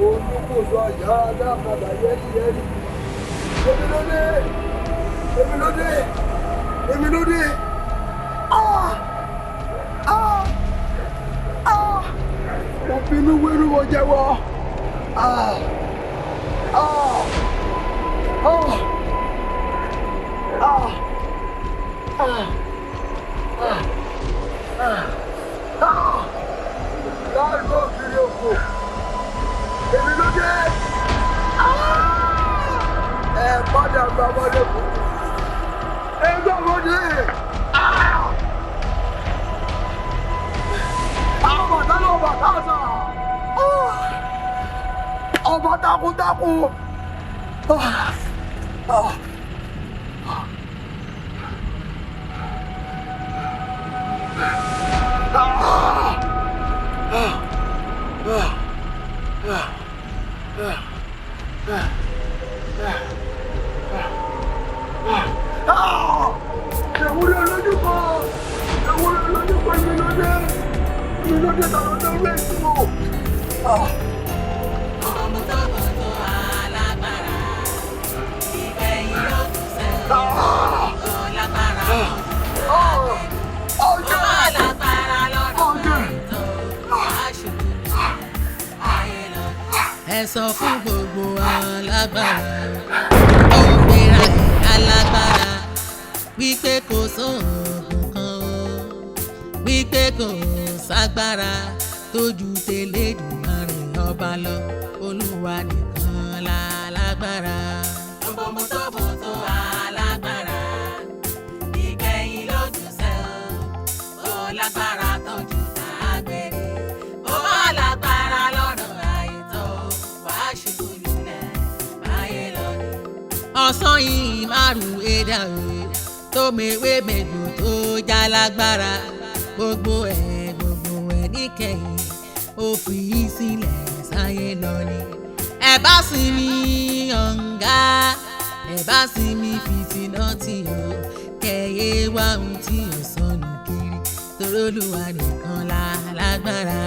Olúkòso àyà alákàdá yẹ́rì yẹ́rì. Èmi ló dé, èmi ló dé, èmi ló dé. Ah! Ah! Ah! Mo bínú wérú, mo jẹ́wọ́. Ah! Ah! Ah! Ah! Ah! Ah! Ah! Ah! Láàrín òkìrì òkò. Èmi ló dé. Ẹ padà gba wọlé kù. Ẹ gbà wọlé. Àwọn bàtà ló bàtà sà. Ọba takuntakun. Ewúrẹ́ lójú kan, ewúrẹ́ lójú kan, èmi ló dé, èmi ló dé, ta ló dé orí ètò. Ẹ sọ fún gbogbo alágbára ó gbéra ẹ̀ alágbára wípé kò sóògùn kan o, wípé kò ságbára tó ju tẹlẹ́dùmarè ọba lọ. Olúwa nìkan la Alágbára. Bòbòmọ́tòbòtò alágbára. Ìkẹyìn lójú sẹ́ o, ó lágbára tó ju tàgbèrè. Ó wà lágbára lọ́nà àìtọ́, wàá ṣubú lulẹ̀ báyé lọ ni. Ọ̀sán yìí márùn-ún ẹ̀dá o, tó mewé mẹ́gbò tó já lágbára. Gbogbo ẹ̀ níkẹyìn, ó fi í sílẹ̀ sáyé lọ ni. Ẹ bá sinmi ọ̀ǹgá, ẹ bá sinmi fìtínà tí o, kẹyẹ wá ohun tí ò sọnù kiri, torólùwà nìkan la lágbára.